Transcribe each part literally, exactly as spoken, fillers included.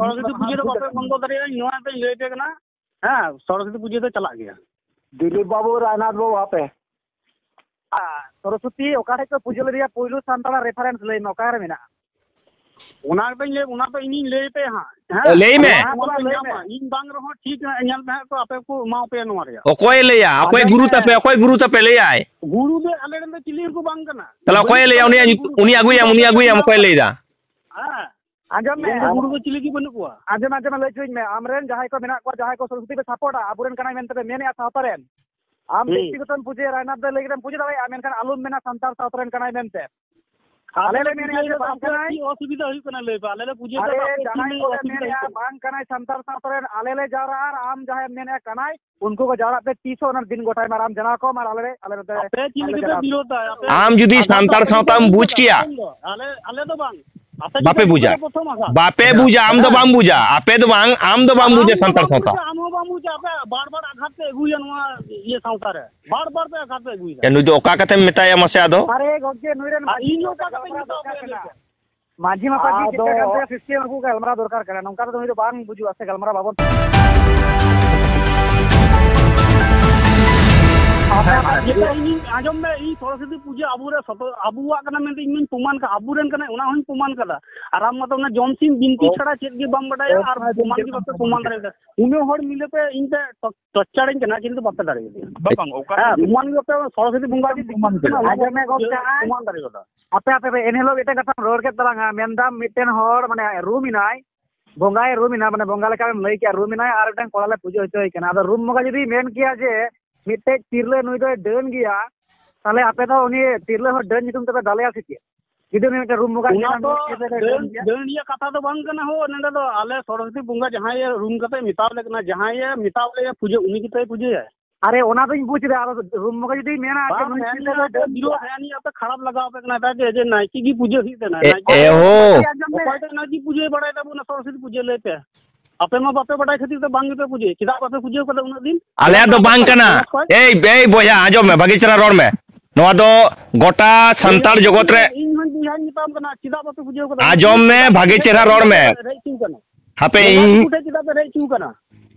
ᱥᱚᱨᱚᱥᱚᱛᱤ ᱯᱩᱡᱟᱹ ᱫᱚ ᱵᱟᱯᱮ ᱵᱚᱱᱫᱚ ᱫᱟᱲᱮᱭᱟᱜᱼᱟ, ᱤᱧ ᱱᱚᱣᱟ ᱫᱚᱧ ᱞᱟᱹᱭ ᱟᱯᱮ ᱠᱟᱱᱟ᱾ ᱦᱮᱸ, ᱥᱚᱨᱚᱥᱚᱛᱤ ᱯᱩᱡᱟᱹ ᱫᱚ ᱪᱟᱞᱟᱜ ᱜᱮᱭᱟ᱾ ᱫᱤᱞᱤᱯ ᱵᱟᱹᱵᱩ, ᱨᱟᱭᱱᱟᱛᱷ ᱵᱟᱹᱵᱩ, ᱟᱯᱮ᱾ ᱟᱨ ᱥᱚᱨᱚᱥᱚᱛᱤ ᱚᱠᱟ ᱴᱷᱮᱡ ᱠᱚ ᱯᱩᱡᱟᱹ ᱞᱮᱫᱮᱭᱟ ᱯᱳᱭᱞᱳ ᱥᱟᱱᱛᱟᱲᱟᱜ reference ᱞᱟᱹᱭ ᱢᱮ, ᱚᱠᱟᱨᱮ ᱢᱮᱱᱟᱜᱼᱟ? ᱚᱱᱟ ᱜᱮᱛᱚᱧ ᱞᱟᱹᱭ, ᱚᱱᱟ ᱫᱚ ᱤᱧᱤᱧ ᱞᱟᱹᱭ ᱟᱯᱮ ᱦᱟᱸᱜ, ᱦᱮᱸ? ᱞᱟᱹᱭ ᱢᱮ᱾ ᱱᱚᱣᱟ ᱫᱚ ᱞᱟᱹᱭ ᱢᱮ᱾ ᱤᱧ ᱵᱟᱝ ᱨᱮᱦᱚᱸ ᱴᱷᱤᱠ, ᱧᱮᱞ ᱢᱮ ᱦᱟᱸᱜ ᱠᱚ, ᱟᱯᱮ ᱠᱚ ᱮᱢᱟ ᱯᱮᱭᱟ ᱱᱚᱣᱟ ᱨᱮᱭᱟᱜ᱾ ᱚᱠᱚᱭᱮ ᱞᱟᱹᱭᱟ? ᱚᱠᱚᱭ ᱟᱸᱡᱚᱢ ᱜᱩᱨᱩ ᱢᱮ᱾ ᱛᱟᱯᱮ? ᱚᱠᱚᱭ ᱜᱩᱨᱩ ᱛᱟᱯᱮ ᱞᱟᱹᱭᱟᱭ? ᱜᱩᱨᱩ ᱫᱚ ᱟᱞᱮ ᱨᱮᱱ ᱫᱚ ᱪᱤᱞᱤ ᱦᱚᱸᱠᱚ ᱵᱟᱝ ᱠᱟᱱᱟ᱾ ᱛᱟᱦᱞᱮ ᱚᱠᱚᱭᱮ ᱞᱟᱹᱭᱟ? ᱩᱱᱤᱭᱟᱜ ᱧᱩᱛᱩᱢ, ᱩᱱᱤ ᱟᱹᱜᱩᱭᱟᱢ, ᱩᱱᱤ ᱟᱹᱜᱩᱭᱟᱢ, ᱚᱠᱚᱭᱮ ᱞᱟᱹᱭᱫᱟ? ᱦᱮᱸ᱾ ᱟᱸᱡᱚᱢ ᱢᱮ᱾ ᱜᱩᱨᱩ ᱫᱚ ᱪᱤᱞᱤ ᱜᱮ ᱵᱟᱹᱱᱩᱜ ᱠᱚᱣᱟ᱾ ᱟᱸᱡᱚᱢ, ᱟᱸᱡᱚᱢ, ᱞᱟᱹᱭ ᱦᱚᱪᱚᱧ ᱢᱮ᱾ ᱟᱢ ᱨᱮᱱ ᱡᱟᱦᱟᱸᱭ ᱠᱚ ᱢᱮᱱᱟᱜ ᱠᱚᱣᱟ, ᱡᱟᱦᱟᱸᱭ ᱠᱚ ᱥᱚᱨᱚᱥᱚᱛᱤ ᱯᱮ ᱥᱟᱯᱳᱨᱴᱟ, ᱟᱵᱚᱨᱮᱱ ᱠᱟᱱᱟᱭ ᱢᱮᱱᱛᱮ ᱯᱮ ᱢᱮᱱᱮᱫᱼᱟ ᱥᱟᱶᱛᱟ ᱨᱮᱱ, ᱟᱢ ᱦᱩᱸ᱾ ᱵᱮᱠᱛᱤᱜᱚᱛᱚᱢ ᱯᱩᱡᱟᱹᱭᱟ, ᱨᱟᱭᱱᱟᱛᱷ ᱫᱚᱭ ᱞᱟᱹᱭ ᱠᱮᱫᱟᱢ ᱯᱩᱡᱟᱹ ᱫᱟᱲᱮᱭᱟᱜᱼᱟ, ᱢᱮᱱᱠᱷᱟᱱ ᱟᱞᱚᱢ ᱢᱮᱱᱟ ᱥᱟᱱᱛᱟᱲ ᱥᱟᱶᱛᱟ ᱨᱮᱱ ᱠᱟᱱᱟᱭ ᱢᱮᱱᱛᱮ᱾ ᱟᱞᱮ ᱟᱞᱮ ᱞᱮ ᱞᱮ ᱢᱮᱱᱮᱫᱼᱟ ᱯᱩᱡᱟᱹᱭ ᱡᱮ ᱫᱟ, ᱵᱟᱝ ᱟᱯᱮᱭᱟᱜ ᱠᱟᱱᱟᱭ᱾ ᱪᱮᱫ ᱚᱥᱩᱵᱤᱫᱷᱟ ᱦᱩᱭᱩᱜ ᱠᱟᱱᱟ ᱞᱟᱹᱭ ᱯᱮ? ᱟᱞᱮ ᱞᱮ ᱯᱩᱡᱟᱹᱭ ᱫᱟ, ᱟᱞᱮ ᱟᱯᱮᱭᱟᱜ ᱪᱮᱫ ᱡᱟᱦᱟᱸᱭ ᱞᱟᱹᱭ ᱠᱚᱞᱮ ᱚᱥᱩᱵᱤᱫᱷᱟ ᱢᱮᱱᱮᱫᱼᱟ ᱦᱩᱭᱩᱜ ᱠᱟᱱᱟ? ᱵᱟᱝ ᱠᱟᱱᱟᱭ ᱥᱟᱱᱛᱟᱲ ᱥᱟᱶᱛᱟ ᱨᱮᱱ, ᱟᱞᱮ ᱞᱮ ᱡᱟᱣᱨᱟᱜᱼᱟ ᱟᱨ ᱟᱢ ᱡᱟᱦᱟᱸᱭᱮᱢ ᱢᱮᱱᱮᱫᱼᱟ ᱠᱟᱱᱟᱭ, ᱩᱱᱠᱩ ᱠᱚ ᱡᱟᱣᱨᱟᱜ ᱛᱮ ᱛᱤᱥ ᱦᱚᱸ ᱚᱱᱟ ᱫᱤᱱ ᱜᱚᱴᱟᱭ ᱢᱮ ᱟᱨ ᱟᱢ ᱡᱟᱱᱟᱣ ᱠᱚᱢ ᱟᱨ ᱟᱞᱮ ᱞᱮ, ᱟᱞᱮ ᱱᱚᱛᱮ ᱟᱯᱮ ᱪᱮᱫ ᱟᱞᱮ ᱞᱮ ᱞᱟᱹᱜᱤᱫ ᱯᱮ ᱡᱟᱱᱟᱣ ᱠᱚᱣᱟ᱾ ᱵᱤᱨᱳᱫᱷᱟ? ᱟᱯᱮ ᱟᱢ ᱡᱩᱫᱤ ᱟᱯᱮ ᱥᱟᱱᱛᱟᱲ ᱟᱯᱮ ᱥᱟᱶᱛᱟᱢ ᱵᱩᱡᱽ ᱠᱮᱭᱟ᱾ ᱟᱞᱮ, ᱟᱞᱮ ᱫᱚ ᱵᱟᱝ᱾ ᱟᱯᱮ ᱵᱟᱯᱮ ᱪᱮᱫ ᱵᱩᱡᱟ᱾ ᱞᱟᱹᱜᱤᱫ ᱯᱮ ᱯᱨᱚᱛᱷᱚᱢ ᱟᱥᱟ? ᱵᱟᱯᱮ ᱵᱩᱡᱟ, ᱟᱢ ᱫᱚ ᱵᱟᱢ ᱵᱩᱡᱟ, ᱟᱯᱮ ᱫᱚ ᱵᱟᱝ, ᱟᱢ ᱫᱚ ᱵᱟᱢ ᱵᱩᱡᱟ ᱟᱢ ᱫᱚ ᱥᱟᱱᱛᱟᱲ ᱵᱟᱢ ᱥᱟᱶᱛᱟ᱾ ᱵᱩᱡᱟ, ᱟᱢ ᱦᱚᱸ ᱵᱟᱢ ᱵᱩᱡᱟ, ᱟᱯᱮ ᱵᱟᱨ ᱵᱟᱨ ᱟᱜᱷᱟᱛ ᱯᱮ ᱟᱹᱜᱩᱭᱟ ᱱᱚᱣᱟ ᱤᱭᱟᱹ ᱥᱟᱶᱛᱟ ᱨᱮ, ᱵᱟᱨ ᱵᱟᱨ ᱯᱮ ᱟᱜᱷᱟᱛ ᱯᱮ ᱟᱹᱜᱩᱭᱟ᱾ ᱮ, ᱱᱩᱭ ᱫᱚ ᱚᱠᱟ ᱠᱟᱛᱮᱢ ᱢᱮᱛᱟᱭᱟ ᱢᱟᱥᱮ ᱟᱫᱚ? ᱟᱨᱮ ᱜᱚᱢᱠᱮ, ᱱᱩᱭ ᱨᱮᱱ ᱟᱨ ᱢᱟᱹᱡᱷᱤ ᱤᱧ ᱚᱠᱟ ᱠᱟᱛᱮᱧ ᱢᱮᱛᱟ ᱯᱮᱭᱟ ᱞᱟᱹᱭ ᱯᱮ? ᱢᱟᱹᱡᱷᱤ ᱢᱟᱯᱟᱡᱷᱤ ᱪᱮᱫ ᱞᱮᱠᱟ ᱠᱟᱱ ᱛᱟᱭᱟ system ᱟᱹᱜᱩ ᱜᱟᱞᱢᱟᱨᱟᱣ ᱫᱚᱨᱠᱟᱨ ᱠᱟᱱᱟ, ᱱᱚᱝᱠᱟ ᱛᱮᱫᱚ ᱱᱩᱭ ᱫᱚ ᱵᱟᱝ ᱵᱩᱡᱩᱜᱼᱟ ᱥᱮ ᱜᱟᱞᱢᱟᱨᱟᱣ ᱵᱟᱵᱚᱱ ᱟᱨ ᱡᱮᱴᱟ ᱤᱧᱤᱧ ᱟᱸᱡᱚᱢ ᱢᱮ, ᱤᱧ ᱥᱚᱨᱚᱥᱚᱛᱤ ᱯᱩᱡᱟᱹ ᱟᱵᱚᱨᱮ ᱥᱚᱛᱚ-, ᱟᱵᱚᱣᱟᱜ ᱠᱟᱱᱟ ᱢᱮᱱᱛᱮ ᱤᱧ ᱢᱟᱧ ᱯᱨᱚᱢᱟᱱ ᱠᱟᱜᱼᱟ, ᱟᱵᱚᱨᱮᱱ ᱠᱟᱱᱟᱭ ᱚᱱᱟ ᱦᱚᱸᱧ ᱯᱨᱚᱢᱟᱱ ᱠᱟᱫᱟ᱾ ᱟᱨ ᱟᱢ ᱢᱟᱛᱚ ᱚᱱᱟ ᱡᱚᱢ ᱥᱤᱢ ᱵᱤᱱᱛᱤ ᱚ᱾ ᱪᱷᱟᱲᱟ ᱪᱮᱫ ᱜᱮ ᱵᱟᱢ ᱵᱟᱰᱟᱭᱟ ᱟᱨ ᱯᱨᱚᱢᱟᱱ ᱜᱮ ᱵᱟᱯᱮ ᱯᱨᱚᱢᱟᱱ ᱫᱟᱲᱮᱭᱟᱫᱟ᱾ ᱩᱱᱟᱹᱜ ᱦᱚᱲ ᱢᱤᱞᱮ ᱯᱮ ᱤᱧ ᱯᱮ ᱴᱚᱨᱪᱟᱨᱤᱧ ᱠᱟᱱᱟ, ᱠᱤᱱᱛᱩ ᱵᱟᱯᱮ ᱫᱟᱲᱮᱭᱟᱫᱤᱧᱟ᱾ ᱵᱟᱝ, ᱵᱟᱝ, ᱚᱠᱟ ᱦᱮᱸ, ᱨᱮ ᱯᱨᱚᱢᱟᱱ ᱜᱮ ᱵᱟᱯᱮ, ᱥᱚᱨᱚᱥᱚᱛᱤ ᱵᱚᱸᱜᱟ ᱡᱩᱫᱤ ᱯᱨᱚᱢᱟᱱ ᱠᱟᱫᱟ᱾ ᱯᱨᱚᱢᱟᱱ ᱫᱟᱲᱮᱭᱟᱫᱟ᱾ ᱟᱯᱮ, ᱟᱯᱮ, ᱟᱯᱮ, ᱮᱱᱦᱤᱞᱳᱜ ᱢᱤᱫᱴᱮᱱ ᱠᱟᱛᱷᱟᱢ ᱨᱚᱲ ᱠᱮᱫ ᱛᱟᱞᱟᱝᱟ, ᱢᱮᱱᱫᱟᱢ ᱢᱤᱫᱴᱮᱱ ᱦᱚᱲ, ᱢᱟᱱᱮ, ᱨᱩᱢ ᱮᱱᱟᱭ, ᱵᱚᱸᱜᱟᱭ ᱨᱩᱢ ᱮᱱᱟ, ᱢᱟᱱᱮ, ᱵᱚᱸᱜᱟ ᱞᱮᱠᱟᱢ ᱞᱟᱹᱭ ᱠᱮᱜᱼᱟ, ᱨᱩᱢ ᱮᱱᱟᱭ, ᱟᱨ ᱢᱤᱫᱴᱮᱱ ᱠᱚᱲᱟ ᱞᱮ ᱯᱩᱡᱟᱹ ᱦᱚᱪᱚᱭᱮ ᱠᱟᱱᱟ᱾ ᱟᱫᱚ ᱨᱩᱢ ᱵᱚᱸᱜᱟ ᱡᱩᱫᱤ ᱢᱮᱱ ᱠᱮᱭᱟ ᱡᱮ ᱢᱤᱫᱴᱮᱡ ᱛᱤᱨᱞᱟᱹ ᱱᱩᱭ ᱫᱚᱭ ᱰᱟᱹᱱ ᱜᱮᱭᱟ, ᱛᱟᱦᱞᱮ ᱟᱯᱮ ᱫᱚ ᱩᱱᱤ ᱛᱤᱨᱞᱟᱹ ᱦᱚᱲ ᱰᱟᱹᱱ ᱧᱩᱛᱩᱢ ᱛᱮᱯᱮ ᱫᱟᱞᱮᱭᱟ ᱥᱮ ᱪᱮᱫ? ᱡᱩᱫᱤ ᱩᱱᱤ ᱢᱤᱫᱴᱮᱱ ᱨᱩᱢ ᱵᱚᱸᱜᱟᱭ ᱚᱱᱟ ᱢᱮᱱᱟ, ᱫᱚ ᱱᱩᱭ ᱛᱤᱨᱞᱟᱹ ᱫᱚᱭ ᱰᱟᱹᱱ, ᱰᱟᱹᱱ ᱜᱮᱭᱟ᱾ ᱰᱟᱹᱱ ᱨᱮᱭᱟᱜ ᱠᱟᱛᱷᱟ ᱫᱚ ᱵᱟᱝ ᱠᱟᱱᱟ ᱦᱳ, ᱱᱚᱸᱰᱮ ᱫᱚ ᱟᱞᱮ ᱥᱚᱨᱚᱥᱚᱛᱤ ᱵᱚᱸᱜᱟ ᱡᱟᱦᱟᱸᱭᱮ ᱨᱩᱢ ᱠᱟᱛᱮ ᱢᱮᱛᱟᱣ ᱞᱮ ᱠᱟᱱᱟ, ᱡᱟᱦᱟᱸᱭᱮ ᱢᱮᱛᱟᱣ ᱞᱮᱭᱟ ᱯᱩᱡᱟᱹ, ᱩᱱᱤ ᱜᱮᱛᱚᱭ ᱯᱩᱡᱟᱹᱭᱟ᱾ ᱟᱨᱮ, ᱚᱱᱟ ᱫᱚᱧ ᱵᱩᱡᱽ ᱮᱫᱟ, ᱟᱫᱚ ᱨᱩᱢ ᱵᱚᱸᱜᱟ ᱡᱩᱫᱤ ᱢᱮᱱᱟ ᱡᱮ ᱵᱟᱝ, ᱱᱩᱭ ᱦᱮᱸ, ᱛᱤᱨᱞᱟᱹ ᱱᱤᱭᱟᱹ ᱫᱚᱭ ᱟᱯᱮ ᱰᱟᱹᱱ ᱵᱤᱨᱳᱫ, ᱜᱮᱭᱟ᱾ ᱦᱮᱸ, ᱱᱤᱭᱟᱹ ᱟᱯᱮ ᱠᱷᱟᱨᱟᱯ ᱞᱟᱜᱟᱣ ᱟᱯᱮ ᱠᱟᱱᱟ, ᱮᱴᱟᱜ ᱡᱮ, ᱡᱮ ᱱᱟᱭᱠᱮ ᱜᱮ ᱯᱩᱡᱟᱹ ᱦᱩᱭᱩᱜ ᱛᱟᱦᱮᱱᱟ, ᱮ, ᱱᱟᱭᱠᱮ ᱮ ᱦᱳ᱾ ᱚᱠᱚᱭ ᱫᱚ ᱱᱟᱭᱠᱮ ᱯᱩᱡᱟᱹᱭ ᱵᱟᱲᱟᱭ ᱛᱟᱵᱚᱱᱟ ᱥᱚᱨᱚᱥᱚᱛᱤ ᱯᱩᱡᱟᱹ ᱞᱟᱹᱭ ᱯᱮ? ᱟᱯᱮ ᱢᱟ ᱵᱟᱯᱮ ᱵᱟᱰᱟᱭ ᱠᱷᱟᱹᱛᱤᱨ ᱛᱮ ᱵᱟᱝ ᱜᱮᱯᱮ ᱯᱩᱡᱟᱹᱭ, ᱪᱮᱫᱟᱜ ᱵᱟᱯᱮ ᱯᱩᱡᱟᱹ ᱠᱟᱫᱟ ᱩᱱᱟᱹᱜ ᱫᱤᱱ? ᱟᱞᱮᱭᱟᱜ ᱫᱚ ᱵᱟᱝ ᱠᱟᱱᱟ᱾ ᱮᱭ, ᱮᱭ ᱵᱚᱭᱦᱟ, ᱟᱸᱡᱚᱢ ᱢᱮ, ᱵᱷᱟᱜᱮ ᱪᱮᱦᱨᱟ ᱨᱚᱲ ᱢᱮ᱾ ᱱᱚᱣᱟ ᱫᱚ ᱜᱚᱴᱟ ᱥᱟᱱᱛᱟᱲ ᱡᱚᱜᱚᱛ ᱨᱮ ᱤᱧ ᱦᱚᱸᱧ ᱵᱚᱭᱦᱟᱧ ᱢᱮᱛᱟᱢ ᱠᱟᱱᱟ, ᱪᱮᱫᱟᱜ ᱵᱟᱯᱮ ᱯᱩᱡᱟᱹ ᱠᱟᱫᱟ? ᱟᱸᱡᱚᱢ ᱢᱮ, ᱵᱷᱟᱜᱮ ᱪᱮᱦᱨᱟ ᱨᱚᱲ ᱢᱮ᱾ ᱨᱮᱡ ᱦᱚᱪᱚᱧ ᱠᱟᱱᱟ᱾ ᱦᱟᱯᱮ ᱵᱚᱸᱜᱟ ᱤᱧ ᱫᱤᱠᱩ ᱴᱷᱮᱡ ᱪᱮᱫᱟᱜ ᱯᱮ ᱨᱮᱡ ᱦᱚᱪᱚ ᱠᱟᱱᱟ?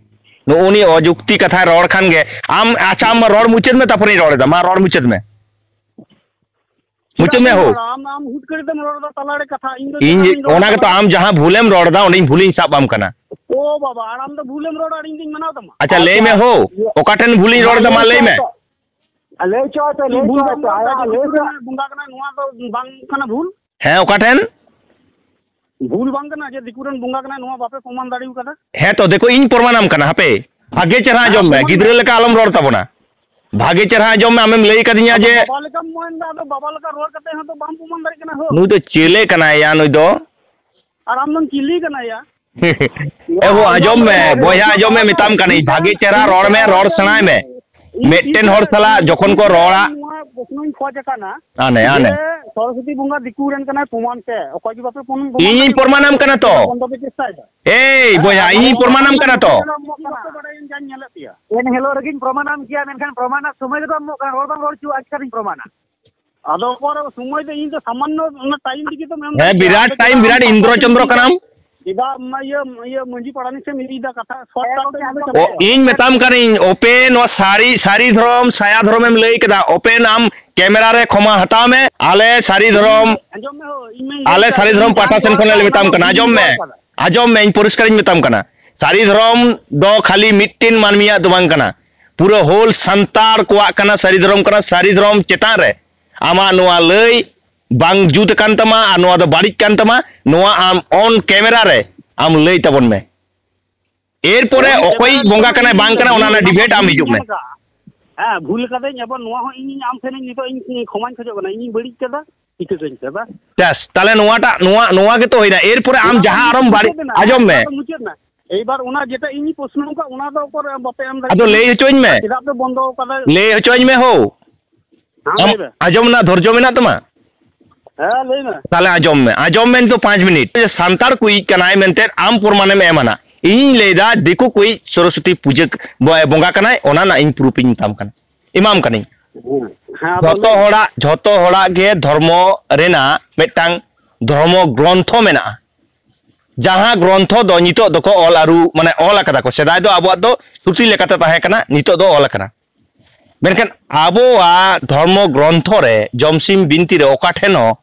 ᱱᱩᱜᱼᱩ ᱱᱤ ᱚᱡᱩᱠᱛᱤ ᱠᱟᱛᱷᱟᱭ ᱨᱚᱲ ᱠᱷᱟᱱ ᱜᱮ᱾ ᱟᱢ, ᱟᱪᱪᱷᱟ, ᱟᱢ ᱨᱚᱲ ᱢᱩᱪᱟᱹᱫ ᱢᱮ, ᱛᱟᱨᱯᱚᱨᱮᱧ ᱨᱚᱲ ᱮᱫᱟ᱾ ᱢᱟ ᱨᱚᱲ ᱢᱩᱪᱟᱹᱫ ᱢᱮ᱾ ᱢᱩᱪᱟᱹᱫ ᱪᱮᱫᱟᱜ ᱢᱮ ᱤᱧ ᱦᱳ᱾ ᱨᱚᱲᱟ? ᱟᱢ, ᱟᱢ ᱦᱩᱴ ᱠᱟᱹᱲᱤ ᱛᱮᱢ ᱨᱚᱲ ᱮᱫᱟ ᱛᱟᱞᱟᱨᱮ ᱠᱟᱛᱷᱟ᱾ ᱤᱧ ᱫᱚ ᱤᱧ ᱡᱟᱦᱟᱸ ᱨᱤᱧ ᱨᱚᱲ ᱚᱱᱟ ᱮᱫᱟ ᱜᱮᱛᱚ, ᱛᱟᱞᱟᱨᱮ ᱟᱢ ᱡᱟᱦᱟᱸ ᱵᱷᱩᱞᱮᱢ ᱨᱚᱲ ᱮᱫᱟ, ᱚᱸᱰᱮᱧ ᱵᱷᱩᱞᱤᱧ ᱥᱟᱵ ᱟᱢ ᱠᱟᱱᱟ᱾ ᱳ ᱵᱟᱵᱟ, ᱟᱨ ᱟᱢ ᱫᱚ ᱵᱷᱩᱞᱮᱢ ᱨᱚᱲᱟ ᱟᱨ ᱤᱧ ᱫᱚᱧ ᱢᱟᱱᱟᱣ ᱛᱟᱢᱟ? ᱟᱪᱪᱷᱟ, ᱞᱟᱹᱭ ᱢᱮ ᱦᱳ, ᱚᱠᱟ ᱴᱷᱮᱱ ᱵᱷᱩᱞᱤᱧ ᱨᱚᱲ ᱮᱫᱟ, ᱢᱟ ᱞᱟᱹᱭ ᱢᱮ᱾ ᱞᱟᱹᱭ ᱦᱚᱪᱚ ᱟᱭ ᱛᱮ, ᱞᱟᱹᱭ ᱵᱷᱩᱞ ᱦᱚᱪᱚ ᱟᱭ ᱵᱟᱢ ᱛᱮ, ᱨᱚᱲ ᱮᱫᱟ, ᱟᱭᱟᱜ ᱡᱮ ᱞᱟᱹᱭ ᱫᱤᱠᱩ ᱛᱮ᱾ ᱨᱮᱱ ᱵᱚᱸᱜᱟ ᱠᱟᱱᱟᱭ, ᱱᱚᱣᱟ ᱫᱚ ᱵᱟᱝ ᱠᱟᱱᱟ ᱵᱷᱩᱞ? ᱦᱮᱸ, ᱚᱠᱟ ᱴᱷᱮᱱ? ᱵᱷᱩᱞ ᱵᱟᱝ ᱠᱟᱱᱟ ᱡᱮ ᱫᱤᱠᱩ ᱨᱮᱱ ᱵᱚᱸᱜᱟ ᱠᱟᱱᱟᱭ, ᱱᱚᱣᱟ ᱵᱟᱯᱮ ᱯᱨᱚᱢᱟᱱ ᱫᱟᱲᱮ ᱟᱠᱟᱫᱟ? ᱦᱮᱸ ᱛᱚ, ᱫᱮᱠᱷᱚ, ᱤᱧ ᱯᱨᱚᱢᱟᱱᱟᱢ ᱠᱟᱱᱟ᱾ ᱦᱟᱯᱮ, ᱵᱷᱟᱜᱮ ᱪᱮᱦᱨᱟ ᱦᱮᱸ, ᱟᱸᱡᱚᱢ ᱢᱮ, ᱯᱨᱚᱢᱟᱱ ᱜᱤᱫᱽᱨᱟᱹ ᱢᱮ᱾ ᱞᱮᱠᱟ ᱟᱞᱚᱢ ᱨᱚᱲ ᱛᱟᱵᱚᱱᱟ᱾ ᱵᱷᱟᱜᱮ ᱪᱮᱦᱨᱟ ᱟᱸᱡᱚᱢ ᱢᱮ, ᱟᱢᱮᱢ ᱞᱟᱹᱭ ᱠᱟᱫᱤᱧᱟ ᱟᱫᱚ ᱡᱮ ᱵᱟᱵᱟ ᱞᱮᱠᱟᱢ ᱢᱮᱱᱫᱟ, ᱟᱫᱚ ᱵᱟᱵᱟ ᱞᱮᱠᱟ ᱨᱚᱲ ᱠᱟᱛᱮ ᱦᱚᱸ ᱛᱚ ᱵᱟᱢ ᱯᱨᱚᱢᱟᱱ ᱫᱟᱲᱮᱭᱟᱜ ᱠᱟᱱᱟ ᱦᱳ᱾ ᱱᱩᱭ ᱫᱚ ᱪᱮᱞᱮ ᱠᱟᱱᱟᱭ ᱭᱟ ᱱᱩᱭ ᱫᱚ? ᱟᱨ ᱟᱢ ᱫᱚᱢ ᱪᱤᱞᱤ ᱠᱟᱱᱟ ᱭᱟ? ᱮ ᱦᱳ, ᱟᱸᱡᱚᱢ ᱢᱮ ᱵᱚᱭᱦᱟ, ᱟᱸᱡᱚᱢ ᱢᱮ, ᱢᱮᱛᱟᱢ ᱠᱟᱹᱱᱟᱹᱧ, ᱵᱷᱟᱜᱮ ᱪᱮᱦᱨᱟ ᱨᱚᱲ ᱢᱮ, ᱨᱚᱲ ᱥᱮᱬᱟᱭ ᱢᱮ᱾ ᱢᱤᱫᱴᱮᱱ ᱦᱚᱲ ᱥᱟᱞᱟᱜ ᱡᱚᱠᱷᱚᱱ ᱠᱚ ᱨᱚᱲᱟ᱾ ᱱᱚᱣᱟ ᱯᱨᱚᱥᱱᱚᱧ ᱠᱷᱚᱡ ᱟᱠᱟᱱᱟ ᱟᱱᱮ, ᱟᱱᱮ᱾ ᱡᱮ ᱥᱚᱨᱚᱥᱚᱛᱤ ᱵᱚᱸᱜᱟ ᱫᱤᱠᱩ ᱨᱮᱱ ᱠᱟᱱᱟᱭ, ᱯᱨᱚᱢᱟᱱ ᱯᱮ᱾ ᱚᱠᱚᱭ ᱜᱮ ᱵᱟᱯᱮ ᱯᱨᱚᱢᱟᱱ ᱤᱧᱤᱧ ᱯᱨᱚᱢᱟᱱᱟᱢ ᱠᱟᱱᱟ ᱛᱚ᱾ ᱵᱚᱱᱫᱚ ᱯᱮ ᱪᱮᱥᱴᱟᱭᱮᱫᱟ᱾ ᱮᱭ ᱵᱚᱭᱦᱟ, ᱤᱧᱤᱧ ᱯᱨᱚᱢᱟᱱᱟᱢ ᱠᱟᱱᱟ ᱛᱚ᱾ ᱵᱟᱠᱚ ᱵᱟᱲᱟᱭᱟ, ᱤᱧ ᱡᱟᱧ ᱧᱮᱞᱮᱫ ᱯᱮᱭᱟ᱾ ᱮᱱ ᱦᱤᱞᱳᱜ ᱨᱮᱜᱮᱧ ᱯᱨᱚᱢᱟᱱᱟᱢ ᱜᱮᱭᱟ, ᱢᱮᱱᱠᱷᱟᱱ ᱯᱨᱚᱢᱟᱱᱟᱜ ᱥᱚᱢᱚᱭ ᱨᱮᱫᱚ ᱮᱢᱚᱜ ᱠᱟᱱᱟ, ᱨᱚᱲ ᱵᱟᱝ ᱨᱚᱲ ᱦᱚᱪᱚᱣᱟᱜ, ᱪᱤᱠᱟᱹᱛᱤᱧ ᱯᱨᱚᱢᱟᱱᱟ? ᱟᱫᱚ ᱚᱠᱟᱨᱮ ᱥᱚᱢᱚᱭ ᱫᱚ, ᱤᱧ ᱫᱚ ᱥᱟᱢᱟᱱᱱᱚ ᱚᱱᱟ ᱴᱟᱭᱤᱢ ᱞᱟᱹᱜᱤᱫ ᱫᱚ ᱮᱢ ᱦᱮᱸ, ᱠᱟᱫᱟ᱾ ᱵᱤᱨᱟᱴ ᱟᱯᱮ ᱴᱟᱭᱤᱢ, ᱪᱮᱫᱟᱜ ᱵᱤᱨᱟᱴ ᱚᱱᱟ ᱤᱱᱫᱨᱚ ᱪᱚᱱᱫᱨᱚ ᱠᱟᱱᱟᱢ᱾ ᱪᱮᱫᱟᱜ ᱚᱱᱟ ᱤᱭᱟᱹ, ᱤᱭᱟᱹ ᱢᱟᱹᱡᱷᱤ ᱯᱟᱨᱟᱱᱤᱠ ᱥᱮᱫ ᱮᱢ ᱤᱫᱤᱭᱮᱫᱟ ᱠᱟᱛᱷᱟ? ᱥᱚᱨᱴ ᱚ, ᱠᱟᱴ ᱛᱮ ᱤᱧ ᱢᱮᱛᱟᱢ ᱠᱟᱹᱱᱟᱹᱧ, ᱚᱯᱮ ᱱᱚᱣᱟ ᱥᱟᱹᱨᱤ, ᱥᱟᱹᱨᱤ ᱫᱷᱚᱨᱚᱢ, ᱥᱟᱭᱟ ᱫᱷᱚᱨᱚᱢ ᱮᱢ ᱞᱟᱹᱭ ᱠᱮᱫᱟ, ᱚᱯᱮᱱ ᱟᱢ ᱠᱮᱢᱮᱨᱟ ᱨᱮ ᱠᱷᱚᱢᱟ ᱦᱟᱛᱟᱣ ᱢᱮ᱾ ᱟᱞᱮ ᱥᱟᱹᱨᱤ ᱫᱷᱚᱨᱚᱢ, ᱟᱸᱡᱚᱢ ᱢᱮ ᱦᱳ, ᱤᱧ ᱢᱟᱧ ᱞᱟᱹᱭ ᱟᱞᱮ ᱠᱟᱜ, ᱥᱟᱹᱨᱤ ᱤᱧ ᱫᱷᱚᱨᱚᱢ ᱡᱟᱦᱟᱸᱧ ᱯᱟᱦᱴᱟ ᱥᱮᱱ ᱨᱚᱲ ᱠᱷᱚᱱ ᱞᱮ ᱠᱟᱫᱟ, ᱢᱮᱛᱟᱢ ᱚᱱᱟ ᱠᱟᱱᱟ, ᱫᱚ ᱟᱸᱡᱚᱢ ᱤᱧ ᱢᱮ᱾ ᱨᱚᱲ ᱠᱟᱫᱟ᱾ ᱟᱸᱡᱚᱢ ᱢᱮ, ᱤᱧ ᱯᱚᱨᱤᱥᱠᱟᱨᱤᱧ ᱢᱮᱛᱟᱢ ᱠᱟᱱᱟ, ᱥᱟᱹᱨᱤ ᱫᱷᱚᱨᱚᱢ ᱫᱚ ᱠᱷᱟᱹᱞᱤ ᱢᱤᱫᱴᱮᱱ ᱢᱟᱹᱱᱢᱤᱭᱟᱜ ᱫᱚ ᱵᱟᱝ ᱠᱟᱱᱟ, ᱯᱩᱨᱟᱹ ᱦᱳᱞ ᱥᱟᱱᱛᱟᱲ ᱠᱚᱣᱟᱜ ᱠᱟᱱᱟ ᱥᱟᱹᱨᱤ ᱫᱷᱚᱨᱚᱢ ᱠᱟᱱᱟ᱾ ᱥᱟᱹᱨᱤ ᱫᱷᱚᱨᱚᱢ ᱪᱮᱛᱟᱱ ᱨᱮ ᱟᱢᱟᱜ ᱱᱚᱣᱟ ᱞᱟᱹᱭ ᱵᱟᱝ ᱡᱩᱛ ᱟᱠᱟᱱ ᱛᱟᱢᱟ ᱟᱨ ᱱᱚᱣᱟ ᱫᱚ ᱵᱟᱹᱲᱤᱡ ᱠᱟᱱ ᱛᱟᱢᱟ, ᱱᱚᱣᱟ ᱟᱢ ᱚᱱ ᱠᱮᱢᱮᱨᱟ ᱨᱮ ᱟᱢ ᱞᱟᱹᱭ ᱛᱟᱵᱚᱱ ᱢᱮ᱾ ᱮᱨᱯᱚᱨᱮ ᱚᱱ ᱚᱠᱚᱭᱤᱡ ᱠᱮᱢᱮᱨᱟ ᱵᱚᱸᱜᱟ ᱨᱮ ᱠᱟᱱᱟᱭ ᱵᱟᱝ ᱠᱟᱱᱟ, ᱚᱱᱟ ᱤᱧ ᱨᱮᱱᱟᱜ ᱚᱱᱟ ᱰᱤᱵᱮᱴ ᱵᱟᱯᱮ ᱟᱢ ᱦᱤᱡᱩᱜ ᱧᱮᱞ ᱢᱮ᱾ ᱟᱠᱟᱫᱼᱟ᱾ ᱦᱮᱸ, ᱵᱷᱩᱞ ᱠᱟᱫᱟᱹᱧ, ᱮᱵᱚᱝ ᱱᱚᱣᱟ ᱦᱚᱸ ᱤᱧ ᱟᱢ ᱴᱷᱮᱱᱤᱧ ᱱᱤᱛᱚᱜ ᱤᱧ ᱠᱷᱚᱢᱟᱧ ᱠᱷᱚᱡᱚᱜ ᱠᱟᱱᱟ, ᱤᱧᱤᱧ ᱵᱟᱹᱲᱤᱡ ᱠᱟᱫᱟ, ᱪᱤᱠᱟᱹ ᱠᱟᱹᱧ ᱯᱮ ᱵᱟ? ᱵᱮᱥ, ᱛᱟᱦᱞᱮ ᱱᱚᱣᱟᱴᱟᱜ, ᱱᱚᱣᱟ, ᱱᱚᱣᱟ ᱜᱮᱛᱚ ᱦᱩᱭᱱᱟ᱾ ᱮᱨᱯᱚᱨᱮ ᱟᱢ ᱚᱱᱟ ᱫᱚ ᱡᱟᱦᱟᱸ ᱤᱧ ᱟᱨᱚᱢ ᱵᱟᱹᱲᱤᱡ, ᱪᱤᱠᱟᱹ ᱠᱟᱱᱟ, ᱟᱸᱡᱚᱢ ᱢᱮ᱾ ᱚᱱᱟ ᱫᱚ ᱢᱩᱪᱟᱹᱫ ᱮᱱᱟ᱾ ᱮᱭᱵᱟᱨ ᱚᱱᱟ ᱡᱮᱴᱟ ᱤᱧᱤᱧ ᱯᱨᱚᱥᱱᱚ ᱟᱠᱟᱫ, ᱚᱱᱟ ᱫᱚ ᱚᱠᱚᱨ ᱵᱟᱯᱮ ᱮᱢ ᱫᱟᱲᱮᱭᱟᱜ ᱟᱫᱚ ᱠᱟᱱᱟ? ᱞᱟᱹᱭ ᱦᱚᱪᱚᱧ ᱢᱮ᱾ ᱟᱨ ᱪᱮᱫᱟᱜ ᱯᱮ ᱵᱚᱱᱫᱚ ᱟᱠᱟᱫᱟ? ᱞᱟᱹᱭ ᱦᱚᱪᱚᱧ ᱢᱮ ᱦᱳ᱾ ᱦᱮᱸ, ᱟᱢ ᱞᱟᱹᱭ ᱢᱮ᱾ ᱟᱸᱡᱚᱢ ᱨᱮᱱᱟᱜ ᱫᱷᱳᱨᱡᱚ ᱢᱮᱱᱟᱜ ᱛᱟᱢᱟ? ᱦᱮᱸ, ᱞᱟᱹᱭ ᱢᱮ᱾ ᱛᱟᱦᱞᱮ ᱟᱸᱡᱚᱢ ᱢᱮ, ᱟᱸᱡᱚᱢ ᱢᱮ ᱱᱤᱛᱚᱜ ᱯᱟᱸᱪ ᱢᱤᱱᱤᱴ᱾ ᱥᱟᱱᱛᱟᱲ ᱠᱩᱭᱤᱡ ᱠᱟᱱᱟᱭ ᱢᱮᱱᱛᱮ ᱟᱢ ᱯᱨᱚᱢᱟᱱᱮᱢ ᱮᱢᱟ ᱱᱟ᱾ ᱤᱧᱤᱧ ᱞᱟᱹᱭᱫᱟ ᱫᱤᱠᱩ ᱠᱩᱭᱤᱡ ᱥᱚᱨᱚᱥᱚᱛᱤ ᱯᱩᱡᱟᱹ ᱵᱚ-, ᱵᱚᱸᱜᱟ ᱠᱟᱱᱟᱭ, ᱚᱱᱟ ᱨᱮᱱᱟᱜ ᱤᱧ ᱯᱨᱩᱯᱷ ᱤᱧ ᱢᱮᱛᱟᱢ ᱠᱟᱱᱟ, ᱮᱢᱟᱢ ᱠᱟᱹᱱᱟᱹᱧ᱾ ᱦᱮᱸ, ᱦᱮᱸ, ᱟᱫᱚ ᱡᱷᱚᱛᱚ ᱞᱟᱹᱭ ᱢᱮ᱾ ᱦᱚᱲᱟᱜ, ᱡᱷᱚᱛᱚ ᱦᱚᱲᱟᱜ ᱜᱮ ᱫᱷᱚᱨᱢᱚ ᱨᱮᱱᱟᱜ ᱢᱤᱫᱴᱟᱝ ᱫᱷᱚᱨᱢᱚ ᱜᱨᱚᱱᱛᱷᱚ ᱢᱮᱱᱟᱜᱼᱟ᱾ ᱡᱟᱦᱟᱸ ᱜᱨᱚᱱᱛᱷᱚ ᱫᱚ ᱱᱤᱛᱚᱜ ᱫᱚᱠᱚ ᱚᱞ ᱟᱹᱨᱩ, ᱢᱟᱱᱮ, ᱚᱞ ᱟᱠᱟᱫᱟ ᱠᱚ᱾ ᱥᱮᱫᱟᱭ ᱫᱚ ᱟᱵᱚᱣᱟᱜ ᱫᱚ ᱥᱩᱴᱤ ᱞᱮᱠᱟᱛᱮ ᱛᱟᱦᱮᱸ ᱠᱟᱱᱟ, ᱱᱤᱛᱚᱜ ᱫᱚ ᱚᱞ ᱟᱠᱟᱱᱟ᱾ ᱢᱮᱱᱠᱷᱟᱱ ᱟᱵᱚᱣᱟᱜ ᱫᱷᱚᱨᱢᱚ ᱜᱨᱚᱱᱛᱷᱚ ᱨᱮ ᱡᱚᱢᱥᱤᱢ ᱵᱤᱱᱛᱤ ᱨᱮ ᱚᱠᱟ ᱴᱷᱮᱱ ᱦᱚᱸ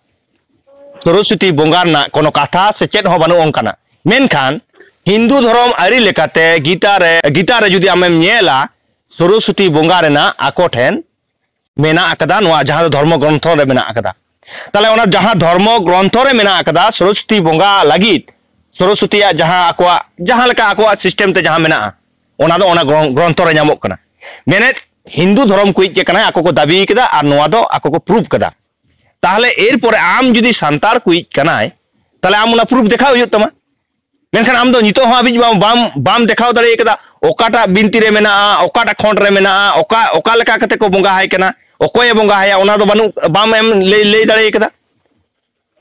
ᱥᱚᱨᱚᱥᱚᱛᱤ ᱵᱚᱸᱜᱟ ᱨᱮᱱᱟᱜ ᱠᱳᱱᱳ ᱠᱟᱛᱷᱟ ᱥᱮ ᱪᱮᱫ ᱦᱚᱸ ᱵᱟᱹᱱᱩᱜ ᱚᱱᱠᱟᱱᱟᱜ᱾ ᱢᱮᱱᱠᱷᱟᱱ ᱦᱤᱱᱫᱩ ᱫᱷᱚᱨᱚᱢ ᱟᱹᱨᱤ ᱞᱮᱠᱟᱛᱮ ᱜᱤᱛᱟ ᱨᱮ, ᱜᱤᱛᱟ ᱨᱮ ᱡᱩᱫᱤ ᱟᱢᱮᱢ ᱧᱮᱞᱟ, ᱥᱚᱨᱚᱥᱚᱛᱤ ᱵᱚᱸᱜᱟ ᱨᱮᱱᱟᱜ ᱟᱠᱚ ᱴᱷᱮᱱ ᱢᱮᱱᱟᱜ ᱟᱠᱟᱫᱟ, ᱱᱚᱣᱟ ᱡᱟᱦᱟᱸ ᱫᱚ ᱫᱷᱚᱨᱢᱚ ᱜᱨᱚᱱᱛᱷᱚ ᱨᱮ ᱢᱮᱱᱟᱜ ᱟᱠᱟᱫᱟ᱾ ᱛᱟᱦᱞᱮ ᱚᱱᱟ ᱡᱟᱦᱟᱸ ᱫᱷᱚᱨᱢᱚ ᱜᱨᱚᱱᱛᱷᱚ ᱨᱮ ᱢᱮᱱᱟᱜ ᱟᱠᱟᱫᱟ, ᱥᱚᱨᱚᱥᱚᱛᱤ ᱵᱚᱸᱜᱟ ᱞᱟᱹᱜᱤᱫ ᱥᱚᱨᱚᱥᱚᱛᱤᱭᱟᱜ ᱡᱟᱦᱟᱸ ᱟᱠᱚᱣᱟᱜ, ᱡᱟᱦᱟᱸ ᱞᱮᱠᱟ ᱟᱠᱚᱣᱟᱜ ᱥᱤᱥᱴᱮᱢ ᱛᱮ ᱡᱟᱦᱟᱸ ᱢᱮᱱᱟᱜᱼᱟ, ᱚᱱᱟ ᱫᱚ ᱚᱱᱟ ᱜᱨᱚᱱ-, ᱜᱨᱚᱱᱛᱷᱚ ᱨᱮ ᱧᱟᱢᱚᱜ ᱠᱟᱱᱟ᱾ ᱢᱮᱱᱮᱫ, ᱦᱤᱱᱫᱩ ᱫᱷᱚᱨᱚᱢ ᱠᱚᱭᱤᱡ ᱜᱮ ᱠᱟᱱᱟᱭ, ᱟᱠᱚ ᱠᱚ ᱫᱟᱹᱵᱤ ᱠᱮᱫᱟ ᱟᱨ ᱱᱚᱣᱟ ᱫᱚ ᱟᱠᱚ ᱠᱚ ᱯᱨᱩᱯᱷ ᱠᱟᱫᱟ᱾ ᱛᱟᱦᱞᱮ ᱮᱨᱯᱚᱨᱮ ᱟᱢ ᱡᱩᱫᱤ ᱥᱟᱱᱛᱟᱲ ᱠᱚᱭᱤᱡ ᱠᱟᱱᱟᱭ, ᱛᱟᱦᱞᱮ ᱟᱢ ᱚᱱᱟ ᱯᱨᱩᱯᱷ ᱫᱮᱠᱷᱟᱣ ᱦᱩᱭᱩᱜ ᱛᱟᱢᱟ᱾ ᱢᱮᱱᱠᱷᱟᱱ ᱟᱢ ᱫᱚ ᱱᱤᱛᱚᱜ ᱦᱚᱸ ᱦᱟᱹᱵᱤᱡ ᱵᱟᱢ, ᱵᱟᱢ, ᱵᱟᱢ ᱫᱮᱠᱷᱟᱣ ᱫᱟᱲᱮ ᱠᱟᱫᱟ, ᱚᱠᱟᱴᱟᱜ ᱵᱤᱱᱛᱤ ᱨᱮ ᱢᱮᱱᱟᱜᱼᱟ, ᱚᱠᱟᱴᱟᱜ ᱠᱷᱚᱸᱰ ᱨᱮ ᱢᱮᱱᱟᱜᱼᱟ, ᱚᱠᱟ, ᱚᱠᱟ ᱞᱮᱠᱟ ᱠᱟᱛᱮ ᱠᱚ ᱵᱚᱸᱜᱟ ᱟᱭ ᱠᱟᱱᱟ, ᱚᱠᱚᱭᱮ ᱵᱚᱸᱜᱟ ᱟᱭᱟ, ᱚᱱᱟ ᱫᱚ ᱵᱟᱹᱱᱩᱜ, ᱵᱟᱢ ᱮᱢ ᱞᱟᱹᱭ, ᱞᱟᱹᱭ ᱫᱟᱲᱮ ᱠᱟᱫᱟ᱾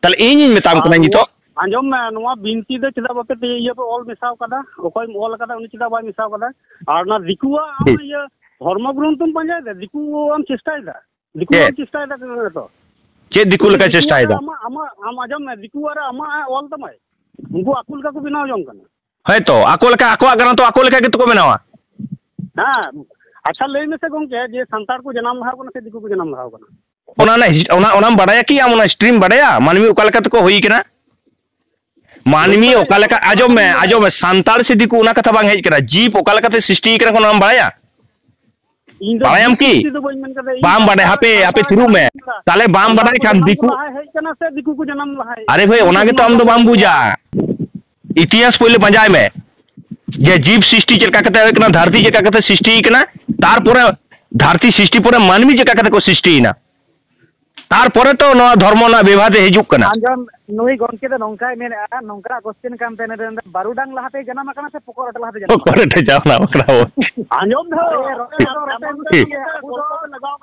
ᱛᱟᱦᱞᱮ ᱤᱧᱤᱧ ᱢᱮᱛᱟᱢ ᱟᱨ ᱠᱟᱱᱟ ᱱᱚᱣᱟ, ᱱᱤᱛᱚᱜ᱾ ᱟᱸᱡᱚᱢ ᱢᱮ, ᱱᱚᱣᱟ ᱵᱤᱱᱛᱤ ᱫᱚ ᱪᱮᱫᱟᱜ ᱵᱟᱯᱮ ᱛᱮ-, ᱤᱭᱟᱹ ᱯᱮ ᱚᱞ ᱢᱮᱥᱟᱣ ᱠᱟᱫᱟ? ᱚᱠᱚᱭᱮᱢ ᱚᱞ ᱠᱟᱫᱟ, ᱩᱱᱤ ᱪᱮᱫᱟᱜ ᱵᱟᱭ ᱢᱮᱥᱟᱣ ᱠᱟᱫᱟ? ᱟᱨ ᱚᱱᱟ ᱫᱤᱠᱩᱣᱟᱜ ᱟᱢ ᱴᱷᱤᱠ᱾ ᱤᱭᱟᱹ ᱫᱷᱚᱨᱢᱚ ᱜᱨᱚᱱᱛᱷᱚᱢ ᱯᱟᱸᱡᱟᱭᱮᱫᱟ, ᱫᱤᱠᱩᱣᱟᱜ ᱮᱢ ᱪᱮᱥᱴᱟᱭᱮᱫᱟ, ᱫᱤᱠᱩᱣᱟᱜ ᱪᱮᱫ? ᱮᱢ ᱪᱮᱥᱴᱟᱭᱮᱫᱟ ᱛᱚ? ᱪᱮᱫ ᱫᱤᱠᱩ ᱞᱮᱠᱟᱭ ᱫᱤᱠᱩᱣᱟᱜ ᱪᱮᱥᱴᱟᱭᱮᱫᱟ? ᱨᱮ ᱟᱢᱟᱜ, ᱟᱢᱟᱜ, ᱟᱢ ᱟᱸᱡᱚᱢ ᱢᱮ, ᱫᱤᱠᱩᱣᱟᱜ ᱨᱮ ᱟᱢᱟᱜ ᱮ ᱚᱞ ᱛᱟᱢᱟᱭ, ᱩᱱᱠᱩ ᱟᱠᱚ ᱞᱮᱠᱟ ᱠᱚ ᱵᱮᱱᱟᱣ ᱡᱚᱝ ᱠᱟᱱᱟ᱾ ᱦᱮᱸ ᱛᱚ, ᱟᱠᱚ ᱞᱮᱠᱟ, ᱟᱠᱚᱣᱟᱜ ᱜᱨᱚᱱᱛᱷᱚ ᱟᱠᱚ ᱞᱮᱠᱟ ᱜᱮᱛᱚ ᱠᱚ ᱵᱮᱱᱟᱣᱟ᱾ ᱦᱮᱸ, ᱟᱪᱪᱷᱟ, ᱞᱟᱹᱭ ᱢᱮᱥᱮ ᱜᱚᱝᱠᱮ, ᱡᱮ ᱥᱟᱱᱛᱟᱲ ᱠᱚ ᱡᱟᱱᱟᱢ ᱞᱟᱦᱟ ᱠᱟᱱᱟ ᱥᱮ ᱫᱤᱠᱩ ᱠᱚ ᱡᱟᱱᱟᱢ ᱞᱟᱦᱟ ᱠᱟᱱᱟ? ᱚᱱᱟ ᱨᱮᱱᱟᱜ ᱦᱤᱥ-, ᱚᱱᱟ, ᱚᱱᱟᱢ ᱵᱟᱲᱟᱭᱟ ᱠᱤ ᱟᱢ? ᱚᱱᱟ ᱦᱤᱥᱴᱨᱤᱢ ᱵᱟᱲᱟᱭᱟ, ᱢᱟᱹᱱᱢᱤ ᱚᱠᱟ ᱞᱮᱠᱟ ᱛᱮᱠᱚ ᱦᱩᱭ ᱠᱟᱱᱟ? ᱢᱟᱹᱱᱢᱤ ᱚᱠᱟ ᱞᱮᱠᱟ, ᱟᱸᱡᱚᱢ ᱢᱮ, ᱟᱸᱡᱚᱢ ᱢᱮ, ᱥᱟᱱᱛᱟᱲ ᱥᱮ ᱫᱤᱠᱩ ᱚᱱᱟ ᱠᱟᱛᱷᱟ ᱵᱟᱝ ᱦᱮᱡ ᱠᱟᱱᱟ, ᱡᱤᱵᱽ ᱚᱠᱟ ᱞᱮᱠᱟᱛᱮ ᱥᱨᱤᱥᱴᱤ ᱠᱟᱱᱟ ᱠᱚ, ᱚᱱᱟᱢ ᱵᱟᱲᱟᱭᱟ? ᱤᱧ ᱫᱚ ᱵᱟᱲᱟᱭᱟᱢ ᱡᱤᱵᱽ ᱠᱤ? ᱥᱨᱤᱥᱴᱤ ᱫᱚ ᱵᱟᱹᱧ ᱢᱮᱱ ᱠᱟᱫᱟ, ᱤᱧ ᱵᱟᱢ ᱫᱚ ᱵᱟᱲᱟᱭᱟ, ᱦᱟᱯᱮ, ᱦᱟᱯᱮ, ᱥᱟᱱᱛᱟᱲ ᱛᱷᱤᱨᱚᱜ ᱢᱮ᱾ ᱠᱟᱱᱟ᱾ ᱛᱟᱦᱞᱮ ᱵᱟᱢ ᱥᱟᱱᱛᱟᱲ ᱵᱟᱲᱟᱭ ᱠᱚ ᱠᱷᱟᱱ ᱡᱟᱱᱟᱢ ᱠᱚ ᱫᱤᱠᱩ ᱞᱟᱦᱟ ᱦᱮᱡ ᱠᱟᱱᱟ ᱥᱮ ᱫᱤᱠᱩ ᱠᱚ ᱡᱟᱱᱟᱢ ᱞᱟᱦᱟ ᱦᱮᱡ ᱟᱨᱮ ᱠᱟᱱᱟ? ᱵᱷᱟᱹᱭ, ᱤᱧ ᱚᱱᱟ ᱫᱚ ᱜᱮᱛᱚ ᱱᱚᱣᱟ ᱟᱢ ᱫᱚ ᱠᱟᱛᱷᱟ ᱵᱟᱢ ᱵᱩᱡᱟ᱾ ᱤᱛᱤᱦᱟᱥ ᱯᱳᱭᱞᱳ ᱯᱟᱸᱡᱟᱭ ᱢᱮ, ᱡᱮ ᱡᱤᱵᱽ ᱥᱨᱤᱥᱴᱤ ᱪᱮᱫ ᱞᱮᱠᱟ ᱠᱟᱛᱮ ᱦᱩᱭ ᱠᱟᱱᱟ, ᱫᱷᱟᱹᱨᱛᱤ ᱪᱮᱫ ᱞᱮᱠᱟ ᱠᱟᱛᱮ ᱥᱨᱤᱥᱴᱤ ᱠᱟᱱᱟ, ᱛᱟᱨᱯᱚᱨᱮ ᱫᱷᱟᱹᱨᱛᱤ ᱥᱨᱤᱥᱴᱤ ᱯᱚᱨᱮ ᱢᱟᱹᱱᱢᱤ ᱪᱮᱫ ᱞᱮᱠᱟ ᱠᱟᱛᱮ ᱠᱚ ᱥᱨᱤᱥᱴᱤᱭᱮᱱᱟ, ᱛᱟᱨᱯᱚᱨᱮ ᱛᱚ ᱱᱚᱣᱟ ᱫᱷᱚᱨᱢᱚ ᱨᱮᱱᱟᱜ ᱵᱮᱵᱷᱟᱫ ᱦᱤᱡᱩᱜ ᱠᱟᱱᱟ᱾ ᱟᱸᱡᱚᱢ, ᱱᱩᱭ ᱜᱚᱝᱠᱮ ᱫᱚ ᱱᱚᱝᱠᱟᱭ ᱢᱮᱱᱮᱫᱼᱟ, ᱱᱚᱝᱠᱟᱱᱟᱜ ᱠᱚᱥᱪᱮᱱ ᱠᱟᱱ ᱛᱟᱭᱟ, ᱱᱚᱰᱮ ᱵᱟᱹᱨᱩᱰᱟᱝ ᱞᱟᱦᱟᱛᱮ ᱡᱟᱱᱟᱢ ᱟᱠᱟᱱᱟ ᱥᱮ ᱯᱚᱠᱚᱜ ᱨᱚᱴᱮ ᱞᱟᱦᱟᱛᱮ ᱡᱟᱱᱟᱢ ᱟᱠᱟᱱᱟ? ᱯᱚᱠᱚᱜ ᱨᱚᱴᱮ ᱡᱟᱱᱟᱢ ᱟᱠᱟᱱᱟ ᱵᱚ᱾ ᱟᱸᱡᱚᱢ ᱫᱷᱟᱹᱣ, ᱨᱚᱴᱮ ᱫᱚ ᱨᱚᱴᱮ ᱴᱷᱤᱠ᱾ ᱜᱮ, ᱟᱵᱚ ᱫᱚ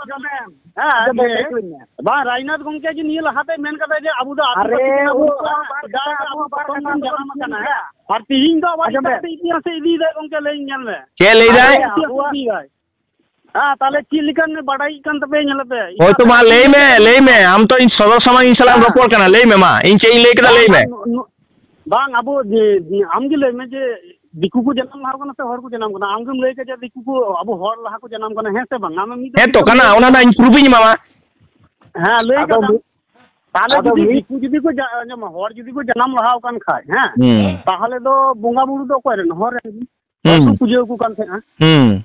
ᱟᱸᱡᱚᱢ ᱢᱮ, ᱦᱮᱸ, ᱟᱸᱡᱚᱢ ᱢᱮ, ᱡᱮ, ᱠᱟᱹᱴᱤᱡ ᱢᱮ᱾ ᱵᱟᱝ, ᱨᱟᱭᱱᱟᱛᱷ ᱜᱚᱝᱠᱮ ᱡᱮ ᱱᱤᱭᱟᱹ ᱞᱟᱦᱟᱛᱮ ᱢᱮᱱ ᱠᱟᱫᱟ ᱡᱮ ᱟᱵᱚ ᱫᱚ ᱟᱨᱮ, ᱟᱹᱫᱤᱵᱟᱹᱥᱤ ᱠᱟᱱᱟ ᱵᱚᱱ, ᱟᱵᱚ ᱥᱮᱫᱟᱭ ᱨᱮ ᱟᱵᱚ ᱯᱨᱚᱛᱷᱚᱢ ᱵᱚᱱ ᱡᱟᱱᱟᱢ ᱟᱠᱟᱱᱟ, ᱦᱮᱸ᱾ ᱟᱨ ᱛᱤᱦᱤᱧ ᱫᱚ ᱟᱵᱟᱨ ᱟᱸᱡᱚᱢ ᱢᱮ᱾ ᱮᱴᱟᱜ ᱥᱮᱫ ᱤᱛᱤᱦᱟᱥ ᱮ ᱤᱫᱤᱭᱮᱫᱟᱭ ᱜᱚᱝᱠᱮ, ᱞᱟᱹᱭ ᱧᱮᱞ ᱢᱮ᱾ ᱪᱮᱫ ᱞᱟᱹᱭ ᱫᱟᱭ? ᱟᱨᱮ, ᱤᱛᱤᱦᱟᱥ ᱮ ᱟᱵᱚᱣᱟᱜ ᱤᱫᱤᱭᱮᱫᱟᱭ᱾ ᱦᱮᱸ, ᱛᱟᱦᱞᱮ ᱪᱮᱫ ᱞᱮᱠᱟᱱ ᱵᱟᱰᱟᱭᱤᱡ ᱠᱟᱱ ᱛᱟᱯᱮᱭᱟ, ᱧᱮᱞ ᱯᱮ᱾ ᱦᱳᱭ ᱛᱚ, ᱢᱟ ᱞᱟᱹᱭ ᱢᱮ, ᱞᱟᱹᱭ ᱢᱮ᱾ ᱟᱢ ᱛᱚ ᱤᱧ ᱥᱚᱫᱚᱨ ᱥᱟᱢᱟᱝ ᱤᱧ ᱥᱟᱞᱟᱜ ᱮᱢ ᱦᱮᱸ᱾ ᱨᱚᱯᱚᱲ ᱠᱟᱱᱟ, ᱞᱟᱹᱭ ᱢᱮ ᱢᱟ, ᱤᱧ ᱪᱮᱫ ᱤᱧ ᱞᱟᱹᱭ ᱠᱮᱫᱟ, ᱞᱟᱹᱭ ᱢᱮ᱾ ᱵᱟᱝ, ᱱᱩ-, ᱱᱩ-, ᱵᱟᱝ, ᱟᱵᱚ ᱡᱮ, ᱟᱢ ᱜᱮ ᱞᱟᱹᱭ ᱢᱮ ᱡᱮ ᱫᱤᱠᱩ ᱠᱚ ᱡᱟᱱᱟᱢ ᱞᱟᱦᱟ ᱠᱟᱱᱟ ᱥᱮ ᱦᱚᱲ ᱠᱚ ᱡᱟᱱᱟᱢ ᱠᱟᱱᱟ? ᱟᱢ ᱜᱮᱢ ᱞᱟᱹᱭ ᱠᱮᱫ ᱡᱮ ᱫᱤᱠᱩ ᱠᱚ ᱟᱵᱚ ᱦᱚᱲ ᱞᱟᱦᱟ ᱠᱚ ᱡᱟᱱᱟᱢ ᱠᱟᱱᱟ, ᱦᱮᱸ ᱥᱮ ᱵᱟᱝ? ᱟᱢ ᱢᱤᱫ ᱫᱚᱢ ᱦᱮᱸ ᱛᱚ ᱠᱟᱱᱟ, ᱚᱱᱟ ᱨᱮᱱᱟᱜ ᱤᱧ ᱯᱨᱩᱯᱷ ᱤᱧ ᱮᱢᱟᱢᱟ᱾ ᱦᱮᱸ, ᱞᱟᱹᱭ ᱟᱫᱚ ᱠᱟᱫᱟᱢ᱾ ᱢᱤᱫ-, ᱛᱟᱦᱚᱞᱮ ᱟᱫᱚ ᱡᱩᱫᱤ ᱢᱤᱫ ᱫᱤᱠᱩ ᱡᱩᱫᱤ ᱠᱚ ᱡᱟ-, ᱟᱸᱡᱚᱢ ᱢᱮ, ᱦᱚᱲ ᱡᱩᱫᱤ ᱠᱚ ᱡᱟᱱᱟᱢ ᱞᱟᱦᱟ ᱟᱠᱟᱱ ᱠᱷᱟᱡ, ᱦᱮᱸ, ᱦᱩᱸ᱾ ᱛᱟᱦᱚᱞᱮ ᱫᱚ ᱵᱚᱸᱜᱟ ᱵᱩᱨᱩ ᱫᱚ ᱚᱠᱚᱭ ᱨᱮᱱ? ᱦᱚᱲ ᱨᱮᱱ ᱜᱮ᱾ ᱦᱚᱲ ᱠᱚ ᱦᱩᱸ᱾ ᱯᱩᱡᱟᱹ ᱟᱠᱚ ᱠᱟᱱ ᱛᱟᱦᱮᱸᱜᱼᱟ᱾ ᱦᱩᱸ᱾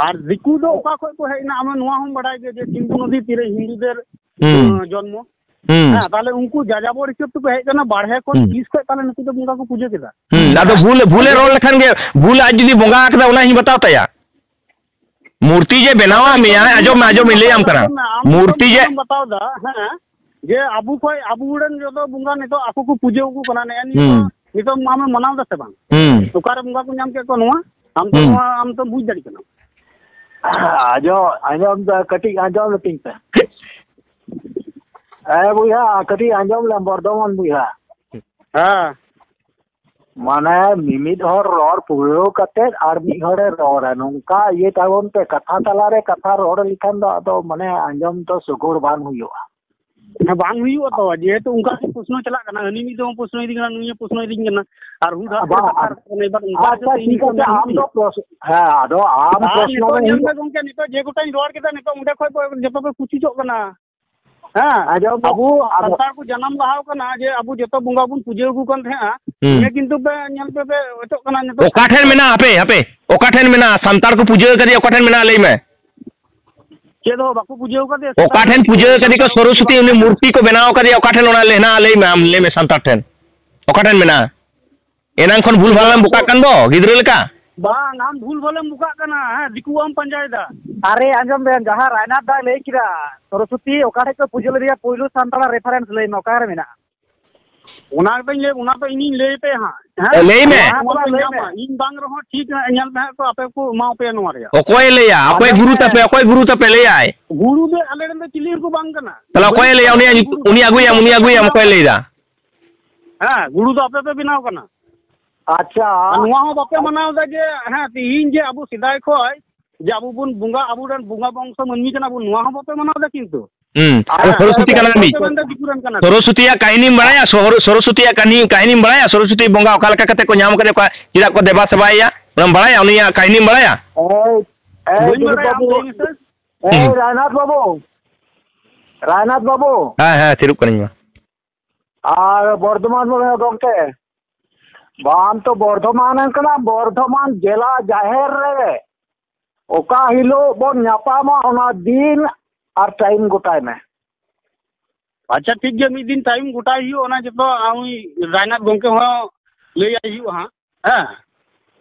ᱟᱨ ᱫᱤᱠᱩ ᱫᱚ ᱚᱠᱟ ᱠᱷᱚᱡ ᱠᱚ ᱦᱮᱡ ᱮᱱᱟ? ᱟᱢ ᱱᱚᱣᱟ ᱦᱚᱸᱢ ᱵᱟᱰᱟᱭ ᱜᱮᱭᱟ ᱡᱮ ᱥᱤᱱᱫᱷᱩ ᱱᱚᱫᱤ ᱛᱤᱨᱮ ᱦᱤᱱᱫᱩ ᱫᱮᱨ, ᱦᱩᱸ᱾ ᱟᱸ, ᱡᱚᱱᱢᱚ᱾ ᱦᱩᱸ᱾ ᱦᱮᱸ, ᱛᱟᱦᱞᱮ ᱩᱱᱠᱩ ᱡᱟᱡᱟᱵᱚᱨ ᱦᱤᱥᱟᱹᱵ ᱛᱮᱠᱚ ᱦᱮᱡ ᱠᱟᱱᱟ᱾ ᱵᱟᱨᱦᱮ ᱠᱷᱚᱱ ᱦᱩᱸ᱾ ᱛᱤᱥ ᱠᱷᱚᱡ ᱛᱟᱦᱞᱮ ᱱᱩᱠᱩ ᱫᱚ ᱵᱚᱸᱜᱟ ᱠᱚ ᱯᱩᱡᱟᱹ ᱠᱮᱫᱟ? ᱦᱩᱸ, ᱟᱫᱚ ᱵᱷᱩᱞ, ᱵᱷᱩᱞᱮ ᱟᱫᱚ ᱨᱚᱲ ᱞᱮᱠᱷᱟᱱ ᱜᱮ, ᱵᱷᱩᱞ ᱟᱡ ᱡᱩᱫᱤ ᱵᱚᱸᱜᱟ ᱟᱠᱟᱫᱟ, ᱚᱱᱟ ᱦᱚᱸᱧ ᱵᱟᱛᱟᱣ ᱛᱟᱭᱟ᱾ ᱢᱩᱨᱛᱤ ᱡᱮ ᱟᱫᱚ ᱵᱮᱱᱟᱣᱟᱜ ᱱᱤᱛᱚᱜ ᱢᱮᱭᱟᱭ, ᱫᱚ ᱟᱸᱡᱚᱢ ᱢᱮ, ᱟᱸᱡᱚᱢ ᱢᱮ, ᱞᱟᱹᱭᱟᱢ ᱠᱟᱱᱟ᱾ ᱟᱢ ᱱᱤᱛᱚᱜ ᱢᱩᱨᱛᱤ ᱡᱮ ᱫᱚᱢ ᱵᱟᱛᱟᱣ ᱫᱟ, ᱦᱮᱸ, ᱡᱮ ᱟᱵᱚ ᱠᱷᱚᱡ, ᱟᱵᱚ ᱨᱮᱱ ᱡᱚᱛᱚ ᱵᱚᱸᱜᱟ ᱱᱤᱛᱚᱜ ᱟᱠᱚ ᱠᱚ ᱯᱩᱡᱟᱹ ᱟᱠᱚ ᱠᱟᱱᱟ, ᱱᱮᱜᱼᱮ ᱱᱤᱭᱟᱹ ᱦᱩᱸ᱾ ᱱᱤᱛᱚᱜ ᱟᱢᱮᱢ ᱢᱟᱱᱟᱣ ᱫᱟ ᱥᱮ ᱵᱟᱝ? ᱦᱩᱸ᱾ ᱚᱠᱟᱨᱮ ᱵᱚᱸᱜᱟ ᱠᱚ ᱧᱟᱢ ᱠᱮᱫ ᱠᱚᱣᱟ ᱱᱚᱣᱟ? ᱟᱢ ᱛᱚ ᱦᱩᱸ᱾ ᱱᱚᱣᱟ, ᱟᱢ ᱛᱚᱢ ᱵᱩᱡᱽ ᱫᱟᱲᱮᱭᱟᱜ ᱠᱟᱱᱟ᱾ ᱟᱸᱡᱚᱢ, ᱟᱸᱡᱚᱢ ᱫᱟ, ᱠᱟᱹᱴᱤᱡ ᱟᱸᱡᱚᱢ ᱞᱮᱛᱤᱧ ᱯᱮ᱾ ᱦᱮᱸ ᱵᱚᱭᱦᱟ, ᱠᱟᱹᱴᱤᱡ ᱟᱸᱡᱚᱢ ᱞᱮᱢ ᱵᱚᱨᱫᱷᱚᱢᱟᱱ ᱵᱚᱭᱦᱟ᱾ ᱦᱮᱸ᱾ ᱢᱟᱱᱮ ᱢᱤᱢᱤᱫ ᱦᱚᱲ ᱨᱚᱲ ᱯᱩᱨᱟᱹᱣ ᱠᱟᱛᱮᱫ ᱟᱨ ᱢᱤᱫ ᱦᱚᱲᱮ ᱨᱚᱲᱟ, ᱱᱚᱝᱠᱟ ᱤᱭᱟᱹ ᱛᱟᱵᱚᱱ ᱯᱮ, ᱠᱟᱛᱷᱟ ᱛᱟᱞᱟᱨᱮ ᱠᱟᱛᱷᱟ ᱨᱚᱲ ᱞᱮᱠᱷᱟᱱ ᱫᱚ ᱟᱫᱚ ᱢᱟᱱᱮ ᱟᱸᱡᱚᱢ ᱫᱚ ᱥᱚᱜᱚᱲ ᱵᱟᱝ ᱦᱩᱭᱩᱜᱼᱟ᱾ ᱦᱮᱸ, ᱵᱟᱝ ᱦᱩᱭᱩᱜᱼᱟ ᱛᱚ, ᱡᱮᱦᱮᱛᱩ ᱚᱱᱠᱟ ᱜᱮ ᱯᱨᱚᱥᱱᱚ ᱪᱟᱞᱟᱜ ᱠᱟᱱᱟ, ᱦᱟᱹᱱᱤ ᱢᱤᱫ ᱫᱚᱢ ᱯᱨᱚᱥᱱᱚᱭᱮᱫᱤᱧ ᱠᱟᱱᱟ, ᱱᱩᱭᱮ ᱯᱨᱚᱥᱱᱚᱭᱮᱫᱤᱧ ᱠᱟᱱᱟ, ᱟᱨ ᱦᱩᱰ ᱦᱟᱴ ᱠᱟᱛᱮ ᱵᱟᱝ, ᱠᱟᱛᱷᱟ ᱨᱟᱠᱟᱵ ᱠᱟᱱᱟ, ᱮᱵᱟᱨ ᱚᱱᱠᱟ ᱟᱪᱪᱷᱟ, ᱜᱮᱛᱚ ᱤᱧ ᱴᱷᱤᱠ ᱦᱚᱸ ᱟᱪᱷᱮ, ᱢᱮᱱ ᱟᱢ ᱫᱚ ᱦᱩᱭᱩᱜᱼᱟ᱾ ᱯᱨᱚᱥ-, ᱦᱮᱸ, ᱟᱫᱚ ᱟᱢ ᱟᱨ ᱯᱨᱚᱥᱱᱚ ᱱᱤᱛᱚᱜ ᱢᱮ ᱧᱮᱞ ᱦᱩᱭᱩᱜ ᱢᱮ ᱜᱚᱝᱠᱮ, ᱱᱤᱛᱚᱜ ᱡᱮ ᱜᱚᱴᱟᱧ ᱨᱚᱲ ᱠᱮᱫᱟ, ᱱᱤᱛᱚᱜ ᱚᱸᱰᱮ ᱠᱷᱚᱡ ᱠᱚ ᱡᱚᱛᱚ ᱠᱚ ᱠᱩᱪᱤᱛᱚᱜ ᱠᱟᱱᱟ᱾ ᱦᱮᱸ, ᱟᱸᱡᱚᱢ ᱢᱮ, ᱟᱵᱚ ᱟᱫᱚ ᱥᱟᱱᱛᱟᱲ ᱠᱚ ᱡᱟᱱᱟᱢ ᱞᱟᱦᱟᱣ ᱠᱟᱱᱟ ᱡᱮ ᱟᱵᱚ ᱡᱚᱛᱚ ᱵᱚᱸᱜᱟ ᱵᱚᱱ ᱯᱩᱡᱟᱹ ᱟᱠᱚ ᱠᱟᱱ ᱛᱟᱦᱮᱸᱜᱼᱟ, ᱦᱩᱸ᱾ ᱤᱱᱟᱹ ᱠᱤᱱᱛᱩ ᱯᱮ ᱧᱮᱞ ᱯᱮ, ᱯᱮ ᱚᱪᱚᱜ ᱠᱟᱱᱟ ᱱᱤᱛᱚᱜ᱾ ᱚᱠᱟ ᱴᱷᱮᱱ ᱢᱮᱱᱟᱜᱼᱟ? ᱦᱟᱯᱮ, ᱦᱟᱯᱮ, ᱚᱠᱟ ᱴᱷᱮᱱ ᱢᱮᱱᱟᱜᱼᱟ? ᱥᱟᱱᱛᱟᱲ ᱠᱚ ᱯᱩᱡᱟᱹ ᱟᱠᱟᱫᱮᱭᱟ, ᱚᱠᱟ ᱴᱷᱮᱱ ᱢᱮᱱᱟᱜᱼᱟ? ᱞᱟᱹᱭ ᱢᱮ᱾ ᱪᱮᱫ ᱦᱚᱸ ᱵᱟᱠᱚ ᱯᱩᱡᱟᱹ ᱟᱠᱟᱫᱮᱭᱟ, ᱚᱠᱟ ᱥᱮᱛᱟᱜ ᱴᱷᱮᱱ ᱨᱮ ᱯᱩᱡᱟᱹ ᱟᱠᱟᱫᱮᱭᱟ ᱠᱚ? ᱥᱚᱨᱚᱥᱚᱛᱤ, ᱩᱱᱤ ᱢᱩᱨᱛᱤ ᱠᱚ ᱵᱮᱱᱟᱣ ᱟᱠᱟᱫᱮᱭᱟ, ᱚᱠᱟ ᱴᱷᱮᱱ ᱚᱱᱟ ᱞᱟᱹᱭ ᱦᱮᱱᱟᱜᱼᱟ? ᱞᱟᱹᱭ ᱢᱮ, ᱟᱢ ᱞᱟᱹᱭ ᱢᱮ ᱥᱟᱱᱛᱟᱲ ᱴᱷᱮᱱ᱾ ᱚᱠᱟ ᱴᱷᱮᱱ ᱢᱮᱱᱟᱜᱼᱟ? ᱮᱱᱟᱝ ᱠᱷᱚᱱ ᱵᱷᱩᱞ ᱵᱷᱟᱞᱮᱢ ᱵᱚᱠᱟᱜ ᱠᱟᱱ ᱫᱚ ᱜᱤᱫᱽᱨᱟᱹ ᱞᱮᱠᱟ᱾ ᱵᱟᱝ, ᱟᱢ ᱵᱷᱩᱞ ᱵᱷᱟᱞᱮᱢ ᱵᱚᱠᱟᱜ ᱠᱟᱱᱟ, ᱦᱮᱸ, ᱫᱤᱠᱩᱣᱟᱜ ᱮᱢ ᱯᱟᱸᱡᱟᱭᱮᱫᱟ᱾ ᱟᱨᱮ, ᱟᱸᱡᱚᱢ ᱵᱮᱱ, ᱡᱟᱦᱟᱸ ᱨᱟᱭᱱᱟᱛᱷ ᱫᱟᱭ ᱞᱟᱹᱭ ᱠᱮᱫᱟ, ᱥᱚᱨᱚᱥᱚᱛᱤ ᱚᱠᱟ ᱴᱷᱮᱡ ᱠᱚ ᱯᱩᱡᱟᱹ ᱞᱮᱫᱮᱭᱟ, ᱯᱩᱭᱞᱩ ᱥᱟᱱᱛᱟᱲᱟᱜ reference ᱞᱟᱹᱭ ᱢᱮ, ᱚᱠᱟ ᱨᱮ ᱢᱮᱱᱟᱜᱼᱟ? ᱚᱱᱟ ᱜᱮᱛᱚᱧ ᱞᱟᱹᱭ, ᱚᱱᱟ ᱫᱚ ᱤᱧᱤᱧ ᱞᱟᱹᱭ ᱟᱯᱮᱭᱟ ᱦᱟᱸᱜ, ᱦᱮᱸ? ᱮ, ᱞᱟᱹᱭ ᱢᱮ᱾ ᱱᱚᱣᱟ ᱠᱚ ᱞᱟᱹᱭ ᱧᱟᱢᱟ᱾ ᱢᱮ᱾ ᱤᱧ ᱵᱟᱝ ᱨᱮᱦᱚᱸ ᱴᱷᱤᱠ ᱧᱮᱞ ᱢᱮ ᱦᱟᱸᱜ ᱠᱚ, ᱟᱯᱮ ᱠᱚ ᱮᱢᱟ ᱯᱮᱭᱟ ᱱᱚᱣᱟ ᱨᱮᱭᱟᱜ᱾ ᱚᱠᱚᱭᱮ ᱞᱟᱹᱭᱟ? ᱚᱠᱚᱭ ᱟᱸᱡᱚᱢ ᱜᱩᱨᱩ ᱢᱮ᱾ ᱛᱟᱯᱮ? ᱚᱠᱚᱭ ᱜᱩᱨᱩ ᱛᱟᱯᱮ ᱞᱟᱹᱭᱟᱭ? ᱜᱩᱨᱩ ᱫᱚ ᱟᱞᱮ ᱨᱮᱱ ᱫᱚ ᱪᱤᱞᱤ ᱦᱚᱸᱠᱚ ᱵᱟᱝ ᱠᱟᱱᱟ᱾ ᱛᱟᱦᱞᱮ ᱚᱠᱚᱭᱮ ᱵᱟᱹᱱᱩᱜ ᱞᱟᱹᱭᱟ? ᱠᱚᱣᱟ ᱩᱱᱤ ᱱᱚᱰᱮ ᱨᱮᱱ ᱜᱩᱨᱩ ᱫᱚ᱾ ᱩᱱᱤ ᱟᱹᱜᱩᱭᱟᱢ, ᱩᱱᱤ ᱟᱹᱜᱩᱭᱟᱢ, ᱚᱠᱚᱭᱮ ᱞᱟᱹᱭᱫᱟ? ᱦᱮᱸ, ᱜᱩᱨᱩ ᱫᱚ ᱟᱯᱮ ᱯᱮ ᱵᱮᱱᱟᱣ ᱠᱟᱱᱟ᱾ ᱟᱪᱪᱷᱟ᱾ ᱟᱨ ᱱᱚᱣᱟ ᱦᱚᱸ ᱵᱟᱯᱮ ᱢᱟᱱᱟᱣ ᱮᱫᱟ ᱡᱮ, ᱦᱮᱸ, ᱛᱤᱦᱤᱧ ᱡᱮ ᱟᱵᱚ ᱥᱮᱫᱟᱭ ᱠᱷᱚᱡ ᱡᱮ ᱟᱵᱚ ᱵᱚᱱ ᱵᱚᱸᱜᱟ, ᱟᱵᱚᱨᱮᱱ ᱵᱚᱸᱜᱟ ᱵᱚᱝᱥᱚ ᱢᱟᱹᱱᱢᱤ ᱠᱟᱱᱟ ᱵᱚᱱ, ᱱᱚᱣᱟ ᱦᱚᱸ ᱵᱟᱯᱮ ᱢᱟᱱᱟᱣ ᱮᱫᱟ ᱠᱤᱱᱛᱩ᱾ ᱦᱩᱸ᱾ ᱟᱫᱚ ᱥᱚᱨᱚᱥᱚᱛᱤ ᱠᱟᱱᱟ ᱢᱤᱫ᱾ ᱵᱷᱚᱜᱚᱵᱟᱱ ᱫᱚ ᱫᱤᱠᱩ ᱨᱮᱱ ᱠᱟᱱᱟ ᱠᱚ᱾ ᱥᱚᱨᱚᱥᱚᱛᱤᱭᱟᱜ ᱠᱟᱹᱦᱱᱤᱢ ᱵᱟᱲᱟᱭᱟ? ᱥᱚᱨᱚ-, ᱥᱚᱨᱚᱥᱚᱛᱤᱭᱟᱜ ᱠᱟᱹᱦᱱᱤ, ᱠᱟᱹᱦᱱᱤᱢ ᱵᱟᱲᱟᱭᱟ? ᱥᱚᱨᱚᱥᱚᱛᱤ ᱵᱚᱸᱜᱟ ᱚᱠᱟ ᱞᱮᱠᱟ ᱠᱟᱛᱮ ᱠᱚ ᱧᱟᱢ ᱠᱟᱫᱮᱭᱟ, ᱚᱠᱟ, ᱪᱮᱫᱟᱜ ᱠᱚ ᱫᱮᱵᱟ ᱥᱮᱵᱟᱭᱮᱭᱟ? ᱚᱱᱟᱢ ᱵᱟᱲᱟᱭᱟ? ᱩᱱᱤᱭᱟᱜ ᱠᱟᱹᱦᱱᱤᱢ ᱵᱟᱲᱟᱭᱟ? ᱮᱭ, ᱮᱭ, ᱵᱟᱹᱧ ᱫᱤᱞᱤᱯ ᱵᱟᱲᱟᱭᱟ, ᱟᱢ ᱵᱟᱹᱵᱩ, ᱞᱟᱹᱭ ᱢᱮᱥᱮ᱾ ᱮᱭ, ᱦᱩᱸ᱾ ᱨᱟᱭᱱᱟᱛᱷ ᱵᱟᱹᱵᱩ, ᱨᱟᱭᱱᱟᱛᱷ ᱵᱟᱹᱵᱩ᱾ ᱦᱮᱸ, ᱦᱮᱸ, ᱛᱷᱤᱨᱚᱜ ᱠᱟᱹᱱᱟᱹᱧ ᱢᱟ᱾ ᱟᱨ ᱵᱚᱨᱫᱷᱚᱢᱟᱱ ᱜᱚᱢᱠᱮ, ᱵᱟᱝ ᱛᱚ ᱵᱚᱨᱫᱷᱚᱢᱟᱱ ᱨᱮᱱ ᱠᱟᱱᱟ, ᱵᱚᱨᱫᱷᱚᱢᱟᱱ ᱡᱮᱞᱟ ᱡᱟᱦᱮᱨ ᱨᱮ ᱚᱠᱟ ᱦᱤᱞᱳᱜ ᱵᱚᱱ ᱧᱟᱯᱟᱢᱟ, ᱚᱱᱟ ᱫᱤᱱ ᱟᱨ ᱴᱟᱭᱤᱢ ᱜᱚᱴᱟᱭ ᱢᱮ᱾ ᱟᱪᱪᱷᱟ, ᱴᱷᱤᱠ ᱜᱮᱭᱟ, ᱢᱤᱫ ᱫᱤᱱ ᱴᱟᱭᱤᱢ ᱜᱚᱴᱟᱭ ᱦᱩᱭᱩᱜᱼᱟ, ᱚᱱᱟ ᱡᱚᱛᱚ ᱩᱱᱤ ᱨᱟᱭᱱᱟᱛᱷ ᱜᱚᱢᱠᱮ ᱦᱚᱸ ᱞᱟᱹᱭᱟᱭ ᱦᱩᱭᱩᱜᱼᱟ ᱦᱟᱸᱜ, ᱦᱮᱸ?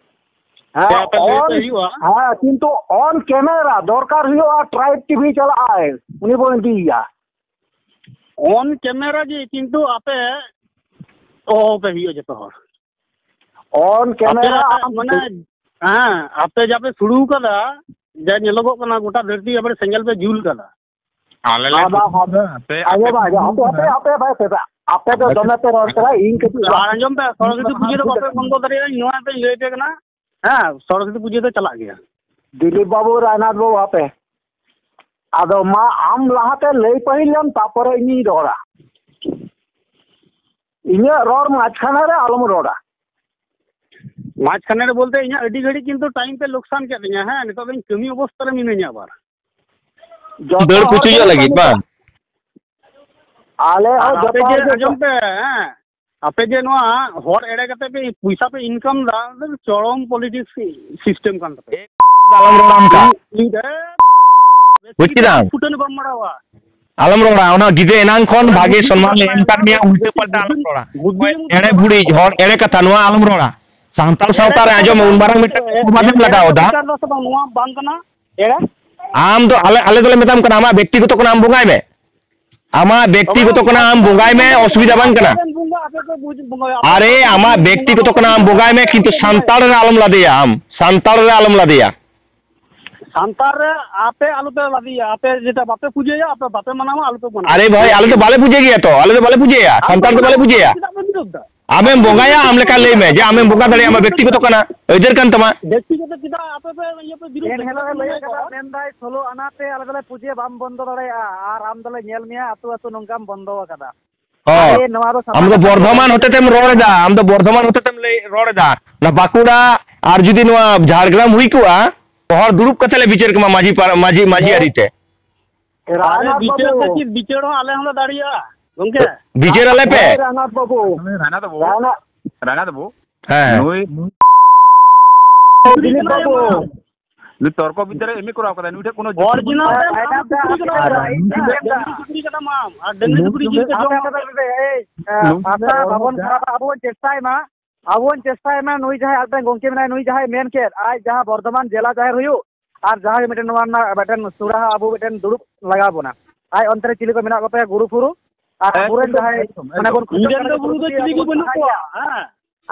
ᱦᱮᱸ, ᱥᱮ ᱟᱯᱮ ᱞᱟᱹᱭ ᱟᱯᱮ on, ᱦᱩᱭᱩᱜᱼᱟ? ᱦᱮᱸ, ᱠᱤᱱᱛᱩ on camera ᱫᱚᱨᱠᱟᱨ ᱦᱩᱭᱩᱜᱼᱟ, ᱴᱨᱟᱭᱤᱵᱽ ᱴᱤᱵᱷᱤ ᱪᱟᱞᱟᱜᱼᱟᱭ, ᱩᱱᱤ ᱵᱚᱱ ᱤᱫᱤᱭᱮᱭᱟ᱾ On camera ᱜᱮ, ᱠᱤᱱᱛᱩ ᱟᱯᱮ ᱦᱚᱦᱚ ᱯᱮ ᱦᱩᱭᱩᱜᱼᱟ ᱡᱚᱛᱚ ᱦᱚᱲ᱾ On camera ᱟᱯᱮ ᱟᱢ ᱢᱟᱱᱮ, ᱦᱮᱸ, ᱟᱯᱮ ᱡᱟ ᱯᱮ ᱥᱩᱲᱩ ᱠᱟᱫᱟ, ᱡᱟ ᱧᱮᱞᱚᱜᱚᱜ ᱠᱟᱱᱟ, ᱜᱚᱴᱟ ᱫᱷᱟᱹᱨᱛᱤ ᱟᱵᱟᱨ ᱥᱮᱸᱜᱮᱞ ᱯᱮ ᱡᱩᱞ ᱠᱟᱫᱟ᱾ ᱟᱞᱮ ᱞᱮ ᱟᱫᱚ ᱥᱩᱲᱩ ᱠᱟᱫᱟ, ᱟᱯᱮ, ᱟᱯᱮ ᱟᱯᱮ ᱯᱮ ᱵᱟᱝ, ᱥᱩᱲᱩ ᱟᱯᱮ, ᱠᱟᱫᱟ᱾ ᱟᱯᱮ, ᱟᱯᱮ, ᱟᱯᱮ ᱫᱚ ᱟᱞᱮ ᱫᱚᱢᱮ ᱯᱮ ᱨᱚᱲ ᱠᱟᱫᱟ, ᱤᱧ ᱠᱟᱹᱴᱤᱡ ᱟᱨ ᱟᱸᱡᱚᱢ ᱯᱮ, ᱥᱚᱨᱚᱥᱚᱛᱤ ᱯᱩᱡᱟᱹ ᱫᱚ ᱵᱟᱯᱮ ᱵᱚᱱᱫᱚ ᱫᱟᱲᱮᱭᱟᱜᱼᱟ, ᱤᱧ ᱱᱚᱣᱟ ᱯᱮ ᱞᱟᱹᱭ ᱟᱯᱮ ᱠᱟᱱᱟ᱾ ᱦᱮᱸ, ᱥᱚᱨᱚᱥᱚᱛᱤ ᱯᱩᱡᱟᱹ ᱫᱚ ᱪᱟᱞᱟᱜ ᱜᱮᱭᱟ᱾ ᱫᱤᱞᱤᱯ ᱵᱟᱹᱵᱩ, ᱨᱟᱭᱱᱟᱛᱷ ᱵᱟᱹᱵᱩ, ᱟᱯᱮ᱾ ᱟᱫᱚ ᱢᱟ, ᱟᱢ ᱞᱟᱦᱟᱛᱮ ᱞᱟᱹᱭ ᱯᱟᱹᱦᱤᱞ ᱞᱮᱢ, ᱛᱟᱯᱚᱨᱮ ᱤᱧᱤᱧ ᱨᱚᱲᱟ᱾ ᱤᱧᱟᱹᱜ ᱨᱚᱲ ᱢᱟᱡᱷᱠᱷᱟᱱᱮ ᱨᱮ ᱟᱞᱚᱢ ᱨᱚᱲᱟ᱾ ᱢᱟᱡᱷᱠᱷᱟᱱᱮ ᱨᱮ ᱵᱚᱞᱛᱮ ᱤᱧᱟᱹᱜ ᱟᱹᱰᱤ ᱜᱷᱟᱹᱲᱤᱡ ᱠᱤᱱᱛᱩ time ᱯᱮ ᱞᱚᱠᱥᱟᱱ ᱠᱮᱫ ᱛᱤᱧᱟ᱾ ᱦᱮᱸ, ᱱᱤᱛᱚᱜ ᱫᱚ ᱤᱧ ᱠᱟᱹᱢᱤ ᱚᱵᱚᱥᱛᱟ ᱨᱮ ᱢᱤᱱᱟᱹᱧᱟ ᱟᱵᱟᱨ᱾ ᱡᱚᱛᱚ ᱫᱟᱹᱲ ᱦᱚᱲ ᱯᱩᱪᱩᱡᱚᱜ ᱜᱮ ᱞᱟᱹᱜᱤᱫ ᱠᱟᱹᱢᱤ᱾ ᱵᱟᱝ? ᱟᱞᱮ ᱟᱨ ᱦᱚᱸ ᱟᱯᱮ ᱡᱚᱛᱚ ᱡᱮ, ᱦᱚᱲ ᱜᱮ ᱟᱸᱡᱚᱢ ᱯᱮ, ᱦᱮᱸ, ᱟᱯᱮ ᱡᱮ ᱱᱚᱣᱟ ᱦᱚᱲ ᱮᱲᱮ ᱠᱟᱛᱮ ᱯᱮ ᱯᱚᱭᱥᱟ ᱯᱮ income ᱫᱟ, ᱪᱚᱨᱚᱢ politics system ᱠᱟᱱ ᱛᱟᱯᱮᱭᱟ᱾ ᱟᱞᱚᱢ ᱨᱚᱲᱟ ᱚᱱᱠᱟ᱾ ᱤᱧ, ᱤᱧ, ᱵᱩᱡ ᱠᱮᱫᱟᱢ? ᱯᱷᱩᱴᱟᱹᱱ ᱵᱟᱢ ᱵᱟᱲᱟᱣᱟ᱾ ᱟᱞᱚᱢ ᱨᱚᱲᱟ, ᱚᱱᱟ ᱜᱤᱫᱽᱨᱟᱹ ᱮᱱᱟᱝ ᱠᱷᱚᱱ ᱚᱱᱟ ᱵᱷᱟᱜᱮ ᱵᱩᱫᱽᱫᱷᱤ ᱥᱚᱱᱢᱟᱱ ᱞᱮ ᱮᱢ ᱠᱟᱫ ᱢᱮᱭᱟ, ᱩᱞᱴᱟᱹ ᱯᱟᱞᱴᱟ ᱟᱞᱚᱢ ᱨᱚᱲᱟ᱾ ᱵᱩᱫᱽᱫᱷᱤ ᱚᱠᱚᱭ ᱮᱲᱮ ᱵᱩᱫᱽᱫᱷᱤ ᱵᱷᱩᱲᱤ ᱦᱚᱲ ᱮᱲᱮ ᱠᱟᱛᱷᱟ, ᱱᱚᱣᱟ ᱟᱞᱚᱢ ᱨᱚᱲᱟ᱾ ᱥᱟᱱᱛᱟᱲ ᱮᱲᱮ ᱥᱟᱶᱛᱟ ᱨᱮ ᱠᱟᱛᱷᱟ ᱫᱚ ᱟᱸᱡᱚᱢ ᱢᱮ, ᱵᱟᱝ, ᱩᱱ ᱢᱟᱨᱟᱝ ᱢᱤᱫᱴᱟᱝ ᱮᱲᱮ, ᱚᱯᱚᱵᱟᱫ ᱮᱢ ᱮᱲᱮ ᱞᱟᱜᱟᱣ ᱠᱟᱛᱷᱟ ᱮᱫᱟ᱾ ᱵᱤᱪᱟᱨ ᱫᱚ ᱥᱮ ᱵᱟᱝ, ᱱᱚᱣᱟ ᱵᱟᱝ ᱠᱟᱱᱟ ᱮᱲᱮ? ᱟᱢ ᱫᱚ ᱟᱞᱮ, ᱟᱞᱮ ᱫᱚᱞᱮ ᱢᱮᱛᱟᱢ ᱠᱟᱱᱟ, ᱟᱢᱟᱜ ᱵᱮᱠᱛᱤᱜᱚᱛᱚ ᱠᱟᱱᱟ, ᱟᱢ ᱵᱚᱸᱜᱟᱭ ᱢᱮ᱾ ᱟᱢᱟᱜ ᱵᱮᱠᱛᱤᱜᱚᱛᱚ ᱠᱟᱱᱟ, ᱟᱢ ᱵᱚᱸᱜᱟᱭ ᱢᱮ, ᱚᱥᱩᱵᱤᱫᱷᱟ ᱵᱟᱝ ᱠᱟᱱᱟ᱾ ᱟᱯᱮ ᱨᱮᱱ ᱵᱚᱸᱜᱟ, ᱟᱯᱮ ᱯᱮ ᱵᱩᱡᱽ ᱵᱚᱸᱜᱟᱭᱟ, ᱟᱯᱮ ᱟᱨᱮ, ᱯᱮ ᱟᱢᱟᱜ ᱵᱩᱡᱽ ᱵᱮᱠᱛᱤᱜᱚᱛᱚ ᱵᱚᱸᱜᱟ, ᱠᱟᱱᱟ, ᱟᱢ ᱵᱚᱸᱜᱟᱭ ᱢᱮ, ᱟᱯᱮ ᱠᱤᱱᱛᱩ ᱯᱮ ᱵᱚᱸᱜᱟᱭᱟ᱾ ᱥᱟᱱᱛᱟᱲ ᱨᱮ ᱟᱞᱚᱢ ᱞᱟᱫᱮᱭᱟ ᱟᱢ, ᱥᱟᱱᱛᱟᱲ ᱨᱮ ᱟᱞᱚᱢ ᱞᱟᱫᱮᱭᱟ᱾ ᱥᱟᱱᱛᱟᱲ ᱨᱮ ᱟᱯᱮ ᱟᱞᱚᱯᱮ ᱞᱟᱫᱮᱭᱟ, ᱟᱯᱮ ᱡᱮᱴᱟ ᱵᱟᱯᱮ ᱯᱩᱡᱟᱹᱭᱟ, ᱟᱯᱮ ᱵᱟᱯᱮ ᱢᱟᱱᱟᱣᱟ, ᱟᱞᱚᱯᱮ ᱢᱟᱱᱟᱣᱟ᱾ ᱟᱨᱮ ᱵᱷᱟᱭ, ᱟᱞᱮ ᱫᱚ ᱵᱟᱞᱮ ᱯᱩᱡᱟᱹ ᱜᱮᱭᱟ ᱛᱚ, ᱟᱞᱮ ᱫᱚ ᱵᱟᱞᱮ ᱯᱩᱡᱟᱹᱭᱟ, ᱟᱯᱮ ᱥᱟᱱᱛᱟᱲ ᱫᱚ ᱵᱟᱞᱮ ᱢᱟᱱᱟᱣᱟ, ᱯᱩᱡᱟᱹᱭᱟ᱾ ᱪᱮᱫᱟᱜ ᱯᱮ ᱵᱤᱨᱳᱫᱷ ᱫᱟ? ᱟᱢᱮᱢ ᱵᱚᱸᱜᱟᱭᱟ, ᱟᱢ ᱞᱮᱠᱟ ᱞᱟᱹᱭ ᱢᱮ ᱡᱮ ᱟᱢᱮᱢ ᱵᱚᱸᱜᱟ ᱫᱟᱲᱮᱭᱟᱜᱼᱟ, ᱟᱢᱟᱜ ᱵᱮᱠᱛᱤᱜᱚᱛᱚ ᱠᱟᱱᱟ, ᱟᱹᱭᱫᱟᱹᱨ ᱠᱟᱱ ᱛᱟᱢᱟ᱾ ᱵᱮᱠᱛᱤᱜᱚᱛᱚ ᱪᱮᱫᱟᱜ ᱟᱯᱮ ᱯᱮ ᱤᱭᱟᱹ ᱯᱮ ᱵᱤᱨᱩᱫᱷ ᱮᱱ ᱦᱤᱞᱳᱜ ᱮ ᱞᱟᱹᱭ ᱠᱟᱫᱟ, ᱢᱮᱱᱫᱟᱭ, "ᱥᱳᱞᱳ ᱟᱱᱟ ᱛᱮ ᱟᱞᱮ ᱫᱚᱞᱮ ᱯᱩᱡᱟᱹ ᱵᱟᱢ ᱵᱚᱱᱫᱚ ᱫᱟᱲᱮᱭᱟᱜᱼᱟ, ᱟᱨ ᱟᱢ ᱫᱚᱞᱮ ᱧᱮᱞ ᱢᱮᱭᱟ ᱟᱹᱛᱩ ᱟᱹᱛᱩ ᱱᱚᱝᱠᱟᱢ ᱵᱚᱱᱫᱚ ᱟᱠᱟᱫᱟ᱾" ᱦᱚᱸ᱾ ᱟᱨᱮ, ᱱᱚᱣᱟ ᱫᱚ ᱥᱟᱯᱷᱟ ᱟᱢ ᱫᱚ ᱠᱟᱛᱷᱟ ᱵᱚᱨᱫᱷᱚᱢᱟᱱ ᱠᱟᱱᱟ᱾ ᱦᱚᱛᱮᱛᱮᱢ ᱨᱚᱲ ᱮᱫᱟ, ᱟᱢ ᱫᱚ ᱵᱚᱨᱫᱷᱚᱢᱟᱱ ᱦᱚᱛᱮᱛᱮᱢ ᱞᱟᱹᱭ, ᱨᱚᱲ ᱮᱫᱟ᱾ ᱚᱱᱟ ᱵᱟᱸᱠᱩᱲᱟ ᱟᱨ ᱡᱩᱫᱤ ᱱᱚᱣᱟ ᱡᱷᱟᱲᱜᱨᱟᱢ ᱦᱩᱭ ᱠᱚᱜᱼᱟ, ᱦᱚᱲ ᱫᱩᱲᱩᱵ ᱠᱟᱛᱮ ᱞᱮ ᱵᱤᱪᱟᱹᱨ ᱠᱮᱢᱟ ᱢᱟᱹᱡᱷᱤ ᱯᱟᱨᱟ-, ᱢᱟᱹᱡᱷᱤ, ᱢᱟᱹᱡᱷᱤ ᱟᱹᱨᱤ ᱛᱮ᱾ ᱟᱨᱮ, ᱨᱟᱭᱱᱟᱛᱷ ᱵᱤᱪᱟᱹᱨ ᱫᱚ ᱵᱟᱹᱵᱩ᱾ ᱪᱮᱫ ᱵᱤᱪᱟᱹᱨ ᱦᱚᱸ ᱟᱞᱮ ᱦᱚᱸᱞᱮ ᱫᱟᱲᱮᱭᱟᱜᱼᱟ, ᱜᱚᱝᱠᱮ᱾ ᱵᱤᱪᱟᱹᱨ ᱟᱞᱮ ᱯᱮ᱾ ᱦᱳᱭ, ᱨᱟᱭᱱᱟᱛᱷ ᱵᱟᱹᱵᱩ᱾ ᱨᱟᱭᱱᱟᱛᱷ ᱵᱟᱹᱵᱩ᱾ ᱨᱟᱭᱱᱟᱛᱷ ᱵᱟᱹᱵᱩ᱾ ᱦᱮᱸ᱾ ᱱᱩᱭ, ᱱᱩᱭ ᱫᱤᱞᱤᱯ ᱵᱟᱹᱵᱩ᱾ ᱱᱩᱭ ᱛᱚᱨᱠᱚ ᱵᱤᱫᱽᱫᱟᱹ ᱨᱮ ᱮᱢ ᱮ ᱠᱚᱨᱟᱣ ᱠᱟᱫᱟ, ᱱᱩᱭ ᱴᱷᱮᱱ ᱠᱳᱱᱳ ᱡᱩᱠᱛᱤ original ᱵᱟᱹᱱᱩᱜᱼᱟ᱾ ᱨᱮ ᱟᱢ ᱫᱚ ᱪᱩᱠᱨᱤ ᱠᱟᱱᱟ᱾ ᱟᱨ ᱰᱟᱹᱝᱨᱤ ᱪᱩᱠᱨᱤ ᱠᱟᱱᱟᱢ ᱟᱢ, ᱟᱨ ᱰᱟᱹᱝᱨᱤ ᱪᱩᱠᱨᱤ ᱡᱤᱞ ᱠᱚ ᱡᱚᱢ᱾ ᱟᱯᱮ, ᱟᱯᱮ, ᱟᱯᱮ, ᱮᱭ, ᱱᱩᱭ ᱵᱷᱟᱥᱟ ᱵᱟᱵᱚᱱ ᱠᱷᱟᱨᱟᱯᱟ, ᱟᱵᱚ ᱵᱚᱱ ᱪᱮᱥᱴᱟᱭ ᱢᱟ, ᱟᱵᱚ ᱵᱚᱱ ᱪᱮᱥᱴᱟᱭ ᱢᱟ, ᱱᱩᱭ ᱡᱟᱦᱟᱸᱭ ᱟᱨ ᱢᱤᱫᱴᱟᱝ ᱜᱚᱝᱠᱮ ᱢᱮᱱᱟᱭᱟ, ᱱᱩᱭ ᱡᱟᱦᱟᱸᱭ ᱢᱮᱱ ᱠᱮᱫ, ᱟᱡ ᱡᱟᱦᱟᱸ ᱵᱚᱨᱫᱷᱚᱢᱟᱱ ᱡᱮᱞᱟ ᱡᱟᱦᱮᱨ ᱦᱩᱭᱩᱜ, ᱟᱨ ᱡᱟᱦᱟᱸ ᱜᱮ ᱢᱤᱫᱴᱮᱱ ᱱᱚᱣᱟ ᱨᱮᱱᱟᱜ ᱢᱤᱫᱴᱮᱱ ᱥᱩᱨᱟᱦᱟ ᱟᱵᱚ ᱢᱤᱫᱴᱮᱱ ᱫᱩᱲᱩᱵ ᱞᱟᱜᱟᱣ ᱵᱚᱱᱟ᱾ ᱟᱡ ᱚᱱᱛᱮ ᱨᱮ ᱪᱤᱞᱤ ᱠᱚ ᱢᱮᱱᱟᱜ ᱠᱚᱛᱟᱭᱟ, ᱜᱩᱨᱩ ᱯᱷᱩᱨᱩ, ᱟᱨ ᱟᱵᱚᱨᱮᱱ ᱮᱠᱫᱚᱢ, ᱡᱟᱦᱟᱸᱭ ᱮᱠᱫᱚᱢ, ᱢᱟᱱᱮ ᱮᱠᱫᱚᱢ᱾ ᱵᱚᱱ ᱠᱷᱚᱡᱚᱜ ᱱᱤᱡᱮᱨ ᱠᱟᱱᱟ ᱫᱚ ᱜᱩᱨᱩ ᱫᱚ ᱡᱮ ᱪᱤᱞᱤ ᱜᱮ ᱵᱟᱹᱱᱩᱜ ᱠᱚᱣᱟ, ᱦᱮᱸ᱾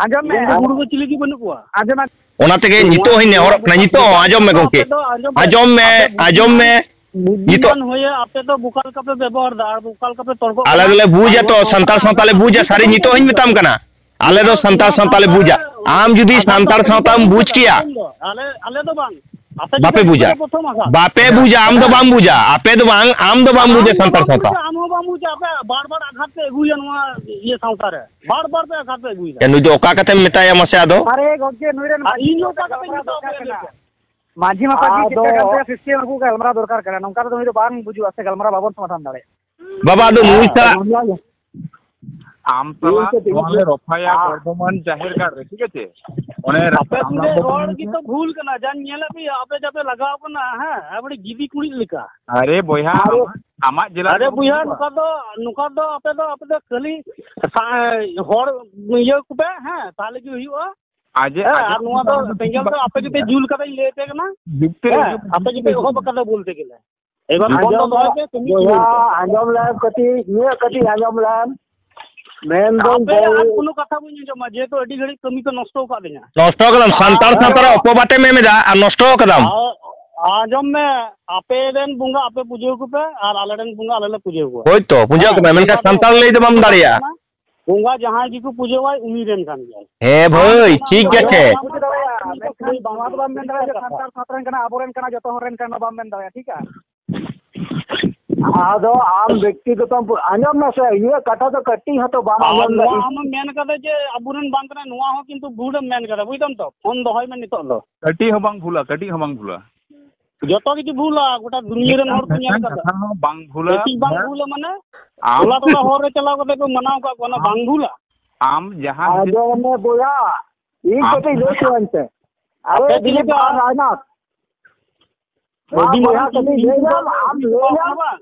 ᱟᱸᱡᱚᱢ ᱢᱮ᱾ ᱱᱤᱡᱮᱨ ᱫᱚ ᱜᱩᱨᱩ ᱫᱚ ᱪᱤᱞᱤ ᱜᱮ ᱵᱟᱹᱱᱩᱜ ᱠᱚᱣᱟ᱾ ᱟᱸᱡᱚᱢ ᱢᱮ᱾ ᱚᱱᱟ ᱛᱮᱜᱮ ᱱᱤᱛᱚᱜ ᱦᱚᱧ ᱱᱮᱦᱚᱨᱚᱜ ᱠᱟᱱᱟ, ᱱᱤᱛᱚᱜ ᱦᱚᱸ ᱟᱸᱡᱚᱢ ᱢᱮ ᱜᱚᱝᱠᱮ᱾ ᱟᱯᱮ ᱫᱚ ᱟᱸᱡᱚᱢ ᱯᱮ᱾ ᱟᱸᱡᱚᱢ ᱢᱮ, ᱟᱯᱮ ᱟᱸᱡᱚᱢ ᱢᱮ᱾ ᱵᱩᱫᱽᱫᱷᱤᱢᱟᱱ, ᱱᱤᱛᱚᱜ ᱵᱩᱫᱽᱫᱷᱤᱢᱟᱱ ᱦᱩᱭᱮ ᱟᱯᱮ ᱫᱚ ᱚᱠᱟ ᱞᱮᱠᱟ ᱯᱮ ᱵᱮᱵᱚᱦᱟᱨ ᱫᱟ ᱟᱨ ᱚᱠᱟ ᱞᱮᱠᱟ ᱯᱮ ᱛᱚᱨᱠᱚᱜ ᱟᱞᱮ ᱠᱟᱱᱟ᱾ ᱫᱚᱞᱮ ᱵᱩᱡᱟ ᱟᱨ ᱛᱚ, ᱱᱚᱣᱟ ᱥᱟᱱᱛᱟᱲ ᱥᱟᱶᱛᱟ ᱞᱮ ᱵᱩᱡᱟ, ᱥᱟᱹᱨᱤ ᱱᱤᱛᱚᱜ ᱦᱚᱧ ᱢᱮᱛᱟᱢ ᱠᱟᱱᱟ᱾ ᱟᱞᱮ ᱫᱚ ᱥᱟᱱᱛᱟᱲ ᱥᱟᱶᱛᱟ ᱞᱮ ᱵᱩᱡᱟ᱾ ᱟᱢ ᱡᱩᱫᱤ ᱥᱟᱱᱛᱟᱲ ᱥᱟᱶᱛᱟᱢ ᱵᱩᱡᱽ ᱠᱮᱭᱟ, ᱟᱞᱮ, ᱟᱞᱮ ᱫᱚ ᱵᱟᱝ᱾ ᱟᱯᱮ ᱵᱟᱯᱮ ᱜᱮᱯᱮ ᱵᱩᱡᱟ᱾ ᱯᱨᱚᱛᱷᱚᱢ ᱟᱜᱷᱟᱛ᱾ ᱵᱟᱯᱮ ᱵᱩᱡᱟ, ᱟᱢ ᱫᱚ ᱵᱟᱢ ᱵᱩᱡᱟ, ᱟᱯᱮ ᱫᱚ ᱵᱟᱝ, ᱟᱢ ᱫᱚ ᱵᱟᱢ ᱟᱢ ᱵᱩᱡᱟ ᱫᱚ ᱥᱟᱱᱛᱟᱲ ᱵᱟᱢ ᱥᱟᱶᱛᱟ᱾ ᱵᱩᱡᱟ, ᱟᱢ ᱦᱚᱸ ᱵᱟᱢ ᱵᱩᱡᱟ, ᱟᱯᱮ ᱵᱟᱨ ᱵᱟᱨ ᱟᱜᱷᱟᱛ ᱯᱮ ᱟᱹᱜᱩᱭᱟ ᱱᱚᱣᱟ ᱤᱭᱟᱹ ᱥᱟᱶᱛᱟ ᱨᱮ᱾ ᱵᱟᱨ ᱵᱟᱨ ᱯᱮ ᱟᱜᱷᱟᱛ ᱯᱮ ᱟᱹᱜᱩᱭᱮᱫᱟ᱾ ᱮ, ᱱᱩᱭ ᱫᱚ ᱚᱠᱟ ᱠᱟᱛᱮᱢ ᱢᱮᱛᱟᱭᱟ ᱢᱟᱥᱮ ᱟᱫᱚ? ᱟᱨᱮ ᱜᱚᱝᱠᱮ, ᱱᱩᱭ ᱨᱮᱱ ᱟᱨ ᱤᱧ ᱦᱚᱸ ᱚᱠᱟ ᱠᱟᱛᱮᱧ ᱢᱮᱛᱟᱣ ᱯᱮᱭᱟ ᱞᱟᱹᱭ ᱯᱮ? ᱢᱟᱹᱡᱷᱤ ᱢᱟᱯᱟᱡᱷᱤ ᱟᱫᱚ ᱪᱮᱫ ᱞᱮᱠᱟ ᱠᱟᱱ ᱛᱟᱭᱟ system ᱟᱹᱜᱩ ᱜᱟᱞᱢᱟᱨᱟᱣ ᱫᱚᱨᱠᱟᱨ ᱠᱟᱱᱟ, ᱱᱚᱝᱠᱟ ᱨᱮᱫᱚ ᱱᱩᱭ ᱫᱚ ᱵᱟᱝ ᱵᱩᱡᱩᱜᱼᱟ ᱥᱮ, ᱜᱟᱞᱢᱟᱨᱟᱣ ᱵᱟᱵᱚᱱ ᱥᱚᱢᱟᱫᱷᱟᱱ ᱫᱟᱲᱮᱭᱟᱜᱼᱟ᱾ ᱵᱟᱵᱟ, ᱟᱫᱚ ᱱᱩᱭ ᱥᱟᱞᱟᱜ ᱟᱢ ᱥᱟᱞᱟᱜ ᱱᱚᱣᱟ ᱞᱮ ᱨᱚᱯᱷᱟᱭᱟ ᱵᱚᱨᱫᱷᱚᱢᱟᱱ ᱡᱟᱦᱮᱨ ᱜᱟᱲ ᱨᱮ, ᱴᱷᱤᱠ ᱟᱪᱷᱮ? ᱚᱱᱮ ᱟᱯᱮ ᱨᱟᱢ ᱛᱩᱞᱟᱹ ᱵᱟᱹᱵᱩ ᱨᱚᱲ ᱜᱮᱛᱚ ᱵᱷᱩᱞ ᱠᱟᱱᱟ, ᱡᱟᱧ ᱧᱮᱞᱮᱫ ᱯᱮᱭᱟ ᱟᱯᱮ ᱡᱟᱯᱮ ᱞᱟᱜᱟᱣ ᱠᱟᱱᱟ, ᱦᱮᱸ, ᱟᱵᱟᱨ ᱜᱤᱫᱤ ᱠᱩᱲᱤᱫ ᱞᱮᱠᱟ᱾ ᱟᱨᱮ ᱵᱚᱭᱦᱟ, ᱟᱨᱮ ᱟᱢᱟᱜ, ᱟᱢᱟᱜ ᱡᱮᱞᱟ ᱟᱨᱮ ᱨᱮᱫᱚ ᱵᱚᱭᱦᱟ, ᱵᱟᱹᱱᱩᱜᱼᱟ᱾ ᱱᱚᱝᱠᱟ ᱫᱚ, ᱱᱚᱝᱠᱟ ᱫᱚ ᱟᱯᱮ ᱫᱚ, ᱟᱯᱮ ᱫᱚ ᱠᱷᱟᱹᱞᱤ ᱥᱟ-, ᱦᱚᱲ ᱤᱭᱟᱹ ᱠᱚᱯᱮ, ᱦᱮᱸ, ᱛᱟᱦᱞᱮ ᱜᱮ ᱦᱩᱭᱩᱜᱼᱟ᱾ ᱟᱡᱮ, ᱦᱮᱸ, ᱟᱡᱮ ᱟᱨ ᱱᱚᱣᱟ ᱫᱚ ᱥᱮᱸᱜᱮᱞ ᱫᱚ ᱟᱯᱮ ᱜᱮᱯᱮ ᱡᱩᱞ ᱠᱟᱫᱟ, ᱤᱧ ᱞᱟᱹᱭ ᱟᱯᱮ ᱠᱟᱱᱟ᱾ ᱡᱩᱠᱛᱤ ᱨᱮ, ᱦᱮᱸ, ᱡᱩᱠᱛᱤ ᱟᱯᱮ ᱜᱮᱯᱮ ᱨᱮ᱾ ᱮᱦᱚᱵ ᱟᱠᱟᱫᱟ ᱵᱚᱞᱛᱮ ᱜᱮᱞᱮ᱾ ᱮᱵᱟᱨ ᱵᱚᱱᱫᱚ ᱟᱸᱡᱚᱢ ᱫᱚᱦᱚᱭ ᱢᱮ, ᱯᱮ, ᱠᱟᱹᱢᱤ ᱵᱚᱭᱦᱟ, ᱪᱩᱞᱩᱜ ᱠᱟᱱᱟ᱾ ᱟᱸᱡᱚᱢ ᱞᱮᱢ ᱠᱟᱹᱴᱤᱡ, ᱤᱧᱟᱹᱜ ᱠᱟᱹᱴᱤᱡ ᱟᱸᱡᱚᱢ ᱞᱮᱢ᱾ ᱢᱮᱱᱫᱟᱹᱧ ᱟᱯᱮ ᱵᱟᱹᱭ ᱟᱨ ᱠᱳᱱᱳ ᱠᱟᱛᱷᱟ ᱵᱟᱹᱧ ᱟᱸᱡᱚᱢᱟ, ᱡᱮᱦᱮᱛᱩ ᱟᱹᱰᱤ ᱜᱷᱟᱹᱲᱤᱡ ᱠᱟᱹᱢᱤ ᱯᱮ ᱱᱚᱥᱴᱚ ᱟᱠᱟᱫ ᱞᱤᱧᱟ᱾ ᱱᱚᱥᱴᱚ ᱠᱟᱫᱟᱢ, ᱥᱟᱱᱛᱟᱲ ᱥᱟᱶᱛᱟ ᱨᱮ ᱚᱯᱚᱵᱟᱫᱮᱢ ᱮᱢ ᱮᱫᱟ ᱟᱨ ᱱᱚᱥᱴᱚ ᱠᱟᱫᱟᱢ᱾ ᱟ-, ᱟᱸᱡᱚᱢ ᱢᱮ, ᱟᱯᱮ ᱨᱮᱱ ᱵᱚᱸᱜᱟ ᱟᱯᱮ ᱯᱩᱡᱟᱹ ᱟᱠᱚ ᱯᱮ ᱟᱨ ᱟᱞᱮ ᱨᱮᱱ ᱵᱚᱸᱜᱟ ᱟᱞᱮ ᱞᱮ ᱯᱩᱡᱟᱹ ᱟᱠᱚᱣᱟ᱾ ᱦᱳᱭ ᱛᱚ, ᱯᱩᱡᱟᱹ ᱦᱮᱸ, ᱟᱠᱚ ᱢᱮ, ᱢᱮᱱᱠᱷᱟᱱ ᱱᱚᱣᱟ ᱫᱚ ᱥᱟᱱᱛᱟᱲ ᱞᱟᱹᱭ ᱫᱚ ᱵᱟᱢ ᱠᱟᱛᱷᱟ ᱫᱟᱲᱮᱭᱟᱜᱼᱟ᱾ ᱠᱟᱱᱟ᱾ ᱵᱚᱸᱜᱟ ᱡᱟᱦᱟᱸᱭ ᱜᱮᱠᱚ ᱯᱩᱡᱟᱹᱣᱟᱭ, ᱩᱱᱤ ᱨᱮᱱ ᱠᱟᱱ ᱜᱮᱭᱟᱭ᱾ ᱦᱮᱸ ᱵᱷᱟᱹᱭ, ᱴᱷᱤᱠ ᱟᱪᱷᱮ᱾ ᱵᱟᱢ ᱵᱩᱡᱷᱟᱹᱣ ᱫᱟᱲᱮᱭᱟᱜᱼᱟ᱾ ᱢᱮᱱᱠᱷᱟᱱ ᱱᱚᱣᱟ ᱫᱚ ᱵᱟᱢ ᱢᱮᱱ ᱫᱟᱲᱮᱭᱟᱜᱼᱟ ᱡᱮ ᱥᱟᱱᱛᱟᱲ ᱥᱟᱶᱛᱟ ᱨᱮᱱ ᱠᱟᱱᱟ, ᱟᱵᱚᱨᱮᱱ ᱠᱟᱱᱟ, ᱡᱚᱛᱚ ᱦᱚᱲ ᱨᱮᱱ ᱠᱟᱱᱟ, ᱵᱟᱢ ᱢᱮᱱ ᱫᱟᱲᱮᱭᱟᱜᱼᱟ, ᱴᱷᱤᱠᱟ? ᱟᱫᱚ ᱟᱢ ᱵᱮᱠᱛᱤᱜᱚᱛᱚᱢ ᱯᱩ-, ᱟᱸᱡᱚᱢ ᱢᱮᱥᱮ, ᱤᱧᱟᱹᱜ ᱠᱟᱛᱷᱟ ᱫᱚ ᱠᱟᱹᱴᱤᱡ ᱦᱚᱸᱛᱚ ᱵᱟᱢ ᱟᱨ ᱟᱸᱡᱚᱢ ᱱᱚᱣᱟ ᱫᱟᱲᱮᱭᱟᱜᱼᱟ᱾ ᱟᱢᱮᱢ ᱢᱮᱱ ᱠᱟᱫᱟ ᱡᱮ ᱟᱵᱚᱨᱮᱱ ᱵᱟᱝ ᱠᱟᱱᱟ, ᱱᱚᱣᱟ ᱦᱚᱸ ᱠᱤᱱᱛᱩ ᱵᱷᱩᱞᱮᱢ ᱢᱮᱱ ᱠᱟᱫᱟ, ᱵᱩᱡᱽ ᱫᱟᱢ ᱛᱚ? ᱯᱷᱳᱱ ᱫᱚᱦᱚᱭ ᱢᱮ ᱱᱤᱛᱚᱜ ᱫᱚ᱾ ᱠᱟᱹᱴᱤᱡ ᱦᱚᱸ ᱵᱟᱝ ᱵᱷᱩᱞᱟ, ᱠᱟᱹᱴᱤᱡ ᱦᱚᱸ ᱵᱟᱝ ᱵᱷᱩᱞᱟ᱾ ᱡᱚᱛᱚ ᱠᱤᱪᱷᱩ ᱵᱷᱩᱞᱟ, ᱜᱚᱴᱟ ᱫᱩᱱᱤᱭᱟᱹ ᱨᱮᱱ ᱦᱚᱲ ᱠᱚ ᱧᱮᱞ ᱢᱤᱫᱴᱟᱝ ᱠᱟᱫᱟ᱾ ᱠᱟᱛᱷᱟ ᱦᱚᱸ ᱵᱟᱝ ᱵᱷᱩᱞᱟ᱾ ᱠᱟᱹᱴᱤᱡ ᱵᱟᱝ ᱵᱷᱩᱞᱟ ᱢᱟᱱᱮ? ᱟᱢ ᱴᱚᱞᱟ ᱴᱚᱞᱟ ᱦᱚᱨ ᱨᱮ ᱪᱟᱞᱟᱣ ᱠᱟᱛᱮ ᱠᱚ ᱢᱟᱱᱟᱣ ᱠᱟᱜ ᱠᱚᱣᱟ, ᱚᱱᱟ ᱵᱟᱝ ᱵᱷᱩᱞᱟ? ᱟᱢ ᱡᱟᱦᱟᱸ ᱟᱸᱡᱚᱢ ᱢᱮ ᱵᱚᱭᱦᱟ, ᱤᱧ ᱟᱢ ᱠᱟᱹᱴᱤᱡ ᱞᱟᱹᱭ ᱥᱟᱱᱟᱧ ᱯᱮ᱾ ᱟᱨᱮ ᱟᱯᱮ ᱪᱮᱫ ᱫᱤᱞᱤᱯ ᱞᱮᱠᱟ? ᱟᱨ ᱨᱟᱭᱱᱟᱛᱷ, ᱢᱟ ᱟᱹᱰᱤ ᱵᱚᱭᱦᱟ ᱢᱟᱨᱟᱝ ᱠᱟᱹᱴᱤᱡ ᱞᱟᱹᱭ ᱧᱟᱢ, ᱟᱢ ᱞᱟᱹᱭ ᱧᱟᱢ᱾ ᱵᱟᱝ?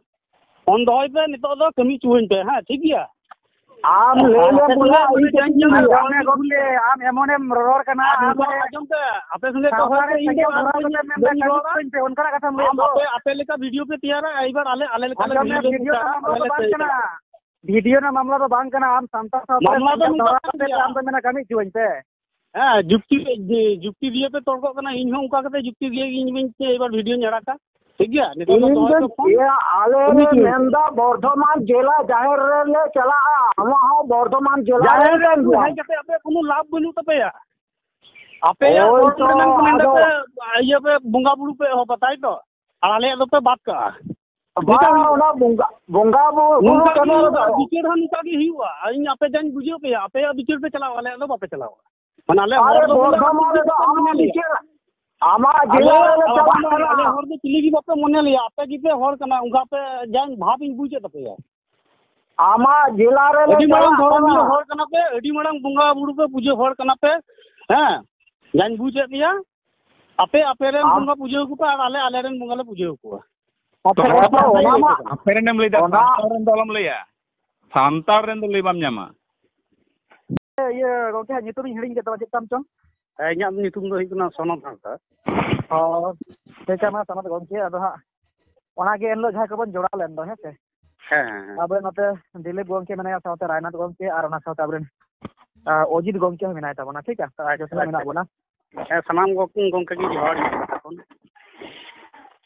ᱯᱷᱳᱱ ᱫᱚᱦᱚᱭ ᱯᱮ, ᱱᱤᱛᱚᱜ ᱫᱚ ᱠᱟᱹᱢᱤ ᱦᱚᱪᱚᱣᱟᱹᱧ ᱯᱮ, ᱦᱮᱸ, ᱴᱷᱤᱠ ᱜᱮᱭᱟ? ᱟᱢ ᱞᱟᱹᱭ ᱧᱟᱢ ᱟᱯᱮ ᱵᱚᱭᱦᱟ, ᱥᱚᱸᱜᱮ ᱤᱧ ᱪᱮᱫ ᱤᱧ ᱞᱟᱹᱭᱟ? ᱟᱸᱡᱚᱢ ᱢᱮ ᱜᱚᱢᱠᱮ, ᱟᱢ ᱮᱢᱚᱱᱮᱢ ᱨᱚᱲ ᱠᱟᱱᱟ, ᱟᱨ ᱟᱢ ᱱᱤᱛᱚᱜ ᱟᱸᱡᱚᱢ ᱯᱮ, ᱟᱯᱮ ᱥᱚᱸᱜᱮ ᱫᱚᱦᱚᱭ ᱥᱟᱶᱛᱟ ᱯᱮ, ᱨᱮ ᱤᱧ ᱫᱚ ᱥᱮᱸᱜᱮᱞ ᱫᱷᱚᱨᱟᱣ ᱠᱟᱛᱮ ᱢᱮᱱ ᱫᱟ ᱵᱟᱹᱧ ᱠᱟᱹᱢᱤ ᱨᱚᱲᱟ᱾ ᱦᱚᱪᱚᱣᱟᱹᱧ ᱯᱮ, ᱚᱱᱠᱟᱱᱟᱜ ᱠᱟᱛᱷᱟᱢ ᱞᱟᱹᱭ ᱟᱢ ᱫᱚ᱾ ᱟᱯᱮ, ᱟᱯᱮ ᱞᱮᱠᱟ ᱵᱷᱤᱰᱤᱭᱳ ᱯᱮ ᱛᱮᱭᱟᱨᱟ, ᱮᱭᱵᱟᱨ ᱟᱞᱮ, ᱟᱞᱮ ᱞᱮᱠᱟ ᱞᱮ ᱟᱸᱡᱚᱢ ᱢᱮ, ᱵᱷᱤᱰᱤᱭᱳ ᱞᱮ ᱵᱷᱤᱰᱤᱭᱳ ᱛᱮᱭᱟᱨᱟ, ᱨᱮᱱᱟᱜ ᱢᱟᱢᱞᱟ ᱟᱞᱮ ᱫᱚ ᱞᱮ ᱵᱟᱝ ᱠᱟᱱᱟ᱾ ᱞᱟᱹᱭᱟ᱾ ᱵᱷᱤᱰᱤᱭᱳ ᱨᱮᱱᱟᱜ ᱢᱟᱢᱞᱟ ᱫᱚ ᱵᱟᱝ ᱠᱟᱱᱟ, ᱟᱢ ᱥᱟᱱᱛᱟᱲ ᱥᱟᱶᱛᱟ ᱨᱮ ᱢᱟᱢᱞᱟ ᱫᱚ ᱥᱮᱸᱜᱮᱞ ᱱᱚᱝᱠᱟ ᱫᱷᱚᱨᱟᱣ ᱠᱟᱱ ᱠᱟᱛᱮ ᱜᱮᱭᱟ᱾ ᱟᱢ ᱫᱚ ᱢᱮᱱᱟ ᱠᱟᱹᱢᱤ ᱦᱚᱪᱚᱣᱟᱹᱧ ᱯᱮ᱾ ᱦᱮᱸ, ᱡᱩᱠᱛᱤ, ᱡᱮ, ᱡᱩᱠᱛᱤ ᱫᱤᱭᱮ ᱯᱮ ᱛᱚᱨᱠᱚᱜ ᱠᱟᱱᱟ, ᱤᱧ ᱦᱚᱸ ᱚᱱᱠᱟ ᱠᱟᱛᱮ ᱡᱩᱠᱛᱤ ᱫᱤᱭᱮ ᱤᱧ ᱵᱟᱹᱧ ᱪᱮᱫ, ᱮᱵᱟᱨ ᱵᱷᱤᱰᱤᱭᱳᱧ ᱟᱲᱟᱜᱟ, ᱴᱷᱤᱠ ᱜᱮᱭᱟ? ᱱᱤᱛᱚᱜ ᱫᱚ ᱤᱧ ᱫᱚᱦᱚᱭ ᱫᱚ ᱯᱮ ᱯᱷᱳᱱ᱾ ᱪᱮᱫ ᱟᱞᱮ ᱩᱱᱤ ᱞᱮ ᱪᱮᱫ? ᱢᱮᱱᱫᱟ ᱵᱚᱨᱫᱷᱚᱢᱟᱱ ᱡᱮᱞᱟ ᱡᱟᱦᱮᱨ ᱨᱮᱞᱮ ᱪᱟᱞᱟᱜᱼᱟ, ᱟᱢᱟᱜ ᱦᱚᱸ ᱵᱚᱨᱫᱷᱚᱢᱟᱱ ᱡᱮᱞᱟ ᱡᱟᱦᱮᱨ ᱨᱮ ᱨᱮ ᱠᱟᱱ ᱜᱮᱭᱟ᱾ ᱦᱮᱡ ᱠᱟᱛᱮ ᱟᱯᱮᱭᱟᱜ ᱠᱳᱱᱳ ᱞᱟᱵᱷ ᱵᱟᱹᱱᱩᱜ ᱛᱟᱯᱮᱭᱟ᱾ ᱟᱯᱮᱭᱟᱜ ᱳᱭ ᱫᱷᱚᱨᱚᱢ ᱛᱚ, ᱨᱮᱱᱟᱝ ᱠᱚ ᱱᱮᱰᱟ ᱟᱫᱚ ᱯᱮ, ᱤᱭᱟᱹ ᱯᱮ ᱵᱚᱸᱜᱟ ᱵᱩᱨᱩ ᱯᱮ ᱮᱦᱚᱵᱟ, ᱛᱟᱭ ᱛᱚ? ᱟᱨ ᱟᱞᱮᱭᱟᱜ ᱫᱚᱯᱮ ᱵᱟᱫ ᱠᱟᱜᱼᱟ᱾ ᱵᱟᱝ, ᱱᱤᱝᱠᱟ ᱦᱩᱭᱩᱜᱼᱟ᱾ ᱚᱱᱟ ᱵᱚᱸᱜᱟ, ᱵᱚᱸᱜᱟ ᱵᱩᱨᱩ ᱱᱚᱝᱠᱟ ᱜᱮ ᱠᱟᱱᱟ ᱦᱩᱭᱩᱜᱼᱟ, ᱫᱚ᱾ ᱵᱤᱪᱟᱹᱨ ᱦᱚᱸ ᱱᱚᱝᱠᱟ ᱜᱮ ᱦᱩᱭᱩᱜᱼᱟ᱾ ᱤᱧ ᱟᱯᱮ ᱡᱟᱧ ᱵᱩᱡᱷᱟᱹᱣ ᱯᱮᱭᱟ, ᱟᱯᱮᱭᱟᱜ ᱵᱤᱪᱟᱹᱨ ᱯᱮ ᱪᱟᱞᱟᱣᱟ, ᱟᱞᱮᱭᱟᱜ ᱫᱚ ᱵᱟᱯᱮ ᱪᱟᱞᱟᱣᱟ᱾ ᱢᱟᱱᱮ ᱟᱞᱮ ᱦᱚᱲ ᱟᱨᱮ ᱫᱚ ᱵᱚᱞᱮ ᱟᱯᱮ ᱵᱚᱨᱫᱷᱚᱢᱟᱱ ᱪᱤᱞᱤ ᱨᱮᱫᱚ ᱵᱟᱯᱮ ᱟᱢᱟᱜ ᱢᱚᱱᱮ ᱞᱮᱭᱟ᱾ ᱵᱤᱪᱟᱹᱨ, ᱟᱢᱟᱜ ᱟᱞᱮ, ᱡᱮᱞᱟ ᱨᱮᱞᱮ ᱟᱞᱮ, ᱪᱟᱞᱟᱜ ᱠᱟᱱᱟ᱾ ᱟᱞᱮ ᱦᱚᱲ ᱫᱚ ᱪᱤᱞᱤ ᱜᱮ ᱵᱟᱯᱮ ᱢᱚᱱᱮ ᱞᱮᱭᱟ, ᱟᱯᱮ ᱜᱮᱯᱮ ᱦᱚᱲ ᱠᱟᱱᱟ, ᱚᱱᱠᱟ ᱯᱮ ᱡᱟᱧ ᱵᱷᱟᱵᱽ ᱤᱧ ᱵᱩᱡᱮᱫ ᱛᱟᱯᱮᱭᱟ᱾ ᱟᱢᱟᱜ ᱡᱮᱞᱟ ᱨᱮᱞᱮ ᱟᱹᱰᱤ ᱢᱟᱨᱟᱝ ᱪᱟᱞᱟᱜ ᱫᱷᱚᱨᱚᱢᱤᱭᱟᱹ ᱠᱟᱱᱟ᱾ ᱦᱚᱲ ᱠᱟᱱᱟ ᱯᱮ, ᱟᱹᱰᱤ ᱢᱟᱨᱟᱝ ᱵᱚᱸᱜᱟ ᱵᱩᱨᱩ ᱯᱮ ᱯᱩᱡᱟᱹ ᱦᱚᱲ ᱠᱟᱱᱟ ᱯᱮ, ᱦᱮᱸ, ᱡᱟᱧ ᱵᱩᱡᱮᱫ ᱯᱮᱭᱟ᱾ ᱟᱯᱮ ᱟᱯᱮ ᱨᱮᱱ ᱟᱢ ᱵᱚᱸᱜᱟ ᱯᱩᱡᱟᱹ ᱟᱠᱚ ᱯᱮ ᱟᱨ ᱟᱞᱮ ᱟᱞᱮ ᱨᱮᱱ ᱵᱚᱸᱜᱟ ᱞᱮ ᱯᱩᱡᱟᱹ ᱟᱠᱚᱣᱟ᱾ ᱟᱯᱮ ᱛᱚ ᱚᱱᱟ ᱢᱟ ᱟᱯᱮ ᱨᱮᱱᱮᱢ ᱞᱟᱹᱭᱫᱟ, ᱚᱱᱟ ᱥᱟᱱᱛᱟᱲ ᱨᱮᱱ ᱫᱚ ᱟᱞᱚᱢ ᱞᱟᱹᱭᱟ᱾ ᱥᱟᱱᱛᱟᱲ ᱨᱮᱱ ᱫᱚ ᱞᱟᱹᱭ ᱵᱟᱢ ᱧᱟᱢᱟ᱾ ᱤᱭᱟᱹ, ᱜᱚᱢᱠᱮ, ᱧᱩᱛᱩᱢ ᱤᱧ ᱦᱤᱲᱤᱧ ᱠᱮᱫ ᱛᱟᱢᱟ, ᱪᱮᱫ ᱛᱟᱢ ᱪᱚᱝ? ᱦᱮᱸ, ᱤᱧᱟᱹᱜ ᱧᱩᱛᱩᱢ ᱫᱚ ᱦᱩᱭᱩᱜ ᱠᱟᱱᱟ ᱥᱚᱱᱚᱛ ᱦᱟᱸᱥᱫᱟ᱾ ᱚ, ᱴᱷᱤᱠ ᱜᱮᱭᱟ, ᱢᱟ ᱥᱚᱱᱚᱛ ᱜᱚᱢᱠᱮ, ᱟᱫᱚ ᱦᱟᱸᱜ ᱚᱱᱟᱜᱮ ᱮᱱᱦᱤᱞᱳᱜ ᱡᱟᱦᱟᱸᱭ ᱠᱚᱵᱚᱱ ᱡᱚᱲᱟᱣ ᱞᱮᱱ ᱫᱚ, ᱦᱮᱸ ᱥᱮ? ᱦᱮᱸ, ᱦᱮᱸ, ᱦᱮᱸ᱾ ᱟᱵᱚ ᱱᱚᱛᱮ ᱫᱤᱞᱤᱯ ᱜᱚᱢᱠᱮ ᱢᱮᱱᱟᱭᱟ, ᱥᱟᱶᱛᱮ ᱨᱟᱭᱱᱟᱛᱷ ᱜᱚᱢᱠᱮ, ᱟᱨ ᱚᱱᱟ ᱥᱟᱶᱛᱮ ᱟᱵᱚᱨᱮᱱ, ᱟ, ᱚᱡᱤᱛ ᱜᱚᱢᱠᱮ ᱦᱚᱸ ᱢᱮᱱᱟᱭ ᱛᱟᱵᱚᱱᱟ, ᱴᱷᱤᱠ ᱜᱮᱭᱟ? ᱛᱚ, ᱟᱭᱳ ᱥᱟᱞᱟᱜ ᱟᱪᱪᱷᱟ, ᱢᱮᱱᱟᱜ ᱟᱪᱪᱷᱟ᱾ ᱵᱚᱱᱟ᱾ ᱦᱮᱸ, ᱥᱟᱱᱟᱢ ᱜᱚᱢᱠᱮ, ᱜᱚᱢᱠᱮ ᱜᱮ ᱡᱚᱦᱟᱨ ᱜᱮ ᱛᱟᱵᱚᱱ᱾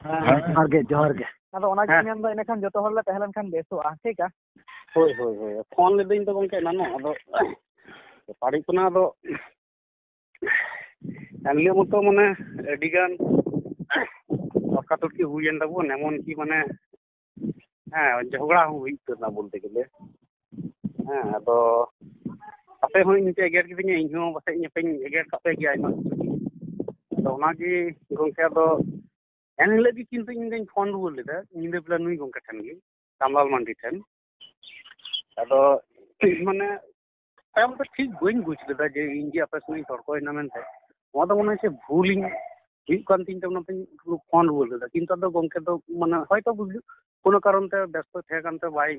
ᱦᱮᱸ, ᱡᱚᱦᱟᱨ ᱜᱮ, ᱡᱚᱦᱟᱨ ᱜᱮ᱾ ᱟᱫᱚ ᱚᱱᱟᱜᱤᱧ ᱦᱮᱸ᱾ ᱢᱮᱱᱫᱟ, ᱤᱱᱟᱹᱠᱷᱟᱱ ᱡᱚᱛᱚ ᱦᱚᱲ ᱞᱮ ᱛᱟᱦᱮᱸ ᱞᱮᱱᱠᱷᱟᱱ ᱵᱮᱥᱚᱜᱼᱟ, ᱴᱷᱤᱠᱟ? ᱦᱳᱭ, ᱦᱳᱭ, ᱦᱳᱭ᱾ ᱯᱷᱳᱱ ᱞᱤᱫᱟᱹᱧ ᱫᱚ ᱜᱚᱢᱠᱮ ᱮᱱᱟᱱᱚᱜ, ᱟᱫᱚ ᱵᱮᱯᱟᱨ ᱦᱩᱭᱩᱜ ᱠᱟᱱᱟ, ᱟᱫᱚ ᱮᱱᱦᱤᱞᱳᱜ ᱢᱚᱛᱚ ᱢᱟᱱᱮ ᱟᱹᱰᱤᱜᱟᱱ ᱛᱚᱨᱠᱟ ᱛᱚᱨᱠᱤ ᱦᱩᱭᱮᱱ ᱛᱟᱵᱚᱱ, ᱮᱢᱚᱱ ᱠᱤ ᱢᱟᱱᱮ, ᱦᱮᱸ, ᱡᱷᱚᱜᱽᱲᱟ ᱦᱚᱸ ᱦᱩᱭ ᱩᱛᱟᱹᱨ ᱮᱱᱟ ᱵᱚᱞᱛᱮ ᱜᱮᱞᱮ᱾ ᱦᱮᱸ, ᱟᱫᱚ ᱟᱯᱮ ᱦᱚᱸ ᱤᱧ ᱯᱮ ᱮᱜᱮᱨ ᱠᱤᱫᱤᱧᱟ, ᱤᱧ ᱦᱚᱸ ᱯᱟᱥᱮᱡ ᱟᱯᱮᱧ ᱮᱜᱮᱨ ᱠᱟᱜ ᱯᱮ ᱜᱮᱭᱟ ᱟᱭᱢᱟ ᱠᱤᱪᱷᱩ ᱜᱮ᱾ ᱟᱫᱚ ᱚᱱᱟᱜᱮ ᱜᱚᱢᱠᱮ, ᱟᱫᱚ ᱮᱱ ᱦᱤᱞᱳᱜ ᱜᱮ ᱠᱤᱱᱛᱩ ᱤᱧ ᱫᱚᱧ ᱯᱷᱳᱱ ᱨᱩᱣᱟᱹᱲ ᱞᱮᱫᱟ ᱧᱤᱫᱟᱹ ᱵᱮᱞᱟ ᱱᱩᱭ ᱜᱚᱢᱠᱮ ᱴᱷᱮᱱ ᱜᱮ, ᱨᱟᱢᱞᱟᱞ ᱢᱟᱱᱰᱤ ᱴᱷᱮᱱ᱾ ᱟᱫᱚ ᱢᱟᱱᱮ ᱛᱟᱭᱚᱢ ᱛᱮ ᱴᱷᱤᱠ ᱵᱟᱹᱧ ᱵᱩᱡᱽ ᱞᱮᱫᱟ ᱡᱮ ᱤᱧ ᱜᱮ ᱟᱯᱮ ᱥᱚᱸᱜᱮᱧ ᱛᱚᱨᱠᱚᱭᱮᱱᱟ ᱢᱮᱱᱛᱮ᱾ ᱱᱚᱣᱟ ᱫᱚ ᱢᱚᱱᱮ ᱦᱚᱭ ᱪᱮ ᱵᱷᱩᱞᱤᱧ ᱦᱩᱭᱩᱜ ᱠᱟᱱ ᱛᱤᱧ ᱛᱮ ᱚᱱᱟᱛᱮᱧ ᱯᱷᱳᱱ ᱨᱩᱣᱟᱹᱲ ᱞᱮᱫᱟ, ᱠᱤᱱᱛᱩ ᱟᱫᱚ ᱜᱚᱢᱠᱮ ᱫᱚ ᱢᱟᱱᱮ ᱦᱚᱭᱛᱚ ᱵᱩᱡᱽ-, ᱠᱳᱱᱳ ᱠᱟᱨᱚᱱ ᱛᱮ ᱵᱮᱥᱛᱚ ᱛᱟᱦᱮᱸ ᱠᱟᱱᱛᱮ ᱵᱟᱭ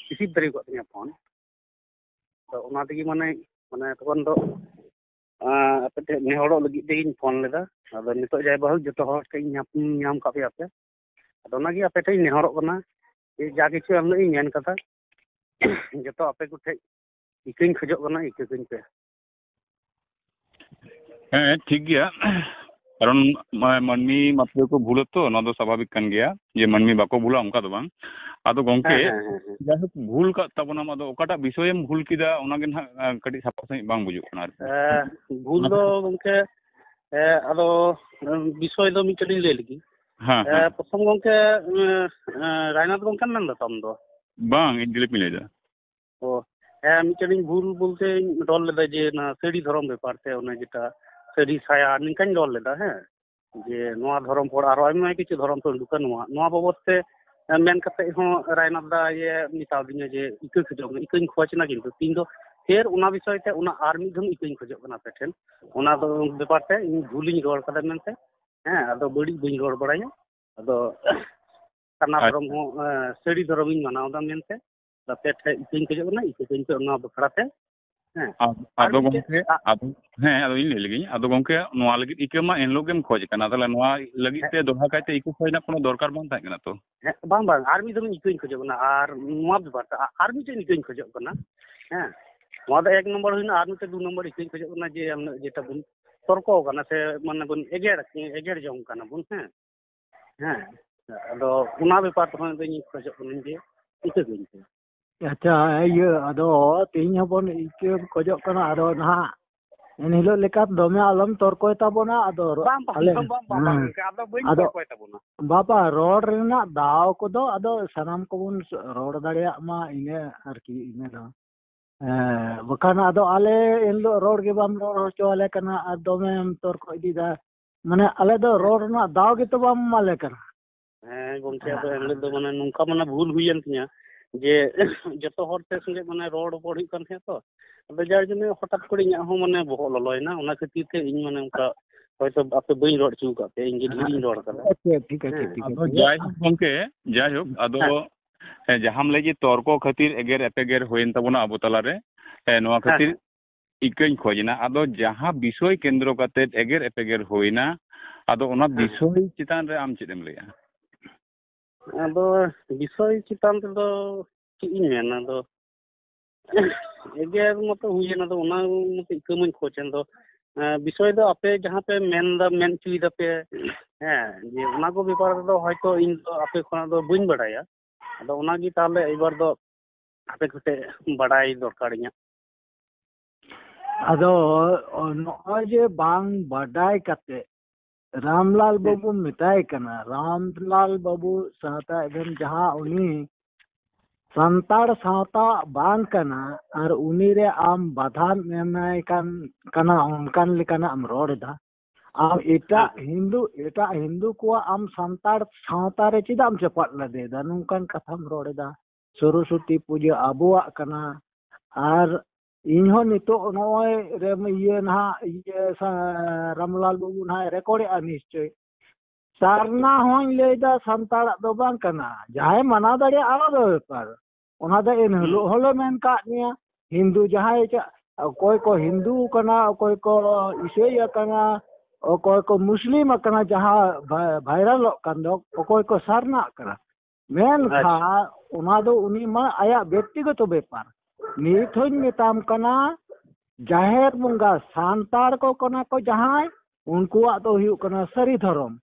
ᱨᱤᱥᱤᱵᱷ ᱫᱟᱲᱮ ᱟᱠᱟᱫ ᱛᱤᱧᱟᱹ ᱯᱷᱳᱱ᱾ ᱛᱚ ᱚᱱᱟ ᱛᱮᱜᱮ ᱢᱟᱱᱮ, ᱢᱟᱱᱮ ᱛᱚᱠᱷᱚᱱ ᱫᱚ, ᱟᱸ, ᱟᱯᱮ ᱴᱷᱮᱱ ᱱᱮᱦᱚᱨᱚᱜ ᱞᱟᱹᱜᱤᱫ ᱛᱮᱜᱤᱧ ᱯᱷᱳᱱ ᱞᱮᱫᱟ᱾ ᱟᱫᱚ ᱱᱤᱛᱚᱜ ᱡᱟᱭ ᱵᱟ ᱦᱳᱠ ᱡᱚᱛᱚ ᱦᱚᱲ ᱴᱷᱮᱱ ᱤᱧ ᱧᱟᱢ, ᱧᱟᱢ ᱠᱟᱜ ᱯᱮᱭᱟ ᱯᱮ᱾ ᱟᱫᱚ ᱚᱱᱟᱜᱮ ᱟᱯᱮ ᱴᱷᱮᱱ ᱤᱧ ᱱᱮᱦᱚᱨᱚᱜ ᱠᱟᱱᱟ ᱡᱮ ᱡᱟ ᱠᱤᱪᱷᱩ ᱮᱱ ᱦᱤᱞᱳᱜ ᱤᱧ ᱢᱮᱱ ᱠᱟᱫᱟ, ᱡᱚᱛᱚ ᱟᱯᱮ ᱠᱚᱴᱷᱮᱱ ᱤᱠᱟᱹᱧ ᱠᱷᱚᱡᱚᱜ ᱠᱟᱱᱟ, ᱤᱠᱟᱹ ᱠᱟᱹᱧ ᱯᱮ᱾ ᱦᱮᱸ, ᱴᱷᱤᱠ ᱜᱮᱭᱟ᱾ ᱠᱟᱨᱚᱱ ᱢᱟ-, ᱢᱟᱹᱱᱢᱤ ᱢᱟᱛᱨᱚ ᱠᱚ ᱵᱷᱩᱞᱟ ᱛᱚ, ᱱᱚᱣᱟ ᱫᱚ ᱥᱟᱵᱷᱟᱵᱤᱠ ᱠᱟᱱ ᱜᱮᱭᱟ ᱡᱮ ᱢᱟᱹᱱᱢᱤ ᱵᱟᱠᱚ ᱵᱷᱩᱞᱟ, ᱚᱱᱠᱟ ᱫᱚ ᱵᱟᱝ᱾ ᱟᱫᱚ ᱜᱚᱝᱠᱮ, ᱦᱮᱸ, ᱦᱮᱸ, ᱦᱮᱸ, ᱦᱮᱸ᱾ ᱡᱟᱭᱦᱳᱠ, ᱵᱷᱩᱞ ᱠᱟᱜ ᱛᱟᱵᱚᱱᱟᱢ, ᱟᱫᱚ ᱚᱠᱟᱴᱟᱜ ᱵᱤᱥᱚᱭᱮᱢ ᱵᱷᱩᱞ ᱠᱮᱫᱟ, ᱚᱱᱟᱜᱮ ᱱᱟᱦᱟᱜ, ᱟᱸ, ᱠᱟᱹᱴᱤᱡ ᱥᱟᱯᱷᱟ ᱥᱟᱺᱦᱤᱡ ᱵᱟᱝ ᱵᱩᱡᱩᱜ ᱠᱟᱱᱟ ᱟᱨᱠᱤ᱾ ᱮᱸ, ᱵᱷᱩᱞ ᱫᱚ ᱜᱚᱝᱠᱮ, ᱮᱸ, ᱟᱫᱚ, ᱮᱸ, ᱵᱤᱥᱚᱭ ᱫᱚ ᱢᱤᱫᱴᱮᱱ ᱤᱧ ᱞᱟᱹᱭ ᱞᱮᱜᱮ᱾ ᱦᱮᱸ, ᱮᱸ, ᱦᱮᱸ᱾ ᱯᱨᱚᱛᱷᱚᱢ ᱜᱚᱝᱠᱮ, ᱮᱸ, ᱮᱸ, ᱨᱟᱭᱱᱟᱛᱷ ᱜᱚᱝᱠᱮᱢ ᱢᱮᱱ ᱫᱟ ᱛᱚ ᱟᱢ ᱫᱚ? ᱵᱟᱝ, ᱤᱧ ᱫᱤᱞᱤᱯ ᱤᱧ ᱞᱟᱹᱭ ᱫᱟ᱾ ᱚ, ᱦᱮᱸ, ᱢᱤᱫᱴᱮᱱ ᱤᱧ ᱵᱷᱩᱞ ᱵᱚᱞᱛᱮᱧ ᱨᱚᱲ ᱞᱮᱫᱟ ᱡᱮ ᱚᱱᱟ ᱥᱟᱹᱲᱤ ᱫᱷᱚᱨᱚᱢ ᱵᱮᱯᱟᱨ ᱛᱮ, ᱚᱱᱮ ᱡᱮᱴᱟ ᱥᱟᱹᱲᱤ ᱥᱟᱭᱟ ᱱᱤᱝᱠᱟᱧ ᱨᱚᱲ ᱞᱮᱫᱟ, ᱦᱮᱸ, ᱡᱮ ᱱᱚᱣᱟ ᱫᱷᱚᱨᱚᱢ ᱯᱚᱨ ᱟᱨᱚ ᱟᱭᱢᱟ ᱠᱤᱪᱷᱩ ᱫᱷᱚᱨᱚᱢ ᱯᱮ ᱩᱰᱩᱠᱟ, ᱱᱚᱣᱟ, ᱱᱚᱣᱟ ᱵᱟᱵᱚᱫ ᱛᱮ, ᱮ, ᱢᱮᱱ ᱠᱟᱛᱮ ᱦᱚᱸ ᱨᱟᱭᱱᱟᱛᱷ ᱫᱟ ᱤᱭᱟᱹ ᱢᱮᱛᱟᱣ ᱫᱤᱧᱟ ᱡᱮ ᱤᱠᱟᱹ ᱠᱷᱚᱡᱚᱜ ᱢᱮ, ᱤᱠᱟᱹᱧ ᱠᱷᱚᱡᱽ ᱮᱱᱟ, ᱠᱤᱱᱛᱩ ᱤᱧ ᱫᱚ ᱯᱷᱮᱨ ᱚᱱᱟ ᱵᱤᱥᱚᱭ ᱛᱮ ᱚᱱᱟ ᱟᱨ ᱢᱤᱫ ᱫᱷᱟᱣ ᱤᱠᱟᱹᱧ ᱠᱷᱚᱡᱚᱜ ᱠᱟᱱᱟ ᱟᱯᱮ ᱴᱷᱮᱱ, ᱚᱱᱟ ᱫᱚ ᱵᱮᱯᱟᱨ ᱛᱮ ᱤᱧ ᱵᱷᱩᱞᱤᱧ ᱨᱚᱲ ᱠᱟᱫᱟ ᱢᱮᱱᱛᱮ, ᱦᱮᱸ, ᱟᱫᱚ ᱵᱟᱹᱲᱤᱡ ᱵᱟᱹᱧ ᱨᱚᱲ ᱵᱟᱲᱟᱭᱟ, ᱟᱫᱚ ᱥᱟᱨᱱᱟ ᱟᱪᱪᱷᱟ᱾ ᱫᱷᱚᱨᱚᱢ ᱦᱚᱸ, ᱮ, ᱥᱟᱹᱲᱤ ᱫᱷᱚᱨᱚᱢᱤᱧ ᱢᱟᱱᱟᱣ ᱮᱫᱟ ᱢᱮᱱᱛᱮ, ᱟᱯᱮ ᱴᱷᱮᱡ ᱤᱠᱟᱹᱧ ᱠᱷᱚᱡᱚᱜ ᱠᱟᱱᱟ, ᱤᱠᱟᱹ ᱠᱟᱹᱧ ᱯᱮ ᱚᱱᱟ ᱵᱟᱠᱷᱨᱟ ᱛᱮ᱾ ᱦᱮᱸ᱾ ᱟᱫ-, ᱟᱨ ᱟᱫᱚ ᱢᱤᱫᱴᱮᱡ ᱜᱚᱢᱠᱮ, ᱟ- ᱟᱫᱚ, ᱦᱮᱸ, ᱟᱫᱚ ᱤᱧ ᱞᱟᱹᱭ ᱞᱮᱜᱤᱧ᱾ ᱟᱫᱚ ᱜᱚᱢᱠᱮ, ᱱᱚᱣᱟ ᱞᱟᱹᱜᱤᱫ ᱤᱠᱟᱹ ᱢᱟ ᱮᱱᱦᱤᱞᱳᱜ ᱜᱮᱢ ᱠᱷᱚᱡ ᱠᱟᱱᱟ, ᱛᱟᱦᱞᱮ ᱱᱚᱣᱟ ᱞᱟᱹᱜᱤᱫ ᱦᱮᱸ᱾ ᱛᱮ ᱫᱚᱦᱲᱟ ᱠᱟᱭᱛᱮ ᱤᱠᱟᱹ ᱠᱷᱚᱡ ᱨᱮᱱᱟᱜ ᱠᱳᱱᱳ ᱫᱚᱨᱠᱟᱨ ᱵᱟᱝ ᱛᱟᱦᱮᱸ ᱠᱟᱱᱟ ᱛᱚ? ᱦᱮᱸ, ᱵᱟᱝ, ᱵᱟᱝ, ᱟᱨ ᱢᱤᱫ ᱫᱚᱢ ᱤᱠᱟᱹᱧ ᱠᱷᱚᱡᱚᱜ ᱠᱟᱱᱟ, ᱟᱨ ᱱᱚᱣᱟ ᱵᱮᱯᱟᱨ ᱛᱮ ᱟ-, ᱟᱨ ᱢᱤᱫᱴᱮᱱ ᱤᱠᱟᱹᱧ ᱠᱷᱚᱡᱚᱜ ᱠᱟᱱᱟ᱾ ᱦᱮᱸ, ᱱᱚᱣᱟ ᱫᱚ ᱮᱠ ᱱᱚᱢᱵᱚᱨ ᱦᱩᱭᱱᱟ, ᱟᱨ ᱢᱤᱫᱴᱮᱱ ᱫᱩ ᱱᱚᱢᱵᱚᱨ ᱤᱠᱟᱹᱧ ᱠᱷᱚᱡᱚᱜ ᱠᱟᱱᱟ ᱡᱮ ᱟᱢ ᱡᱮᱴᱟ ᱵᱚᱱ ᱛᱚᱨᱠᱚ ᱠᱟᱱᱟ ᱥᱮ ᱢᱟᱱᱮ ᱵᱚᱱ ᱮᱜᱮᱨ, ᱮᱜᱮᱨ ᱡᱚᱝ ᱠᱟᱱᱟ ᱵᱚᱱ, ᱦᱮᱸ᱾ ᱦᱮᱸ, ᱟᱫᱚ ᱚᱱᱟ ᱵᱮᱯᱟᱨ ᱛᱮᱦᱚᱸ ᱤᱧ ᱫᱚᱧ ᱠᱷᱚᱡᱚᱜ ᱠᱟᱹᱱᱟᱹᱧ ᱡᱮ ᱤᱠᱟᱹ ᱠᱟᱹᱧ ᱯᱮ᱾ ᱟᱪᱪᱷᱟ, ᱤᱭᱟᱹ, ᱟᱫᱚ ᱛᱮᱦᱮᱧ ᱦᱚᱸᱵᱚᱱ ᱤᱠᱟᱹ ᱠᱷᱚᱡᱚᱜ ᱠᱟᱱᱟ, ᱟᱫᱚ ᱱᱟᱦᱟᱜ ᱮᱱᱦᱤᱞᱳᱜ ᱞᱮᱠᱟ ᱫᱚᱢᱮ ᱟᱞᱚᱢ ᱛᱚᱨᱠᱚᱭ ᱛᱟᱵᱚᱱᱟ᱾ ᱟᱫᱚ ᱵᱟᱝ, ᱵᱟᱝ, ᱟᱞᱮ, ᱵᱟᱝ, ᱵᱟᱝ, ᱵᱟᱝ, ᱦᱮᱸ᱾ ᱜᱚᱝᱠᱮ, ᱟᱫᱚ ᱵᱟᱹᱧ ᱟᱫᱚ ᱛᱚᱨᱠᱚᱭ ᱛᱟᱵᱚᱱᱟ᱾ ᱵᱟᱵᱟ, ᱨᱚᱲ ᱨᱮᱱᱟᱜ ᱫᱟᱣ ᱠᱚᱫᱚ ᱟᱫᱚ ᱥᱟᱱᱟᱢ ᱠᱚᱵᱚᱱ ᱨᱚᱲ ᱫᱟᱲᱮᱭᱟᱜ ᱢᱟ, ᱤᱱᱟᱹ ᱟᱨᱠᱤ, ᱤᱱᱟᱹ ᱫᱚ᱾ ᱦᱮᱸ, ᱵᱟᱠᱷᱟᱱ ᱟᱫᱚ ᱟᱞᱮ ᱮᱱᱦᱤᱞᱳᱜ ᱨᱚᱲ ᱜᱮ ᱵᱟᱢ ᱨᱚᱲ ᱦᱚᱪᱚ ᱟᱞᱮ ᱠᱟᱱᱟ ᱟᱨ ᱫᱚᱢᱮᱢ ᱛᱚᱨᱠᱚ ᱤᱫᱤᱭᱮᱫᱟ᱾ ᱢᱟᱱᱮ, ᱟᱞᱮ ᱫᱚ ᱨᱚᱲ ᱨᱮᱱᱟᱜ ᱫᱟᱣ ᱜᱮᱛᱚ ᱵᱟᱢ ᱮᱢᱟᱞᱮ ᱠᱟᱱᱟ᱾ ᱦᱮᱸ ᱜᱚᱝᱠᱮ, ᱟᱫᱚ ᱦᱮᱸ᱾ ᱮᱱᱦᱤᱞᱳᱜ ᱫᱚ ᱢᱟᱱᱮ ᱱᱚᱝᱠᱟ ᱢᱟᱱᱮ ᱵᱷᱩᱞ ᱦᱩᱭᱮᱱ ᱛᱤᱧᱟ ᱡᱮ ᱡᱚᱛᱚ ᱦᱚᱲ ᱛᱮ ᱥᱚᱸᱜᱮ ᱢᱟᱱᱮ ᱨᱚᱲ ᱨᱚᱯᱚᱲ ᱦᱩᱭᱩᱜ ᱠᱟᱱ ᱛᱟᱦᱮᱸᱫ ᱛᱚ᱾ ᱟᱫᱚ ᱡᱟᱨ ᱡᱚᱱᱱᱮ ᱦᱚᱴᱟᱛ ᱠᱚᱨᱮ ᱤᱧᱟᱹᱜ ᱦᱚᱸ ᱢᱟᱱᱮ ᱵᱚᱦᱚᱜ ᱞᱚᱞᱚᱭᱮᱱᱟ, ᱚᱱᱟ ᱠᱷᱟᱹᱛᱤᱨ ᱛᱮ ᱤᱧ ᱢᱟᱱᱮ ᱚᱱᱠᱟ ᱦᱚᱭᱛᱚ ᱟᱯᱮ ᱵᱟᱹᱧ ᱨᱚᱲ ᱦᱚᱪᱚ ᱟᱠᱟᱫ ᱯᱮᱭᱟ, ᱤᱧ ᱜᱮ ᱰᱷᱮᱨᱤᱧ ᱨᱚᱲ ᱠᱟᱫᱟ᱾ ᱟᱪᱪᱷᱟ, ᱴᱷᱤᱠ ᱟᱪᱷᱮ, ᱦᱮᱸ᱾ ᱴᱷᱤᱠ ᱟᱫᱚ ᱟᱪᱷᱮ᱾ ᱡᱟᱭᱦᱳᱠ ᱜᱚᱝᱠᱮ, ᱡᱟᱭᱦᱳᱠ, ᱟᱫᱚ ᱦᱮᱸ᱾ ᱦᱮᱸ, ᱡᱟᱦᱟᱸᱢ ᱞᱟᱹᱭ ᱡᱮ ᱛᱚᱨᱠᱚ ᱠᱷᱟᱹᱛᱤᱨ ᱮᱜᱮᱨ ᱮᱯᱮᱜᱮᱨ ᱦᱩᱭᱮᱱ ᱛᱟᱵᱚᱱᱟ ᱟᱵᱚ ᱛᱟᱞᱟᱨᱮ, ᱦᱮᱸ, ᱱᱚᱣᱟ ᱦᱮᱸ, ᱠᱷᱟᱹᱛᱤᱨ ᱦᱮᱸ᱾ ᱤᱠᱟᱹᱧ ᱠᱷᱚᱡᱽ ᱮᱱᱟ᱾ ᱟᱫᱚ ᱡᱟᱦᱟᱸ ᱵᱤᱥᱚᱭ ᱠᱮᱱᱫᱨᱚ ᱠᱟᱛᱮ ᱮᱜᱮᱨ ᱮᱯᱮᱜᱮᱨ ᱦᱩᱭᱱᱟ, ᱟᱫᱚ ᱚᱱᱟ ᱦᱮᱸ᱾ ᱵᱤᱥᱚᱭ ᱪᱮᱛᱟᱱ ᱨᱮ ᱟᱢ ᱪᱮᱫ ᱮᱢ ᱞᱟᱹᱭᱟ? ᱟᱫᱚ ᱵᱤᱥᱚᱭ ᱪᱮᱛᱟᱱ ᱨᱮᱫᱚ ᱪᱮᱫ ᱤᱧ ᱢᱮᱱᱟ, ᱟᱫᱚ ᱮᱜᱮᱨ ᱢᱟᱛᱚ ᱦᱩᱭᱮᱱ, ᱟᱫᱚ ᱚᱱᱟ ᱢᱟᱛᱚ ᱤᱠᱟᱹ ᱢᱟᱧ ᱠᱷᱚᱡᱽ ᱮᱱ ᱫᱚ᱾ ᱮᱸ, ᱵᱤᱥᱚᱭ ᱫᱚ ᱟᱯᱮ ᱡᱟᱦᱟᱸ ᱯᱮ ᱢᱮᱱ ᱫᱟ, ᱢᱮᱱ ᱦᱚᱪᱚᱭ ᱫᱟᱯᱮ, ᱦᱮᱸ, ᱡᱮ ᱚᱱᱟ ᱠᱚ ᱵᱮᱯᱟᱨ ᱨᱮᱫᱚ ᱦᱚᱭᱛᱚ ᱤᱧ ᱫᱚ ᱟᱯᱮ ᱠᱷᱚᱱᱟᱜ ᱫᱚ ᱵᱟᱹᱧ ᱵᱟᱰᱟᱭᱟ᱾ ᱟᱫᱚ ᱚᱱᱟᱜᱮ ᱛᱟᱦᱚᱞᱮ ᱮᱵᱟᱨ ᱫᱚ ᱟᱯᱮ ᱠᱚᱴᱷᱮᱡ ᱵᱟᱰᱟᱭ ᱫᱚᱨᱠᱟᱨ ᱤᱧᱟᱹᱜ᱾ ᱟᱫᱚ ᱱᱚᱜᱼᱚᱭ ᱡᱮ ᱵᱟᱝ ᱵᱟᱰᱟᱭ ᱠᱟᱛᱮ ᱨᱟᱢᱞᱟᱞ ᱦᱮᱸ᱾ ᱵᱟᱹᱵᱩ ᱢᱮᱛᱟᱭ ᱠᱟᱱᱟ, ᱨᱟᱢᱞᱟᱞ ᱵᱟᱹᱵᱩ ᱥᱟᱶᱛᱟ ᱮᱵᱷᱮᱱ ᱡᱟᱦᱟᱸ ᱩᱱᱤ ᱥᱟᱱᱛᱟᱲ ᱥᱟᱶᱛᱟ ᱵᱟᱝ ᱠᱟᱱᱟ ᱟᱨ ᱩᱱᱤ ᱨᱮ ᱟᱢ ᱵᱟᱫᱷᱟᱢ ᱮᱢᱟᱭ ᱠᱟᱱ, ᱠᱟᱱᱟ, ᱚᱱᱠᱟᱱ ᱞᱮᱠᱟᱱᱟᱜ ᱮᱢ ᱨᱚᱲ ᱮᱫᱟ᱾ ᱟᱢ ᱮᱴᱟᱜ ᱦᱮᱸ᱾ ᱦᱤᱱᱫᱩ, ᱮᱴᱟᱜ ᱦᱤᱱᱫᱩ ᱠᱚᱣᱟᱜ ᱟᱢ ᱥᱟᱱᱛᱟᱲ ᱥᱟᱶᱛᱟ ᱨᱮ ᱪᱮᱫᱟᱜ ᱮᱢ ᱪᱟᱯᱟᱫ ᱞᱟᱫᱮᱭᱮᱫᱟ? ᱱᱚᱝᱠᱟᱱ ᱠᱟᱛᱷᱟᱢ ᱨᱚᱲ ᱮᱫᱟ᱾ ᱥᱚᱨᱚᱥᱚᱛᱤ ᱯᱩᱡᱟᱹ ᱟᱵᱚᱣᱟᱜ ᱠᱟᱱᱟ᱾ ᱟᱨ ᱤᱧ ᱦᱚᱸ ᱱᱤᱛᱚᱜ ᱱᱚᱜᱼᱚᱭ ᱨᱮ ᱤᱭᱟᱹ ᱱᱟᱦᱟᱜ, ᱤᱭᱟᱹ ᱥᱟ-, ᱨᱟᱢᱞᱟᱞ ᱵᱟᱹᱵᱩ ᱱᱟᱦᱟᱜ ᱨᱮᱠᱚᱨᱰᱮᱜᱼᱟ ᱱᱤᱥᱪᱚᱭ᱾ ᱥᱟᱨᱱᱟ ᱦᱚᱸᱧ ᱞᱟᱹᱭᱫᱟ ᱥᱟᱱᱛᱟᱲᱟᱜ ᱫᱚ ᱵᱟᱝ ᱠᱟᱱᱟ᱾ ᱡᱟᱦᱟᱸᱭ ᱢᱟᱱᱟᱣ ᱫᱟᱲᱮᱭᱟᱜᱼᱟ ᱟᱞᱟᱫᱟ ᱵᱮᱯᱟᱨ᱾ ᱚᱱᱟ ᱫᱚ ᱮᱱ ᱦᱤᱞᱳᱜ ᱦᱩᱸ᱾ ᱦᱚᱸᱞᱮ ᱢᱮᱱ ᱠᱟᱜ ᱢᱮᱭᱟ᱾ ᱦᱤᱱᱫᱩ ᱡᱟᱦᱟᱸᱭ ᱪᱟ-, ᱚᱠᱚᱭ ᱠᱚ ᱦᱤᱱᱫᱩ ᱠᱟᱱᱟ, ᱚᱠᱚᱭ ᱠᱚ ᱤᱥᱟᱹᱭ ᱟᱠᱟᱱᱟ, ᱚᱠᱚᱭ ᱠᱚ ᱢᱩᱥᱞᱤᱢ ᱟᱠᱟᱱᱟ, ᱡᱟᱦᱟᱸ ᱵᱷᱟ-, ᱵᱷᱟᱭᱨᱟᱞᱚᱜ ᱠᱟᱱ ᱫᱚ, ᱚᱠᱚᱭ ᱠᱚ ᱥᱟᱨᱱᱟᱜ ᱠᱟᱱᱟ᱾ ᱢᱮᱱᱠᱷᱟᱱ ᱟᱪᱪᱷᱟ᱾ ᱚᱱᱟ ᱫᱚ ᱩᱱᱤ ᱢᱟ ᱟᱭᱟᱜ ᱵᱮᱠᱛᱤᱜᱚᱛᱚ ᱵᱮᱯᱟᱨ᱾ ᱱᱤᱛ ᱦᱚᱧ ᱢᱮᱛᱟᱢ ᱠᱟᱱᱟ, ᱡᱟᱦᱮᱨ ᱵᱚᱸᱜᱟ ᱥᱟᱱᱛᱟᱲ ᱠᱚ ᱠᱟᱱᱟ ᱠᱚ ᱡᱟᱦᱟᱸᱭ, ᱩᱱᱠᱩᱣᱟᱜ ᱫᱚ ᱦᱩᱭᱩᱜ ᱠᱟᱱᱟ ᱥᱟᱹᱨᱤ ᱫᱷᱚᱨᱚᱢ᱾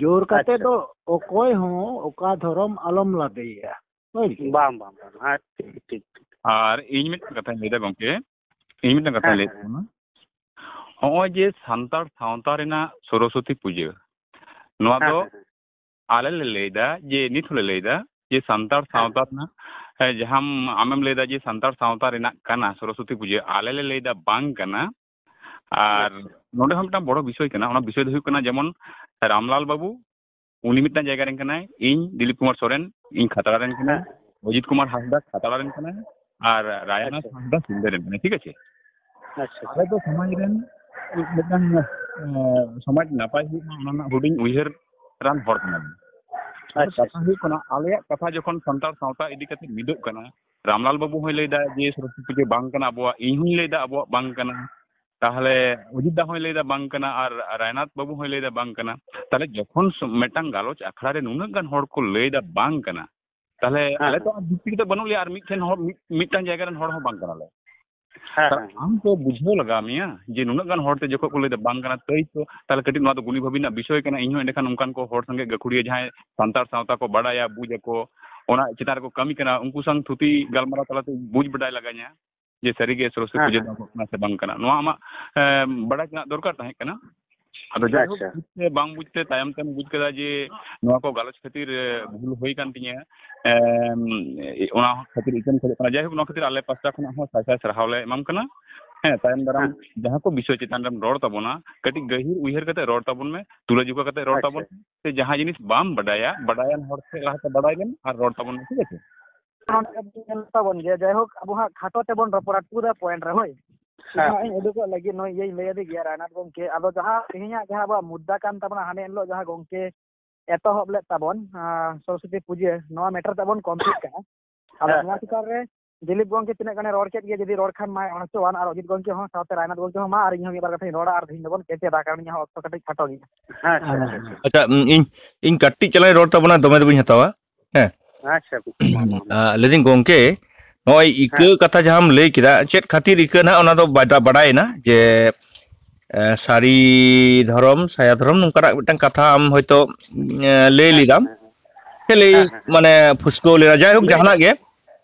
ᱡᱳᱨ ᱠᱟᱛᱮ ᱟᱪᱪᱷᱟ᱾ ᱫᱚ ᱚᱠᱚᱭ ᱦᱚᱸ ᱚᱠᱟ ᱫᱷᱚᱨᱚᱢ ᱟᱞᱚᱢ ᱞᱟᱫᱮᱭᱟ᱾ ᱦᱳᱭ ᱥᱮ? ᱵᱟᱝ, ᱵᱟᱝ, ᱵᱟᱝ᱾ ᱦᱮᱸ, ᱴᱷᱤᱠ, ᱴᱷᱤᱠ, ᱴᱷᱤᱠ᱾ ᱟᱨ ᱤᱧ ᱢᱤᱫᱴᱟᱝ ᱠᱟᱛᱷᱟᱧ ᱞᱟᱹᱭᱫᱟ ᱜᱚᱢᱠᱮ, ᱤᱧ ᱢᱤᱫᱴᱟᱝ ᱠᱟᱛᱷᱟᱧ ᱦᱮᱸ, ᱞᱟᱹᱭᱮᱫ ᱦᱮᱸ᱾ ᱛᱟᱵᱚᱱᱟ᱾ ᱦᱚᱸᱜᱼᱚᱭ ᱡᱮ ᱥᱟᱱᱛᱟᱲ ᱥᱟᱶᱛᱟ ᱨᱮᱱᱟᱜ ᱥᱚᱨᱚᱥᱚᱛᱤ ᱯᱩᱡᱟᱹ, ᱱᱚᱣᱟ ᱦᱮᱸ, ᱫᱚ ᱦᱮᱸ, ᱦᱮᱸ᱾ ᱟᱞᱮ ᱞᱮ ᱞᱟᱹᱭᱫᱟ ᱡᱮ, ᱱᱤᱛ ᱦᱚᱸᱞᱮ ᱞᱟᱹᱭᱫᱟ ᱡᱮ ᱥᱟᱱᱛᱟᱲ ᱦᱮᱸ, ᱥᱟᱶᱛᱟ ᱦᱮᱸ᱾ ᱨᱮᱱᱟᱜ, ᱮ, ᱡᱟᱦᱟᱸ ᱟᱢᱮᱢ ᱞᱟᱹᱭᱫᱟ ᱡᱮ ᱥᱟᱱᱛᱟᱲ ᱥᱟᱶᱛᱟ ᱨᱮᱱᱟᱜ ᱠᱟᱱᱟ ᱥᱚᱨᱚᱥᱚᱛᱤ ᱯᱩᱡᱟᱹ, ᱟᱞᱮ ᱞᱮ ᱞᱟᱹᱭᱫᱟ ᱵᱟᱝ ᱠᱟᱱᱟ᱾ ᱟᱨ ᱟᱪᱪᱷᱟ᱾ ᱱᱚᱰᱮ ᱦᱚᱸ ᱢᱤᱫᱴᱟᱝ ᱵᱚᱲᱚ ᱵᱤᱥᱚᱭ ᱠᱟᱱᱟ, ᱚᱱᱟ ᱵᱤᱥᱚᱭ ᱫᱚ ᱦᱩᱭᱩᱜ ᱠᱟᱱᱟ ᱡᱮᱢᱚᱱ ᱨᱟᱢᱞᱟᱞ ᱵᱟᱹᱵᱩ, ᱩᱱᱤ ᱢᱤᱫᱴᱟᱝ ᱡᱟᱭᱜᱟ ᱨᱮᱱ ᱠᱟᱱᱟᱭ, ᱤᱧ ᱫᱤᱞᱤᱯ ᱠᱩᱢᱟᱨ ᱥᱚᱨᱮᱱ, ᱤᱧ ᱠᱷᱟᱛᱲᱟ ᱨᱮᱱ ᱠᱟᱹᱱᱟᱹᱧ, ᱟᱪᱪᱷᱟ᱾ ᱚᱡᱤᱛ ᱠᱩᱢᱟᱨ ᱦᱟᱸᱥᱫᱟ ᱠᱷᱟᱛᱲᱟ ᱨᱮᱱ ᱠᱟᱱᱟᱭ, ᱟᱨ ᱨᱟᱭᱱᱟᱛᱷ ᱟᱪᱪᱷᱟ᱾ ᱦᱟᱸᱥᱫᱟ ᱥᱤᱞᱫᱟᱹ ᱨᱮᱱ ᱠᱟᱱᱟᱭ, ᱴᱷᱤᱠ ᱟᱪᱷᱮ? ᱟᱪᱪᱷᱟ᱾ ᱟᱞᱮ ᱫᱚ ᱥᱚᱢᱟᱡᱽ ᱨᱮᱱ ᱢᱤᱫᱴᱟᱝ, ᱮ, ᱥᱚᱢᱟᱡᱽ ᱱᱟᱯᱟᱭ ᱦᱩᱭᱩᱜ ᱢᱟ, ᱚᱱᱟ ᱨᱮᱱᱟᱜ ᱦᱩᱰᱤᱧ ᱩᱭᱦᱟᱹᱨ ᱨᱟᱱ ᱦᱚᱲ ᱠᱟᱱᱟᱞᱮ᱾ ᱟᱫᱚ ᱟᱪᱪᱷᱟ, ᱠᱟᱛᱷᱟ ᱟᱪᱪᱷᱟ᱾ ᱦᱩᱭᱩᱜ ᱠᱟᱱᱟ, ᱟᱞᱮᱭᱟᱜ ᱠᱟᱛᱷᱟ ᱡᱚᱠᱷᱚᱱ ᱥᱟᱱᱛᱟᱲ ᱥᱟᱶᱛᱟ ᱤᱫᱤ ᱠᱟᱛᱮ ᱢᱤᱫᱚᱜ ᱠᱟᱱᱟ, ᱨᱟᱢᱞᱟᱞ ᱵᱟᱹᱵᱩ ᱦᱚᱸᱭ ᱞᱟᱹᱭᱫᱟ ᱡᱮ ᱥᱚᱨᱚᱥᱚᱛᱤ ᱯᱩᱡᱟᱹ ᱵᱟᱝ ᱠᱟᱱᱟ ᱟᱵᱚᱣᱟᱜ, ᱤᱧ ᱦᱚᱸᱧ ᱞᱟᱹᱭᱫᱟ ᱟᱵᱚᱣᱟᱜ ᱵᱟᱝ ᱠᱟᱱᱟ, ᱛᱟᱦᱚᱞᱮ ᱚᱡᱤᱛ ᱫᱟ ᱦᱚᱸᱭ ᱞᱟᱹᱭᱫᱟ ᱵᱟᱝ ᱠᱟᱱᱟ, ᱟᱨ ᱨᱟᱭᱱᱟᱛᱷ ᱵᱟᱹᱵᱩ ᱦᱚᱸᱭ ᱞᱟᱹᱭᱫᱟ ᱵᱟᱝ ᱠᱟᱱᱟ᱾ ᱛᱟᱦᱚᱞᱮ ᱡᱚᱠᱷᱚᱱ ᱥᱚ-, ᱢᱤᱫᱴᱟᱝ ᱜᱟᱞᱚᱪ ᱟᱠᱷᱲᱟ ᱨᱮ ᱱᱩᱱᱟᱹᱜ ᱜᱟᱱ ᱦᱚᱲ ᱠᱚ ᱞᱟᱹᱭᱫᱟ ᱵᱟᱝ ᱠᱟᱱᱟ, ᱛᱟᱦᱚᱞᱮ ᱦᱮᱸ, ᱟᱞᱮ ᱦᱮᱸ᱾ ᱛᱚ ᱟᱨ ᱡᱩᱠᱛᱤ ᱠᱟᱛᱮ ᱵᱟᱹᱱᱩᱜ ᱞᱮᱭᱟ, ᱟᱨ ᱢᱤᱫᱴᱷᱮᱱ ᱦᱚᱲ, ᱢᱤᱫ, ᱢᱤᱫᱴᱟᱝ ᱡᱟᱭᱜᱟ ᱨᱮᱱ ᱦᱚᱲ ᱦᱚᱸ ᱵᱟᱝ ᱠᱟᱱᱟᱞᱮ᱾ ᱦᱮᱸ, ᱛᱟᱦᱚᱞᱮ ᱦᱮᱸ᱾ ᱟᱢ ᱛᱚ ᱵᱩᱡᱷᱟᱹᱣ ᱞᱟᱜᱟᱣ ᱢᱮᱭᱟ ᱡᱮ ᱱᱩᱱᱟᱹᱜ ᱜᱟᱱ ᱦᱚᱲ ᱛᱮ ᱡᱚᱠᱷᱚᱱ ᱠᱚ ᱞᱟᱹᱭᱫᱟ ᱵᱟᱝ ᱠᱟᱱᱟ, ᱛᱟᱹᱭ ᱛᱚ ᱛᱟᱦᱚᱞᱮ ᱠᱟᱹᱴᱤᱡ ᱱᱚᱣᱟ ᱫᱚ ᱜᱩᱱᱤ ᱵᱷᱟᱹᱵᱤ ᱨᱮᱱᱟᱜ ᱵᱤᱥᱚᱭ ᱠᱟᱱᱟ᱾ ᱤᱧ ᱦᱚᱸ ᱮᱸᱰᱮᱠᱷᱟᱱ ᱚᱱᱠᱟᱱ ᱠᱚ ᱦᱚᱲ ᱥᱚᱸᱜᱮ ᱜᱟᱹᱠᱷᱩᱲᱤᱭᱟᱹ, ᱡᱟᱦᱟᱸᱭ ᱥᱟᱱᱛᱟᱲ ᱥᱟᱶᱛᱟ ᱠᱚ ᱵᱟᱰᱟᱭᱟ, ᱵᱩᱡᱽ ᱟᱠᱚ, ᱚᱱᱟ ᱪᱮᱛᱟᱱ ᱨᱮᱠᱚ ᱠᱟᱹᱢᱤ ᱠᱟᱱᱟ, ᱩᱱᱠᱩ ᱥᱟᱶ ᱛᱷᱩᱛᱤ ᱜᱟᱞᱢᱟᱨᱟᱣ ᱛᱟᱞᱟᱛᱮ ᱵᱩᱡᱽ ᱵᱟᱰᱟᱭ ᱞᱟᱜᱟᱧᱟ ᱡᱮ ᱥᱟᱹᱨᱤᱜᱮ ᱥᱚᱨᱚᱥᱚᱛᱤ ᱦᱮᱸ, ᱯᱩᱡᱟᱹ ᱦᱮᱸ᱾ ᱫᱚ ᱦᱩᱭᱩᱜ ᱠᱟᱱᱟ ᱥᱮ ᱵᱟᱝ ᱠᱟᱱᱟ, ᱱᱚᱣᱟ ᱟᱢᱟᱜ, ᱮ, ᱵᱟᱰᱟᱭ ᱛᱮᱱᱟᱜ ᱫᱚᱨᱠᱟᱨ ᱛᱟᱦᱮᱸ ᱠᱟᱱᱟ᱾ ᱟᱫᱚ ᱡᱟᱭᱦᱳᱠ, ᱟᱪᱪᱷᱟ᱾ ᱵᱩᱡᱽ ᱥᱮ ᱵᱟᱝ ᱵᱩᱡᱽ ᱛᱮ ᱛᱟᱭᱚᱢ ᱛᱮᱢ ᱵᱩᱡᱽ ᱠᱮᱫᱟ ᱡᱮ ᱱᱚᱣᱟ ᱠᱚ ᱜᱟᱞᱚᱪ ᱠᱷᱟᱹᱛᱤᱨ, ᱮ, ᱵᱷᱩᱞ ᱦᱩᱭ ᱠᱟᱱ ᱛᱤᱧᱟᱹ᱾ ᱮᱢ, ᱚᱱᱟ ᱠᱷᱟᱹᱛᱤᱨ ᱤᱠᱟᱹᱧ ᱠᱷᱚᱡᱚᱜ ᱠᱟᱱᱟ᱾ ᱡᱟᱭᱦᱳᱠ, ᱱᱚᱣᱟ ᱠᱷᱟᱹᱛᱤᱨ ᱟᱞᱮ ᱯᱟᱥᱴᱟ ᱠᱷᱚᱱᱟᱜ ᱦᱚᱸ ᱥᱟᱭ ᱥᱟᱭ ᱥᱟᱨᱦᱟᱣ ᱞᱮ ᱮᱢᱟᱢ ᱠᱟᱱᱟ᱾ ᱦᱮᱸ, ᱛᱟᱭᱚᱢ ᱫᱟᱨᱟᱢ ᱦᱮᱸ᱾ ᱡᱟᱦᱟᱸ ᱠᱚ ᱵᱤᱥᱚᱭ ᱪᱮᱛᱟᱱ ᱨᱮᱢ ᱨᱚᱲ ᱛᱟᱵᱚᱱᱟ, ᱠᱟᱹᱴᱤᱡ ᱜᱟᱹᱦᱤᱨ ᱩᱭᱦᱟᱹᱨ ᱠᱟᱛᱮ ᱨᱚᱲ ᱛᱟᱵᱚᱱ ᱢᱮ, ᱛᱩᱞᱟᱹᱡᱚᱠᱷᱟ ᱠᱟᱛᱮ ᱨᱚᱲ ᱟᱪᱪᱷᱟ᱾ ᱛᱟᱵᱚᱱ ᱢᱮ᱾ ᱥᱮ ᱡᱟᱦᱟᱸ ᱡᱤᱱᱤᱥ ᱵᱟᱢ ᱵᱟᱰᱟᱭᱟ, ᱵᱟᱰᱟᱭᱟᱱ ᱦᱚᱲ ᱴᱷᱮᱱ ᱞᱟᱦᱟᱛᱮ ᱵᱟᱰᱟᱭ ᱞᱮᱢ ᱟᱨ ᱨᱚᱲ ᱛᱟᱵᱚᱱ ᱢᱮ, ᱴᱷᱤᱠ ᱟᱪᱷᱮ? ᱱᱚᱰᱮ ᱧᱮᱞ ᱛᱟᱵᱚᱱ ᱜᱮ, ᱡᱟᱭᱦᱳᱠ, ᱟᱵᱚ ᱦᱟᱸᱜ ᱠᱷᱟᱴᱚ ᱛᱮᱵᱚᱱ ᱨᱚᱯᱚᱲᱟ, to the point ᱨᱮ, ᱦᱳᱭ᱾ ᱦᱮᱸ᱾ ᱱᱚᱣᱟ ᱤᱧ ᱩᱰᱩᱠᱚᱜ ᱞᱟᱹᱜᱤᱫ ᱱᱩᱭ ᱤᱭᱟᱹᱧ ᱞᱟᱹᱭ ᱟᱫᱮ ᱜᱮᱭᱟ, ᱨᱟᱭᱱᱟᱛᱷ ᱜᱚᱢᱠᱮ᱾ ᱟᱫᱚ ᱡᱟᱦᱟᱸ ᱛᱮᱦᱮᱧᱟᱜ ᱡᱟᱦᱟᱸ ᱟᱵᱚᱣᱟᱜ ᱢᱩᱫᱽᱫᱟ ᱠᱟᱱ ᱛᱟᱵᱚᱱᱟ, ᱦᱟᱱᱮ ᱮᱱ ᱦᱤᱞᱳᱜ ᱡᱟᱦᱟᱸ ᱜᱚᱢᱠᱮ ᱮᱛᱚᱦᱚᱵ ᱞᱮᱫ ᱛᱟᱵᱚᱱ, ᱟᱸ, ᱥᱚᱨᱚᱥᱚᱛᱤ ᱯᱩᱡᱟᱹ, ᱱᱚᱣᱟ matter ᱛᱮ ᱵᱚᱱ complete ᱠᱟᱜᱼᱟ᱾ ᱟᱫᱚ ᱦᱮᱸ, ᱱᱚᱣᱟ ᱦᱮᱸ᱾ ᱪᱮᱛᱟᱱ ᱨᱮ ᱫᱤᱞᱤᱯ ᱜᱚᱢᱠᱮ ᱛᱤᱱᱟᱹᱜ ᱜᱟᱱᱮ ᱨᱚᱲ ᱠᱮᱫ ᱜᱮᱭᱟ, ᱡᱩᱫᱤ ᱨᱚᱲ ᱠᱷᱟᱱ ᱢᱟᱭ ᱚᱱᱟ ᱪᱚᱣᱟᱱ, ᱟᱨ ᱚᱡᱤᱛ ᱜᱚᱢᱠᱮ ᱦᱚᱸ, ᱥᱟᱶᱛᱮ ᱨᱟᱭᱱᱟᱛᱷ ᱜᱚᱢᱠᱮ ᱦᱚᱸ, ᱢᱟ ᱟᱨ ᱤᱧ ᱦᱚᱸ ᱢᱤᱫ ᱵᱟᱨ ᱠᱟᱛᱷᱟᱧ ᱨᱚᱲᱟ, ᱟᱨ ᱛᱮᱦᱮᱧ ᱫᱚᱵᱚᱱ ᱠᱮᱪᱮᱫᱟ, ᱠᱟᱨᱚᱱ ᱤᱧᱟᱹᱜ ᱦᱚᱸ ᱚᱠᱛᱚ ᱠᱟᱹᱴᱤᱡ ᱠᱷᱟᱴᱚ ᱜᱮᱭᱟ᱾ ᱦᱮᱸ, ᱟᱪᱪᱷᱟ, ᱟᱪᱪᱷᱟ, ᱟᱪᱪᱷᱟ᱾ ᱟᱪᱪᱷᱟ, ᱤᱧ, ᱤᱧ ᱠᱟᱹᱴᱤᱡ ᱪᱟᱞᱟᱝ ᱨᱚᱲ ᱛᱟᱵᱚᱱᱟ, ᱫᱚᱢᱮ ᱫᱚ ᱵᱟᱹᱧ ᱦᱟᱛᱟᱣᱟ᱾ ᱦᱮᱸ᱾ ᱟᱪᱪᱷᱟ, ᱢᱟ, ᱢᱟ, ᱢᱟ᱾ ᱟᱸ, ᱞᱟᱹᱭᱫᱟᱹᱧ ᱜᱚᱢᱠᱮ, ᱱᱚᱜᱼᱚᱭ ᱤᱠᱟᱹ ᱦᱮᱸ᱾ ᱠᱟᱛᱷᱟ ᱡᱟᱦᱟᱸᱢ ᱞᱟᱹᱭ ᱠᱮᱫᱟ, ᱪᱮᱫ ᱠᱷᱟᱹᱛᱤᱨ ᱤᱠᱟᱹ ᱱᱟᱦᱟᱜ, ᱚᱱᱟ ᱫᱚ ᱵᱟᱰᱟ-, ᱵᱟᱰᱟᱭᱮᱱᱟ ᱡᱮ, ᱮ, ᱥᱟᱹᱨᱤ ᱫᱷᱚᱨᱚᱢ, ᱥᱟᱭᱟ ᱫᱷᱚᱨᱚᱢ, ᱱᱚᱝᱠᱟᱱᱟᱜ ᱢᱤᱫᱴᱟᱝ ᱠᱟᱛᱷᱟ ᱟᱢ ᱦᱚᱭᱛᱳ, ᱮ, ᱞᱟᱹᱭ ᱦᱮᱸ, ᱞᱮᱫᱟᱢ᱾ ᱦᱮᱸ, ᱦᱮᱸ᱾ ᱠᱷᱟᱹᱞᱤ ᱦᱮᱸ, ᱦᱮᱸ, ᱦᱮᱸ᱾ ᱢᱟᱱᱮ ᱯᱷᱩᱥᱠᱟᱹᱣ ᱞᱮᱱᱟ᱾ ᱡᱟᱭᱦᱳᱠ, ᱞᱟᱹᱭ ᱡᱟᱦᱟᱱᱟᱜ ᱵᱮᱱ᱾ ᱜᱮ,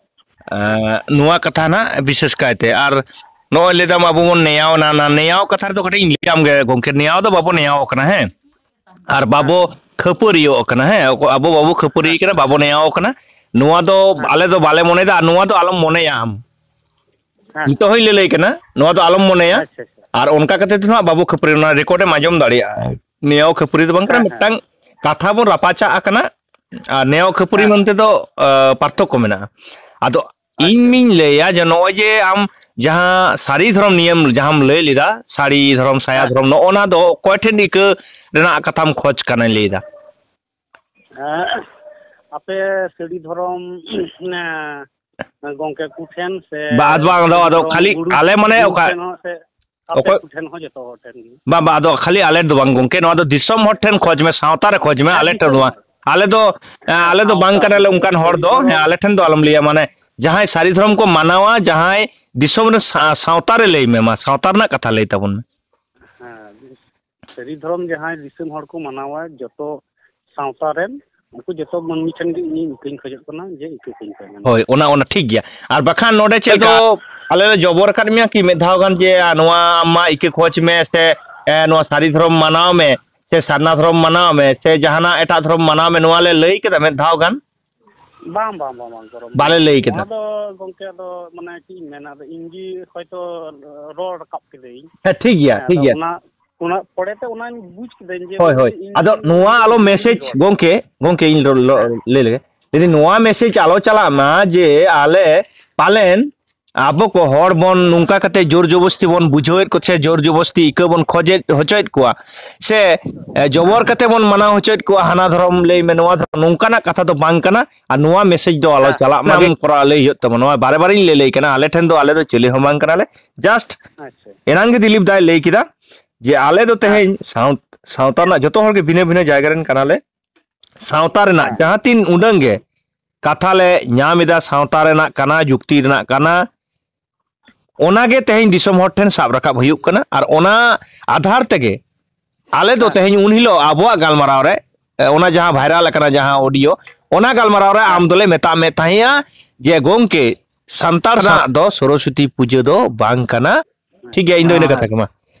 ᱮᱸ, ᱱᱚᱣᱟ ᱠᱟᱛᱷᱟ ᱱᱟᱜ ᱵᱤᱥᱮᱥ ᱠᱟᱭᱛᱮ᱾ ᱟᱨ ᱱᱚᱜᱼᱚᱭ ᱞᱟᱹᱭᱫᱟᱢ ᱟᱵᱚ ᱵᱚᱱ ᱱᱮᱭᱟᱣ ᱮᱱᱟ, ᱚᱱᱟ ᱱᱮᱭᱟᱣ ᱠᱟᱛᱷᱟ ᱨᱮᱫᱚ ᱠᱟᱹᱴᱤᱡ ᱤᱧ ᱞᱟᱹᱭᱟᱢ ᱜᱮ ᱜᱚᱢᱠᱮ, ᱱᱮᱭᱟᱣ ᱫᱚ ᱵᱟᱵᱚ ᱱᱮᱭᱟᱣ ᱠᱟᱱᱟ, ᱦᱮᱸ? ᱟᱨ ᱦᱮᱸ, ᱵᱟᱵᱚ ᱦᱮᱸ᱾ ᱠᱷᱟᱹᱯᱟᱹᱨᱤᱭᱟᱹᱣ ᱠᱟᱱᱟ, ᱦᱮᱸ? ᱚᱠᱚ-, ᱟᱵᱚ ᱵᱟᱵᱚ ᱠᱷᱟᱹᱯᱟᱹᱨᱤ ᱦᱮᱸ, ᱠᱟᱱᱟ, ᱦᱮᱸ᱾ ᱵᱟᱵᱚ ᱱᱮᱭᱟᱣ ᱠᱟᱱᱟ᱾ ᱱᱚᱣᱟ ᱫᱚ ᱦᱮᱸ᱾ ᱟᱞᱮ ᱫᱚ ᱵᱟᱞᱮ ᱢᱚᱱᱮᱭᱮᱫᱟ, ᱟᱨ ᱱᱚᱣᱟ ᱫᱚ ᱟᱞᱚᱢ ᱢᱚᱱᱮᱭᱟ ᱟᱢ᱾ ᱦᱮᱸ᱾ ᱱᱤᱛᱚᱜ ᱦᱚᱸᱧ ᱞᱟᱹᱞᱟᱹᱭ ᱠᱟᱱᱟ, ᱱᱚᱣᱟ ᱫᱚ ᱟᱞᱚᱢ ᱢᱚᱱᱮᱭᱟ᱾ ᱟᱪᱪᱷᱟ, ᱟᱪᱪᱷᱟ᱾ ᱟᱨ ᱚᱱᱠᱟ ᱠᱟᱛᱮ ᱫᱚ ᱦᱟᱸᱜ ᱵᱟᱵᱚ ᱠᱷᱟᱹᱯᱟᱹᱨᱤ, ᱚᱱᱟ ᱨᱮᱠᱚᱨᱰ ᱮᱢ ᱟᱸᱡᱚᱢ ᱫᱟᱲᱮᱭᱟᱜᱼᱟ᱾ ᱱᱮᱭᱟᱣ ᱠᱷᱟᱹᱯᱟᱹᱨᱤ ᱫᱚ ᱵᱟᱝ ᱠᱟᱱᱟ, ᱦᱮᱸ, ᱦᱮᱸ᱾ ᱢᱤᱫᱴᱟᱝ ᱠᱟᱛᱷᱟ ᱵᱚᱱ ᱨᱟᱯᱟᱪᱟᱜ ᱟᱠᱟᱱᱟ᱾ ᱟᱨ ᱱᱮᱭᱟᱣ ᱠᱷᱟᱹᱯᱟᱹᱨᱤ ᱦᱮᱸ, ᱦᱮᱸ᱾ ᱢᱮᱱᱛᱮ ᱫᱚ, ᱟ, ᱯᱟᱨᱛᱷᱚᱠᱠᱚ ᱢᱮᱱᱟᱜᱼᱟ᱾ ᱟᱫᱚ ᱤᱧ ᱟᱪᱪᱷᱟ᱾ ᱢᱤᱧ ᱞᱟᱹᱭᱟ ᱡᱮ ᱱᱚᱜᱼᱚᱭ ᱡᱮ ᱟᱢ ᱡᱟᱦᱟᱸ ᱥᱟᱹᱨᱤ ᱫᱷᱚᱨᱚᱢ ᱱᱤᱭᱮᱢ ᱡᱟᱦᱟᱸᱢ ᱞᱟᱹᱭ ᱞᱮᱫᱟ, ᱥᱟᱹᱲᱤ ᱫᱷᱚᱨᱚᱢ, ᱥᱟᱭᱟ ᱦᱮᱸ, ᱫᱷᱚᱨᱚᱢ, ᱦᱮᱸ᱾ ᱱᱚᱜᱼᱚ ᱱᱟ ᱫᱚ ᱚᱠᱚᱭ ᱴᱷᱮᱱ ᱤᱠᱟᱹ ᱨᱮᱱᱟᱜ ᱠᱟᱛᱷᱟᱢ ᱠᱷᱚᱡᱽ ᱠᱟᱱᱟᱧ ᱞᱟᱹᱭᱫᱟ? ᱦᱮᱸ, ᱟᱯᱮ ᱥᱟᱹᱲᱤ ᱫᱷᱚᱨᱚᱢ, ᱮᱸ, ᱜᱚᱝᱠᱮ ᱠᱚᱴᱷᱮᱱ ᱥᱮ ᱵᱟ-, ᱟᱫᱚ ᱵᱟᱝ, ᱟᱫᱚ, ᱥᱟᱹᱲᱤ ᱟᱫᱚ ᱫᱷᱚᱨᱚᱢ ᱠᱷᱟᱹᱞᱤ ᱜᱩᱨᱩ, ᱟᱞᱮ ᱢᱟᱱᱮ ᱜᱩᱨᱩ ᱚᱠᱟ, ᱴᱷᱮᱱ ᱦᱚᱸ ᱥᱮ ᱟᱯᱮ ᱚᱠᱚᱭ ᱠᱚᱴᱷᱮᱱ ᱦᱚᱸ ᱡᱚᱛᱚ ᱦᱚᱲ ᱴᱷᱮᱱ ᱜᱮ? ᱵᱟᱝ, ᱵᱟᱝ, ᱟᱫᱚ ᱠᱷᱟᱹᱞᱤ ᱟᱞᱮ ᱫᱚ ᱵᱟᱝ ᱜᱚᱝᱠᱮ, ᱱᱚᱣᱟ ᱫᱚ ᱫᱤᱥᱚᱢ ᱦᱚᱲ ᱴᱷᱮᱱ ᱠᱷᱚᱡᱽ ᱢᱮ, ᱥᱟᱶᱛᱟ ᱨᱮ ᱠᱷᱚᱡᱽ ᱢᱮ, ᱦᱮᱸ, ᱟᱞᱮ ᱴᱷᱮᱱ ᱫᱤᱥᱚᱢ ᱫᱚ ᱵᱟᱝ᱾ ᱦᱚᱲ᱾ ᱟᱞᱮ ᱫᱚ, ᱮᱸ, ᱦᱮᱸ, ᱟᱞᱮ ᱫᱚ ᱵᱟᱝ ᱥᱟᱶᱛᱟ ᱠᱟᱱᱟᱞᱮ ᱫᱤᱥᱚᱢ ᱚᱱᱠᱟᱱ ᱦᱚᱲ ᱥᱟᱹᱲᱤ ᱫᱚ᱾ ᱦᱮᱸ, ᱫᱷᱚᱨᱚᱢ᱾ ᱟᱞᱮ ᱴᱷᱮᱱ ᱫᱚ ᱟᱞᱚᱢ ᱞᱟᱹᱭᱟ, ᱢᱟᱱᱮ ᱡᱟᱦᱟᱸᱭ ᱥᱟᱹᱨᱤ ᱫᱷᱚᱨᱚᱢ ᱠᱚ ᱢᱟᱱᱟᱣᱟ, ᱡᱟᱦᱟᱸᱭ ᱫᱤᱥᱚᱢ ᱨᱮ ᱥᱟ-, ᱥᱟᱶᱛᱟ ᱨᱮ ᱞᱟᱹᱭ ᱢᱮ, ᱢᱟ ᱥᱟᱶᱛᱟ ᱨᱮᱱᱟᱜ ᱠᱟᱛᱷᱟ ᱞᱟᱹᱭ ᱛᱟᱵᱚᱱ ᱢᱮ᱾ ᱦᱮᱸ, ᱥᱟᱹᱨᱤ ᱫᱷᱚᱨᱚᱢ ᱡᱟᱦᱟᱸᱭ ᱫᱤᱥᱚᱢ ᱦᱚᱲ ᱠᱚ ᱢᱟᱱᱟᱣᱟ, ᱡᱚᱛᱚ ᱥᱟᱶᱛᱟ ᱨᱮᱱ, ᱩᱱᱠᱩ ᱡᱚᱛᱚ ᱢᱟᱹᱱᱢᱤ ᱴᱷᱮᱱ ᱜᱮ ᱤᱧᱤᱧ ᱤᱠᱟᱹᱧ ᱠᱷᱚᱡᱚᱜ ᱠᱟᱱᱟ ᱡᱮ ᱤᱠᱟᱹ ᱠᱟᱹᱧ ᱯᱮ ᱢᱮᱱᱛᱮ᱾ ᱦᱳᱭ, ᱚᱱᱟ, ᱚᱱᱟ ᱴᱷᱤᱠ ᱜᱮᱭᱟ᱾ ᱟᱨ ᱵᱟᱠᱷᱟᱱ ᱱᱚᱰᱮ ᱪᱮᱫ ᱟᱫᱚ ᱞᱮᱠᱟ ᱟᱞᱮ ᱞᱮ ᱡᱚᱵᱚᱨ ᱟᱠᱟᱫ ᱢᱮᱭᱟ ᱠᱤ ᱢᱤᱫ ᱫᱷᱟᱣ ᱜᱟᱱ ᱡᱮ, ᱟ, ᱱᱚᱣᱟ ᱟᱢ ᱢᱟ ᱤᱠᱟᱹ ᱠᱷᱚᱡᱽ ᱢᱮ ᱥᱮ, ᱮ, ᱱᱚᱣᱟ ᱥᱟᱹᱨᱤ ᱫᱷᱚᱨᱚᱢ ᱢᱟᱱᱟᱣ ᱢᱮ ᱥᱮ ᱥᱟᱨᱱᱟ ᱫᱷᱚᱨᱚᱢ ᱢᱟᱱᱟᱣ ᱢᱮ ᱥᱮ ᱡᱟᱦᱟᱱᱟᱜ ᱮᱴᱟᱜ ᱫᱷᱚᱨᱚᱢ ᱢᱟᱱᱟᱣ ᱢᱮ, ᱱᱚᱣᱟ ᱞᱮ ᱞᱟᱹᱭ ᱠᱮᱫᱟ ᱢᱤᱫ ᱫᱷᱟᱣ ᱜᱟᱱ? ᱵᱟᱝ, ᱵᱟᱝ, ᱵᱟᱝ, ᱵᱟᱝ, ᱜᱚᱨᱚᱢ ᱵᱟᱞᱮ ᱵᱟᱝ᱾ ᱞᱟᱹᱭ ᱠᱮᱫᱟ᱾ ᱱᱚᱣᱟ ᱫᱚ ᱜᱚᱝᱠᱮ ᱟᱫᱚ ᱢᱟᱱᱮ ᱪᱮᱫ ᱤᱧ ᱢᱮᱱᱟ, ᱟᱫᱚ ᱤᱧ ᱜᱮ ᱦᱚᱭᱛᱚ ᱨᱚᱲ ᱨᱟᱠᱟᱵ ᱠᱤᱫᱟᱹᱧ᱾ ᱦᱮᱸ, ᱴᱷᱤᱠ ᱜᱮᱭᱟ, ᱦᱮᱸ, ᱴᱷᱤᱠ ᱟᱫᱚ ᱜᱮᱭᱟ᱾ ᱚᱱᱟ, ᱚᱱᱟ ᱯᱚᱨᱮᱛᱮ ᱚᱱᱟᱧ ᱵᱩᱡᱽ ᱠᱤᱫᱟᱹᱧ ᱡᱮ ᱦᱳᱭ, ᱵᱟᱝ ᱦᱳᱭ᱾ ᱤᱧ ᱟᱫᱚ ᱜᱮ ᱱᱚᱣᱟ ᱤᱧ ᱟᱞᱚ ᱜᱮ ᱢᱮᱥᱮᱡᱽ, ᱨᱚᱲ᱾ ᱜᱚᱝᱠᱮ, ᱜᱚᱝᱠᱮ, ᱤᱧ ᱨᱚᱲ, ᱨᱚᱲ, ᱦᱮᱸ᱾ ᱞᱟᱹᱭ ᱞᱮᱜᱮ᱾ ᱡᱩᱫᱤ ᱱᱚᱣᱟ ᱢᱮᱥᱮᱡᱽ ᱟᱞᱚ ᱪᱟᱞᱟᱜ ᱢᱟ ᱡᱮ ᱟᱞᱮ ᱯᱟᱞᱮᱱ ᱟᱵᱚ ᱠᱚ ᱦᱚᱲ ᱵᱚᱱ ᱱᱚᱝᱠᱟ ᱠᱟᱛᱮ ᱡᱳᱨ ᱡᱚᱵᱚᱥᱛᱤ ᱵᱚᱱ ᱵᱩᱡᱷᱟᱹᱣᱮᱫ ᱠᱚ ᱥᱮ ᱡᱳᱨ ᱡᱚᱵᱚᱥᱛᱤ ᱤᱠᱟᱹ ᱵᱚᱱ ᱠᱷᱚᱡᱮᱫ ᱦᱚᱪᱚᱭᱮᱫ ᱠᱚᱣᱟ ᱥᱮ, ᱮ, ᱡᱚᱵᱚᱨ ᱠᱟᱛᱮ ᱵᱚᱱ ᱢᱟᱱᱟᱣ ᱦᱚᱪᱚᱭᱮᱫ ᱠᱚᱣᱟ, ᱦᱟᱱᱟ ᱫᱷᱚᱨᱚᱢ ᱞᱟᱹᱭ ᱢᱮ, ᱱᱚᱣᱟ ᱫᱷᱚᱨᱚᱢ, ᱱᱚᱝᱠᱟᱱᱟᱜ ᱠᱟᱛᱷᱟ ᱫᱚ ᱵᱟᱝ ᱠᱟᱱᱟ᱾ ᱟᱨ ᱱᱚᱣᱟ ᱢᱮᱥᱮᱡᱽ ᱫᱚ ᱟᱞᱚ ᱦᱮᱸ, ᱪᱟᱞᱟᱜ ᱢᱟ, ᱚᱱᱟᱜᱮ᱾ ᱟᱢ ᱠᱚᱨᱟᱣ ᱞᱟᱹᱭ ᱦᱩᱭᱩᱜ ᱛᱟᱢᱟ᱾ ᱱᱚᱣᱟ ᱵᱟᱨᱮ ᱵᱟᱨᱮᱧ ᱞᱟᱹᱭ, ᱞᱟᱹᱭ ᱠᱟᱱᱟ, ᱟᱞᱮ ᱴᱷᱮᱱ ᱫᱚ ᱟᱞᱮ ᱫᱚ ᱪᱤᱞᱤ ᱦᱚᱸ ᱵᱟᱝ ᱠᱟᱱᱟᱞᱮ᱾ ᱡᱟᱥᱴ ᱟᱪᱪᱷᱟ᱾ ᱮᱱᱟᱝ ᱜᱮ ᱫᱤᱞᱤᱯ ᱫᱟᱭ ᱞᱟᱹᱭ ᱠᱮᱫᱟ ᱡᱮ ᱟᱞᱮ ᱫᱚ ᱦᱮᱸ᱾ ᱛᱮᱦᱮᱧ ᱥᱟᱶ-, ᱥᱟᱶᱛᱟ ᱨᱮᱱᱟᱜ ᱡᱚᱛᱚ ᱦᱚᱲ ᱜᱮ ᱵᱷᱤᱱᱟᱹ ᱵᱷᱤᱱᱟᱹ ᱡᱟᱭᱜᱟ ᱨᱮᱱ ᱠᱟᱱᱟᱞᱮ᱾ ᱥᱟᱶᱛᱟ ᱨᱮᱱᱟᱜ ᱦᱮᱸ᱾ ᱡᱟᱦᱟᱸ ᱛᱤᱱ ᱩᱰᱟᱹᱝ ᱜᱮ ᱠᱟᱛᱷᱟ ᱞᱮ ᱧᱟᱢ ᱮᱫᱟ, ᱥᱟᱶᱛᱟ ᱨᱮᱱᱟᱜ ᱠᱟᱱᱟ, ᱡᱩᱠᱛᱤ ᱨᱮᱱᱟᱜ ᱠᱟᱱᱟ, ᱚᱱᱟᱜᱮ ᱛᱮᱦᱮᱧ ᱫᱤᱥᱚᱢ ᱦᱚᱲ ᱴᱷᱮᱱ ᱥᱟᱵ ᱨᱟᱠᱟᱵ ᱦᱩᱭᱩᱜ ᱠᱟᱱᱟ᱾ ᱟᱨ ᱚᱱᱟ ᱟᱫᱷᱟᱨ ᱛᱮᱜᱮ ᱟᱞᱮ ᱫᱚ ᱦᱮᱸ᱾ ᱛᱮᱦᱮᱧ ᱩᱱ ᱦᱤᱞᱳᱜ ᱟᱵᱚᱣᱟᱜ ᱜᱟᱞᱢᱟᱨᱟᱣ ᱨᱮ, ᱮ, ᱚᱱᱟ ᱡᱟᱦᱟᱸ ᱵᱷᱟᱭᱨᱟᱞ ᱟᱠᱟᱱᱟ, ᱡᱟᱦᱟᱸ ᱚᱰᱤᱭᱳ, ᱚᱱᱟ ᱜᱟᱞᱢᱟᱨᱟᱣ ᱨᱮ ᱟᱢ ᱫᱚᱞᱮ ᱢᱮᱛᱟᱜ ᱢᱮ ᱛᱟᱦᱮᱸᱜᱼᱟ ᱡᱮ, "ᱜᱚᱢᱠᱮ, ᱥᱟᱱᱛᱟᱲ ᱨᱮᱱᱟᱜ ᱫᱚ ᱥᱚᱨᱚᱥᱚᱛᱤ ᱯᱩᱡᱟᱹ ᱫᱚ ᱵᱟᱝ ᱠᱟᱱᱟ᱾" ᱴᱷᱤᱠ ᱜᱮᱭᱟ, ᱤᱧ ᱫᱚ ᱤᱱᱟᱹ ᱠᱟᱛᱷᱟ ᱜᱮ᱾ ᱢᱟ,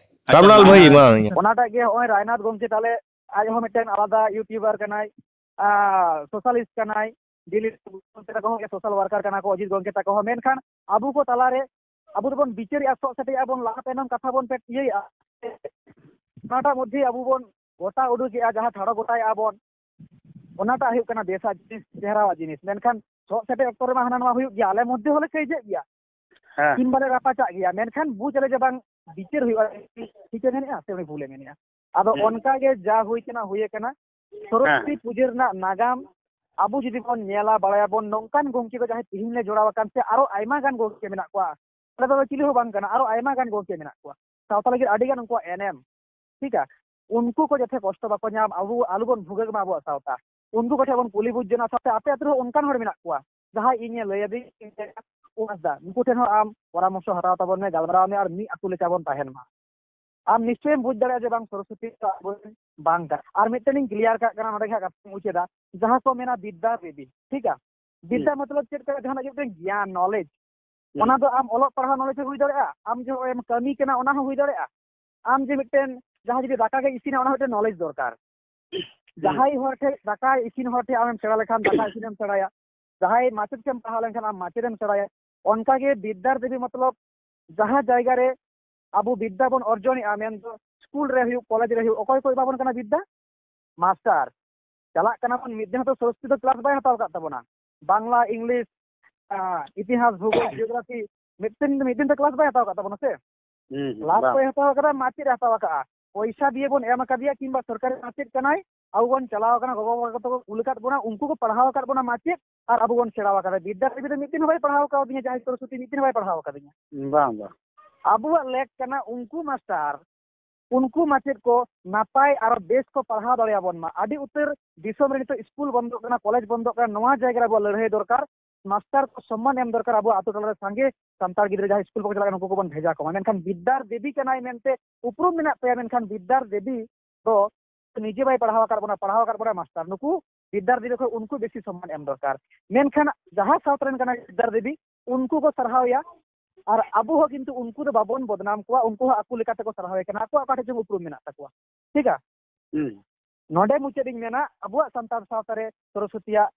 ᱨᱟᱢᱞᱟᱞ ᱵᱷᱟᱹᱭ, ᱢᱟ᱾ ᱚᱱᱟᱴᱟᱜ ᱜᱮ ᱱᱚᱜᱼᱚᱭ ᱨᱟᱭᱱᱟᱛᱷ ᱜᱚᱢᱠᱮ ᱛᱟᱞᱮ ᱟᱡ ᱦᱚᱸ ᱢᱤᱫᱴᱮᱱ ᱟᱞᱟᱫᱟ YouTuber ᱠᱟᱱᱟᱭ, ᱟᱨ socialist ᱠᱟᱱᱟᱭ, ᱫᱤᱞᱤᱯ ᱛᱟᱠᱚ ᱦᱚᱸ social worker ᱠᱟᱱᱟ ᱠᱚ, ᱚᱡᱤᱛ ᱜᱚᱢᱠᱮ ᱛᱟᱠᱚ ᱦᱚᱸ᱾ ᱢᱮᱱᱠᱷᱟᱱ ᱟᱵᱚ ᱠᱚ ᱛᱟᱞᱟᱨᱮ ᱟᱵᱚ ᱫᱚᱵᱚᱱ ᱵᱤᱪᱟᱹᱨᱮᱜᱼᱟ, ᱥᱚᱜ ᱥᱮᱴᱮᱡ ᱟᱵᱚᱱ, ᱞᱟᱦᱟ ᱛᱟᱭᱱᱚᱢ ᱠᱟᱛᱷᱟ ᱵᱚᱱ ᱯᱮ-, ᱤᱭᱟᱹᱭᱮᱜᱼᱟ᱾ ᱚᱱᱟᱴᱟᱜ ᱢᱚᱫᱽᱫᱷᱮ ᱟᱵᱚ ᱵᱚᱱ ᱜᱚᱴᱟ ᱩᱰᱩᱠᱮᱜᱼᱟ, ᱡᱟᱦᱟᱸ ᱴᱷᱟᱲᱚ ᱜᱚᱴᱟᱭᱮᱜᱼᱟ ᱵᱚᱱ, ᱚᱱᱟᱴᱟᱜ ᱦᱩᱭᱩᱜ ᱠᱟᱱᱟ ᱵᱮᱥᱟᱜ ᱡᱤᱱᱤᱥ, ᱪᱮᱦᱨᱟᱣᱟᱜ ᱡᱤᱱᱤᱥ᱾ ᱢᱮᱱᱠᱷᱟᱱ ᱥᱚᱜ ᱥᱮᱴᱮᱡ ᱚᱠᱛᱚ ᱨᱮᱢᱟ ᱦᱟᱱᱟ ᱱᱟᱣᱟ ᱦᱩᱭᱩᱜ ᱜᱮᱭᱟ, ᱟᱞᱮ ᱢᱚᱫᱽᱫᱷᱮ ᱦᱚᱸᱞᱮ ᱠᱟᱹᱭᱡᱟᱹᱜ ᱜᱮᱭᱟ, ᱦᱮᱸ᱾ ᱠᱤᱝᱵᱟ ᱞᱮ ᱨᱟᱯᱟᱪᱟᱜ ᱜᱮᱭᱟ, ᱢᱮᱱᱠᱷᱟᱱ ᱵᱩᱡᱽ ᱟᱞᱮ ᱡᱮ ᱵᱟᱝ ᱴᱷᱤᱠᱮ ᱢᱮᱱᱮᱜᱼᱟ ᱥᱮ ᱩᱱᱤ ᱵᱷᱩᱞᱮ ᱢᱮᱱᱮᱜᱼᱟ᱾ ᱟᱫᱚ ᱦᱩᱸ᱾ ᱚᱱᱠᱟ ᱜᱮ ᱡᱟ ᱦᱩᱭ ᱠᱟᱱᱟ, ᱦᱩᱭ ᱟᱠᱟᱱᱟ᱾ ᱥᱚᱨᱚᱥᱚᱛᱤ ᱦᱮᱸ᱾ ᱯᱩᱡᱟᱹ ᱨᱮᱱᱟᱜ ᱱᱟᱜᱟᱢ ᱟᱵᱚ ᱡᱩᱫᱤ ᱵᱚᱱ ᱧᱮᱞᱟ, ᱵᱟᱲᱟᱭᱟᱵᱚᱱ, ᱱᱚᱝᱠᱟᱱ ᱜᱚᱢᱠᱮ ᱠᱚ ᱡᱟᱦᱟᱸᱭ ᱛᱤᱦᱤᱧ ᱞᱮ ᱡᱚᱲᱟᱣ ᱟᱠᱟᱱ ᱥᱮ ᱟᱨᱚ ᱟᱭᱢᱟ ᱜᱟᱱ ᱜᱚᱢᱠᱮ ᱢᱮᱱᱟᱜ ᱠᱚᱣᱟ, ᱟᱞᱮ ᱫᱚ ᱪᱤᱞᱤ ᱦᱚᱸ ᱵᱟᱝ ᱠᱟᱱᱟ, ᱟᱨᱚ ᱟᱭᱢᱟ ᱜᱟᱱ ᱜᱚᱢᱠᱮ ᱢᱮᱱᱟᱜ ᱠᱚᱣᱟ᱾ ᱥᱟᱶᱛᱟ ᱞᱟᱹᱜᱤᱫ ᱟᱹᱰᱤ ᱜᱟᱱ ᱩᱱᱠᱩᱣᱟᱜ ᱮᱱᱮᱢ, ᱴᱷᱤᱠᱟ? ᱩᱱᱠᱩ ᱠᱚ ᱡᱟᱛᱮ ᱠᱚᱥᱴᱚ ᱵᱟᱠᱚ ᱧᱟᱢ, ᱟᱵᱚ ᱟᱞᱚᱵᱚᱱ ᱵᱷᱩᱜᱟᱹᱜ ᱢᱟ ᱟᱵᱚᱣᱟᱜ ᱥᱟᱶᱛᱟ᱾ ᱩᱱᱠᱩ ᱠᱚᱴᱷᱮᱱ ᱵᱚᱱ ᱠᱩᱞᱤ ᱵᱩᱡᱽ ᱡᱚᱱᱟ, ᱥᱟᱶᱛᱮ ᱟᱯᱮ ᱟᱹᱛᱩ ᱨᱮᱦᱚᱸ ᱚᱱᱠᱟᱱ ᱦᱚᱲ ᱢᱮᱱᱟᱜ ᱠᱚᱣᱟ, ᱡᱟᱦᱟᱸᱭ ᱤᱧᱮ ᱞᱟᱹᱭ ᱟᱹᱫᱤᱧ, ᱩᱢᱮᱥ ᱫᱟ, ᱱᱩᱠᱩ ᱴᱷᱮᱱ ᱦᱚᱸ ᱟᱢ ᱯᱚᱨᱟᱢᱚᱨᱥᱚ ᱦᱟᱛᱟᱣ ᱛᱟᱵᱚᱱ ᱢᱮ, ᱜᱟᱞᱢᱟᱨᱟᱣ ᱢᱮ, ᱟᱨ ᱢᱤᱫ ᱟᱹᱛᱩ ᱞᱮᱠᱟ ᱵᱚᱱ ᱛᱟᱦᱮᱱ ᱢᱟ᱾ ᱟᱢ ᱱᱤᱥᱪᱚᱭᱮᱢ ᱵᱩᱡᱽ ᱫᱟᱲᱮᱭᱟᱜᱼᱟ ᱡᱮ ᱵᱟᱝ, ᱥᱚᱨᱚᱥᱚᱛᱤ ᱫᱚ ᱟᱵᱚᱨᱮᱱ ᱵᱟᱝ ᱠᱟᱱᱟ᱾ ᱟᱨ ᱢᱤᱫᱴᱮᱱ ᱤᱧ clear ᱠᱟᱜ ᱠᱟᱱᱟ, ᱱᱚᱰᱮ ᱜᱮ ᱦᱟᱸᱜ ᱠᱟᱛᱷᱟᱧ ᱢᱩᱪᱟᱹᱫᱟ, ᱡᱟᱦᱟᱸ ᱠᱚ ᱢᱮᱱᱟ ᱵᱤᱫᱽᱫᱟ ᱫᱮᱵᱤ, ᱴᱷᱤᱠᱟ? ᱵᱤᱫᱽᱫᱟ ᱦᱩᱸ᱾ ᱢᱚᱛᱞᱚᱵ ᱪᱮᱫ ᱠᱟᱱᱟ? ᱡᱟᱦᱟᱱᱟᱜ ᱜᱮ ᱢᱤᱫᱴᱮᱱ ᱜᱮᱭᱟᱱ, knowledge᱾ ᱦᱩᱸ᱾ ᱚᱱᱟ ᱫᱚ ᱟᱢ ᱚᱞᱚᱜ ᱯᱟᱲᱦᱟᱣ knowledge ᱦᱚᱸ ᱦᱩᱭ ᱫᱟᱲᱮᱭᱟᱜᱼᱟ, ᱟᱢ ᱡᱮ ᱱᱚᱜᱼᱚᱭ ᱮᱢ ᱠᱟᱹᱢᱤ ᱠᱟᱱᱟ ᱚᱱᱟ ᱦᱚᱸ ᱦᱩᱭ ᱫᱟᱲᱮᱭᱟᱜᱼᱟ, ᱟᱢ ᱡᱮ ᱢᱤᱫᱴᱮᱱ ᱡᱟᱦᱟᱸᱭ ᱡᱩᱫᱤ ᱫᱟᱠᱟ ᱜᱮ ᱤᱥᱤᱱᱟ ᱚᱱᱟ ᱦᱚᱸ ᱢᱤᱫᱴᱮᱱ knowledge ᱫᱚᱨᱠᱟᱨ᱾ ᱦᱩᱸ᱾ ᱡᱟᱦᱟᱸᱭ ᱦᱚᱲ ᱴᱷᱮᱡ ᱫᱟᱠᱟ ᱤᱥᱤᱱ ᱦᱚᱲ ᱴᱷᱮᱡ ᱟᱢᱮᱢ ᱥᱮᱬᱟ ᱞᱮᱠᱷᱟᱱ ᱫᱟᱠᱟ ᱤᱥᱤᱱᱮᱢ ᱥᱮᱬᱟᱭᱟ, ᱡᱟᱦᱟᱸᱭ ᱢᱟᱪᱮᱫ ᱴᱷᱮᱱ ᱯᱟᱲᱦᱟᱣ ᱞᱮᱱᱠᱷᱟᱱ ᱟᱢ ᱢᱟᱪᱮᱫ ᱮᱢ ᱥᱮᱬᱟᱭᱟ᱾ ᱚᱱᱠᱟᱜᱮ ᱵᱤᱫᱽᱫᱟᱨ ᱫᱮᱵᱤ ᱢᱚᱛᱞᱚᱵ ᱡᱟᱦᱟᱸ ᱡᱟᱭᱜᱟ ᱨᱮ ᱟᱵᱚ ᱵᱤᱫᱽᱫᱟ ᱵᱚᱱ ᱚᱨᱡᱚᱱᱮᱜᱼᱟ, ᱢᱮᱱᱫᱚ ᱥᱠᱩᱞ ᱨᱮ ᱦᱩᱭᱩᱜ, ᱠᱚᱞᱮᱡᱽ ᱨᱮ ᱦᱩᱭᱩᱜ, ᱚᱠᱚᱭ ᱠᱚ ᱮᱢᱟ ᱵᱚᱱ ᱠᱟᱱᱟ ᱵᱤᱫᱽᱫᱟ? ᱢᱟᱥᱴᱟᱨ᱾ ᱪᱟᱞᱟᱜ ᱠᱟᱱᱟ ᱵᱚᱱ, ᱢᱤᱫ ᱫᱤᱱ ᱦᱚᱸᱛᱚ ᱥᱚᱨᱚᱥᱚᱛᱤ ᱫᱚ class ᱵᱟᱭ ᱦᱟᱛᱟᱣ ᱟᱠᱟᱫ ᱛᱟᱵᱚᱱᱟ᱾ ᱵᱟᱝᱞᱟ, ᱤᱝᱞᱤᱥ, ᱟᱸ, ᱤᱛᱤᱦᱟᱥ, ᱵᱷᱩᱜᱳᱞ, geography, ᱢᱤᱫᱴᱮᱱ, ᱢᱤᱫ ᱫᱤᱱ ᱛᱮ class ᱵᱟᱭ ᱦᱟᱛᱟᱣ ᱟᱠᱟᱫ ᱛᱟᱵᱚᱱᱟ ᱥᱮ? ᱦᱩᱸ, ᱦᱩᱸ, class ᱵᱟᱝ᱾ ᱠᱚᱭ ᱦᱟᱛᱟᱣ ᱟᱠᱟᱫᱟ, ᱢᱟᱪᱮᱫ ᱮ ᱦᱟᱛᱟᱣ ᱟᱠᱟᱫᱼᱟ᱾ ᱯᱚᱭᱥᱟ ᱫᱤᱭᱮ ᱵᱚᱱ ᱮᱢ ᱟᱠᱟᱫᱮᱭᱟ, ᱠᱤᱝᱵᱟ ᱥᱚᱨᱠᱟᱨᱤ ᱢᱟᱪᱮᱫ ᱠᱟᱱᱟᱭ, ᱟᱵᱚ ᱵᱚᱱ ᱪᱟᱞᱟᱣ ᱟᱠᱟᱱᱟ, ᱜᱚᱜᱚ ᱵᱟᱵᱟ ᱛᱟᱠᱚ ᱠᱚ ᱠᱩᱞ ᱟᱠᱟᱫ ᱵᱚᱱᱟ, ᱩᱱᱠᱩ ᱠᱚ ᱯᱟᱲᱦᱟᱣ ᱟᱠᱟᱫ ᱵᱚᱱᱟ ᱢᱟᱪᱮᱫ, ᱟᱨ ᱟᱵᱚ ᱵᱚᱱ ᱥᱮᱬᱟ ᱟᱠᱟᱫᱟ᱾ ᱵᱤᱫᱽᱫᱟ ᱫᱮᱵᱤ ᱫᱚ ᱢᱤᱫ ᱫᱤᱱ ᱦᱚᱸ ᱵᱟᱭ ᱯᱟᱲᱦᱟᱣ ᱟᱠᱟᱣᱫᱤᱧᱟ, ᱡᱟᱦᱟᱸᱭ ᱥᱚᱨᱚᱥᱚᱛᱤ ᱢᱤᱫ ᱫᱤᱱ ᱦᱚᱸ ᱵᱟᱭ ᱯᱟᱲᱦᱟᱣ ᱟᱠᱟᱫᱤᱧᱟ᱾ ᱵᱟᱝ, ᱵᱟᱝ᱾ ᱟᱵᱚᱣᱟᱜ ᱞᱮᱠ ᱠᱟᱱᱟ ᱩᱱᱠᱩ ᱢᱟᱥᱴᱟᱨ, ᱩᱱᱠᱩ ᱢᱟᱪᱮᱫ ᱠᱚ ᱱᱟᱯᱟᱭ ᱟᱨ ᱵᱮᱥ ᱠᱚ ᱯᱟᱲᱦᱟᱣ ᱫᱟᱲᱮᱭᱟᱵᱚᱱ ᱢᱟ᱾ ᱟᱹᱰᱤ ᱩᱛᱟᱹᱨ ᱫᱤᱥᱚᱢ ᱨᱮ ᱱᱤᱛᱚᱜ ᱥᱠᱩᱞ ᱵᱚᱱᱫᱚᱜ ᱠᱟᱱᱟ, ᱠᱚᱞᱮᱡᱽ ᱵᱚᱱᱫᱚᱜ ᱠᱟᱱᱟ, ᱱᱚᱣᱟ ᱡᱟᱭᱜᱟ ᱨᱮ ᱟᱵᱚᱣᱟᱜ ᱞᱟᱹᱲᱦᱟᱹᱭ ᱫᱚᱨᱠᱟᱨ᱾ ᱢᱟᱥᱴᱟᱨ ᱠᱚ ᱥᱚᱢᱢᱟᱱ ᱮᱢ ᱫᱚᱨᱠᱟᱨ᱾ ᱟᱵᱚᱣᱟᱜ ᱟᱛᱳ ᱴᱚᱞᱟ ᱨᱮ ᱥᱟᱸᱜᱮ ᱥᱟᱱᱛᱟᱲ ᱜᱤᱫᱽᱨᱟᱹ ᱡᱟᱦᱟᱸᱭ ᱥᱠᱩᱞ ᱵᱟᱠᱚ ᱪᱟᱞᱟᱜ ᱠᱟᱱᱟ, ᱩᱱᱠᱩ ᱠᱚᱵᱚᱱ ᱵᱷᱮᱡᱟ ᱠᱚᱢᱟ᱾ ᱢᱮᱱᱠᱷᱟᱱ ᱵᱤᱫᱽᱫᱟᱨ ᱫᱮᱵᱤ ᱠᱟᱱᱟᱭ ᱢᱮᱱᱛᱮ ᱩᱯᱨᱩᱢ ᱢᱮᱱᱟᱜ ᱛᱟᱭᱟ, ᱢᱮᱱᱠᱷᱟᱱ ᱵᱤᱫᱽᱫᱟᱨ ᱫᱮᱵᱤ ᱫᱚ ᱱᱤᱡᱮ ᱵᱟᱭ ᱯᱟᱲᱦᱟᱣ ᱟᱠᱟᱫ ᱵᱚᱱᱟ, ᱯᱟᱲᱦᱟᱣ ᱟᱠᱟᱫ ᱵᱚᱱᱟᱭ ᱢᱟᱥᱴᱟᱨ᱾ ᱱᱩᱠᱩ ᱵᱤᱫᱽᱫᱟᱨ ᱫᱮᱵᱤ ᱠᱷᱚᱱ ᱩᱱᱠᱩ ᱵᱮᱥᱤ ᱥᱚᱢᱢᱟᱱ ᱮᱢ ᱫᱚᱨᱠᱟᱨ᱾ ᱢᱮᱱᱠᱷᱟᱱ ᱡᱟᱦᱟᱸ ᱥᱟᱶᱛᱟ ᱨᱮᱱ ᱠᱟᱱᱟᱭ ᱵᱤᱫᱽᱫᱟᱨ ᱫᱮᱵᱤ, ᱩᱱᱠᱩ ᱠᱚ ᱥᱟᱨᱦᱟᱣᱮᱭᱟ᱾ ᱟᱨ ᱟᱵᱚ ᱦᱚᱸ ᱠᱤᱱᱛᱩ ᱩᱱᱠᱩ ᱫᱚ ᱵᱟᱵᱚᱱ ᱵᱚᱫᱱᱟᱢ ᱠᱚᱣᱟ, ᱩᱱᱠᱩ ᱦᱚᱸ ᱟᱠᱚ ᱞᱮᱠᱟ ᱛᱮᱠᱚ ᱥᱟᱨᱦᱟᱣᱮ ᱠᱟᱱᱟ, ᱟᱠᱚᱣᱟᱜ ᱚᱠᱟ ᱴᱷᱮᱱ ᱪᱚᱝ ᱩᱯᱨᱩᱢ ᱢᱮᱱᱟᱜ ᱛᱟᱠᱚᱣᱟ᱾ ᱴᱷᱤᱠᱟ? ᱦᱩᱸ ᱱᱚᱰᱮ ᱢᱩᱪᱟᱹᱫ ᱤᱧ ᱢᱮᱱᱟ, ᱟᱵᱚᱣᱟᱜ ᱥᱟᱱᱛᱟᱲ ᱥᱟᱶᱛᱟ ᱨᱮ ᱥᱚᱨᱚᱥᱚᱛᱤᱭᱟᱜ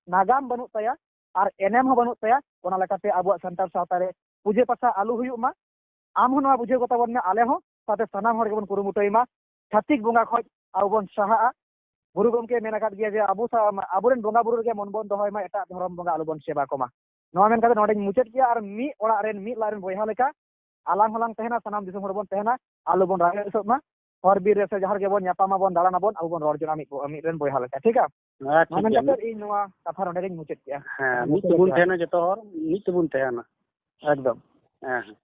ᱱᱟᱜᱟᱢ ᱵᱟᱹᱱᱩᱜ ᱛᱟᱭᱟ ᱟᱨ ᱮᱱᱮᱢ ᱦᱚᱸ ᱵᱟᱹᱱᱩᱜ ᱛᱟᱭᱟ᱾ ᱚᱱᱟ ᱞᱮᱠᱟᱛᱮ ᱟᱵᱚᱣᱟᱜ ᱥᱟᱱᱛᱟᱲ ᱥᱟᱶᱛᱟ ᱨᱮ ᱯᱩᱡᱟᱹ ᱯᱟᱥᱟ ᱟᱞᱚ ᱦᱩᱭᱩᱜ ᱢᱟ᱾ ᱟᱢ ᱦᱚᱸ ᱱᱚᱣᱟ ᱵᱩᱡᱷᱟᱹᱣ ᱠᱟᱛᱟ ᱵᱚᱱ ᱢᱮ, ᱟᱞᱮ ᱦᱚᱸ, ᱥᱟᱶᱛᱮ ᱥᱟᱱᱟᱢ ᱦᱚᱲ ᱜᱮᱵᱚᱱ ᱠᱩᱨᱩᱢᱩᱴᱩᱭ ᱢᱟ, ᱪᱷᱟᱹᱛᱤᱠ ᱵᱚᱸᱜᱟ ᱠᱷᱚᱱ ᱟᱵᱚ ᱵᱚᱱ ᱥᱟᱦᱟᱜᱼᱟ᱾ ᱜᱩᱨᱩ ᱜᱚᱢᱠᱮ ᱢᱮᱱ ᱟᱠᱟᱫ ᱜᱮᱭᱟ ᱡᱮ ᱟᱵᱚ ᱥᱟ-, ᱟᱵᱚᱨᱮᱱ ᱵᱚᱸᱜᱟ ᱵᱩᱨᱩ ᱨᱮᱜᱮ ᱢᱚᱱ ᱵᱚᱱ ᱫᱚᱦᱚᱭ ᱢᱟ, ᱮᱴᱟᱜ ᱫᱷᱚᱨᱚᱢ ᱵᱚᱸᱜᱟ ᱟᱞᱚ ᱵᱚᱱ ᱥᱮᱵᱟ ᱠᱚᱢᱟ᱾ ᱱᱚᱣᱟ ᱢᱮᱱ ᱠᱟᱛᱮ ᱱᱚᱰᱮᱧ ᱢᱩᱪᱟᱹᱫ ᱠᱮᱜᱼᱟ᱾ ᱟᱨ ᱢᱤᱫ ᱚᱲᱟᱜ ᱨᱮᱱ, ᱢᱤᱫ ᱞᱟᱡ ᱨᱮᱱ ᱵᱚᱭᱦᱟ ᱞᱮᱠᱟ ᱟᱞᱟᱝ ᱦᱚᱸᱞᱟᱝ ᱛᱟᱦᱮᱱᱟ, ᱥᱟᱱᱟᱢ ᱫᱤᱥᱚᱢ ᱦᱚᱲ ᱵᱚᱱ ᱛᱟᱦᱮᱱᱟ, ᱟᱞᱚ ᱵᱚᱱ ᱨᱟᱜ ᱨᱮᱥᱚᱜ ᱢᱟ᱾ ᱦᱚᱨ ᱵᱤᱨ ᱨᱮ ᱥᱮ ᱡᱟᱦᱟᱸ ᱨᱮᱜᱮ ᱵᱚᱱ ᱧᱟᱯᱟᱢᱟ ᱵᱚᱱ, ᱫᱟᱬᱟᱱ ᱟᱵᱚᱱ, ᱟᱵᱚ ᱵᱚᱱ ᱨᱚᱲ ᱡᱚᱝᱟ ᱢᱤᱫ ᱵᱚ-, ᱢᱤᱫ ᱨᱮᱱ ᱵᱚᱭᱦᱟ ᱞᱮᱠᱟ, ᱴᱷᱤᱠᱟ? ᱦᱮᱸ, ᱱᱚᱣᱟ ᱴᱷᱤᱠ ᱢᱮᱱ ᱜᱮᱭᱟ᱾ ᱠᱟᱛᱮ ᱤᱧ ᱱᱚᱣᱟ ᱠᱟᱛᱷᱟ ᱱᱚᱰᱮ ᱜᱤᱧ ᱢᱩᱪᱟᱹᱫ ᱠᱮᱜᱼᱟ᱾ ᱦᱮᱸ, ᱢᱩᱪᱟᱹᱫ ᱢᱤᱫ ᱛᱮᱵᱚᱱ ᱡᱚᱦᱟᱨ᱾ ᱛᱟᱦᱮᱱᱟ ᱡᱚᱛᱚ ᱦᱚᱲ, ᱢᱤᱫ ᱛᱮᱵᱚᱱ ᱛᱟᱦᱮᱱᱟ᱾ ᱮᱠᱫᱚᱢ᱾ ᱦᱮᱸ, ᱦᱮᱸ᱾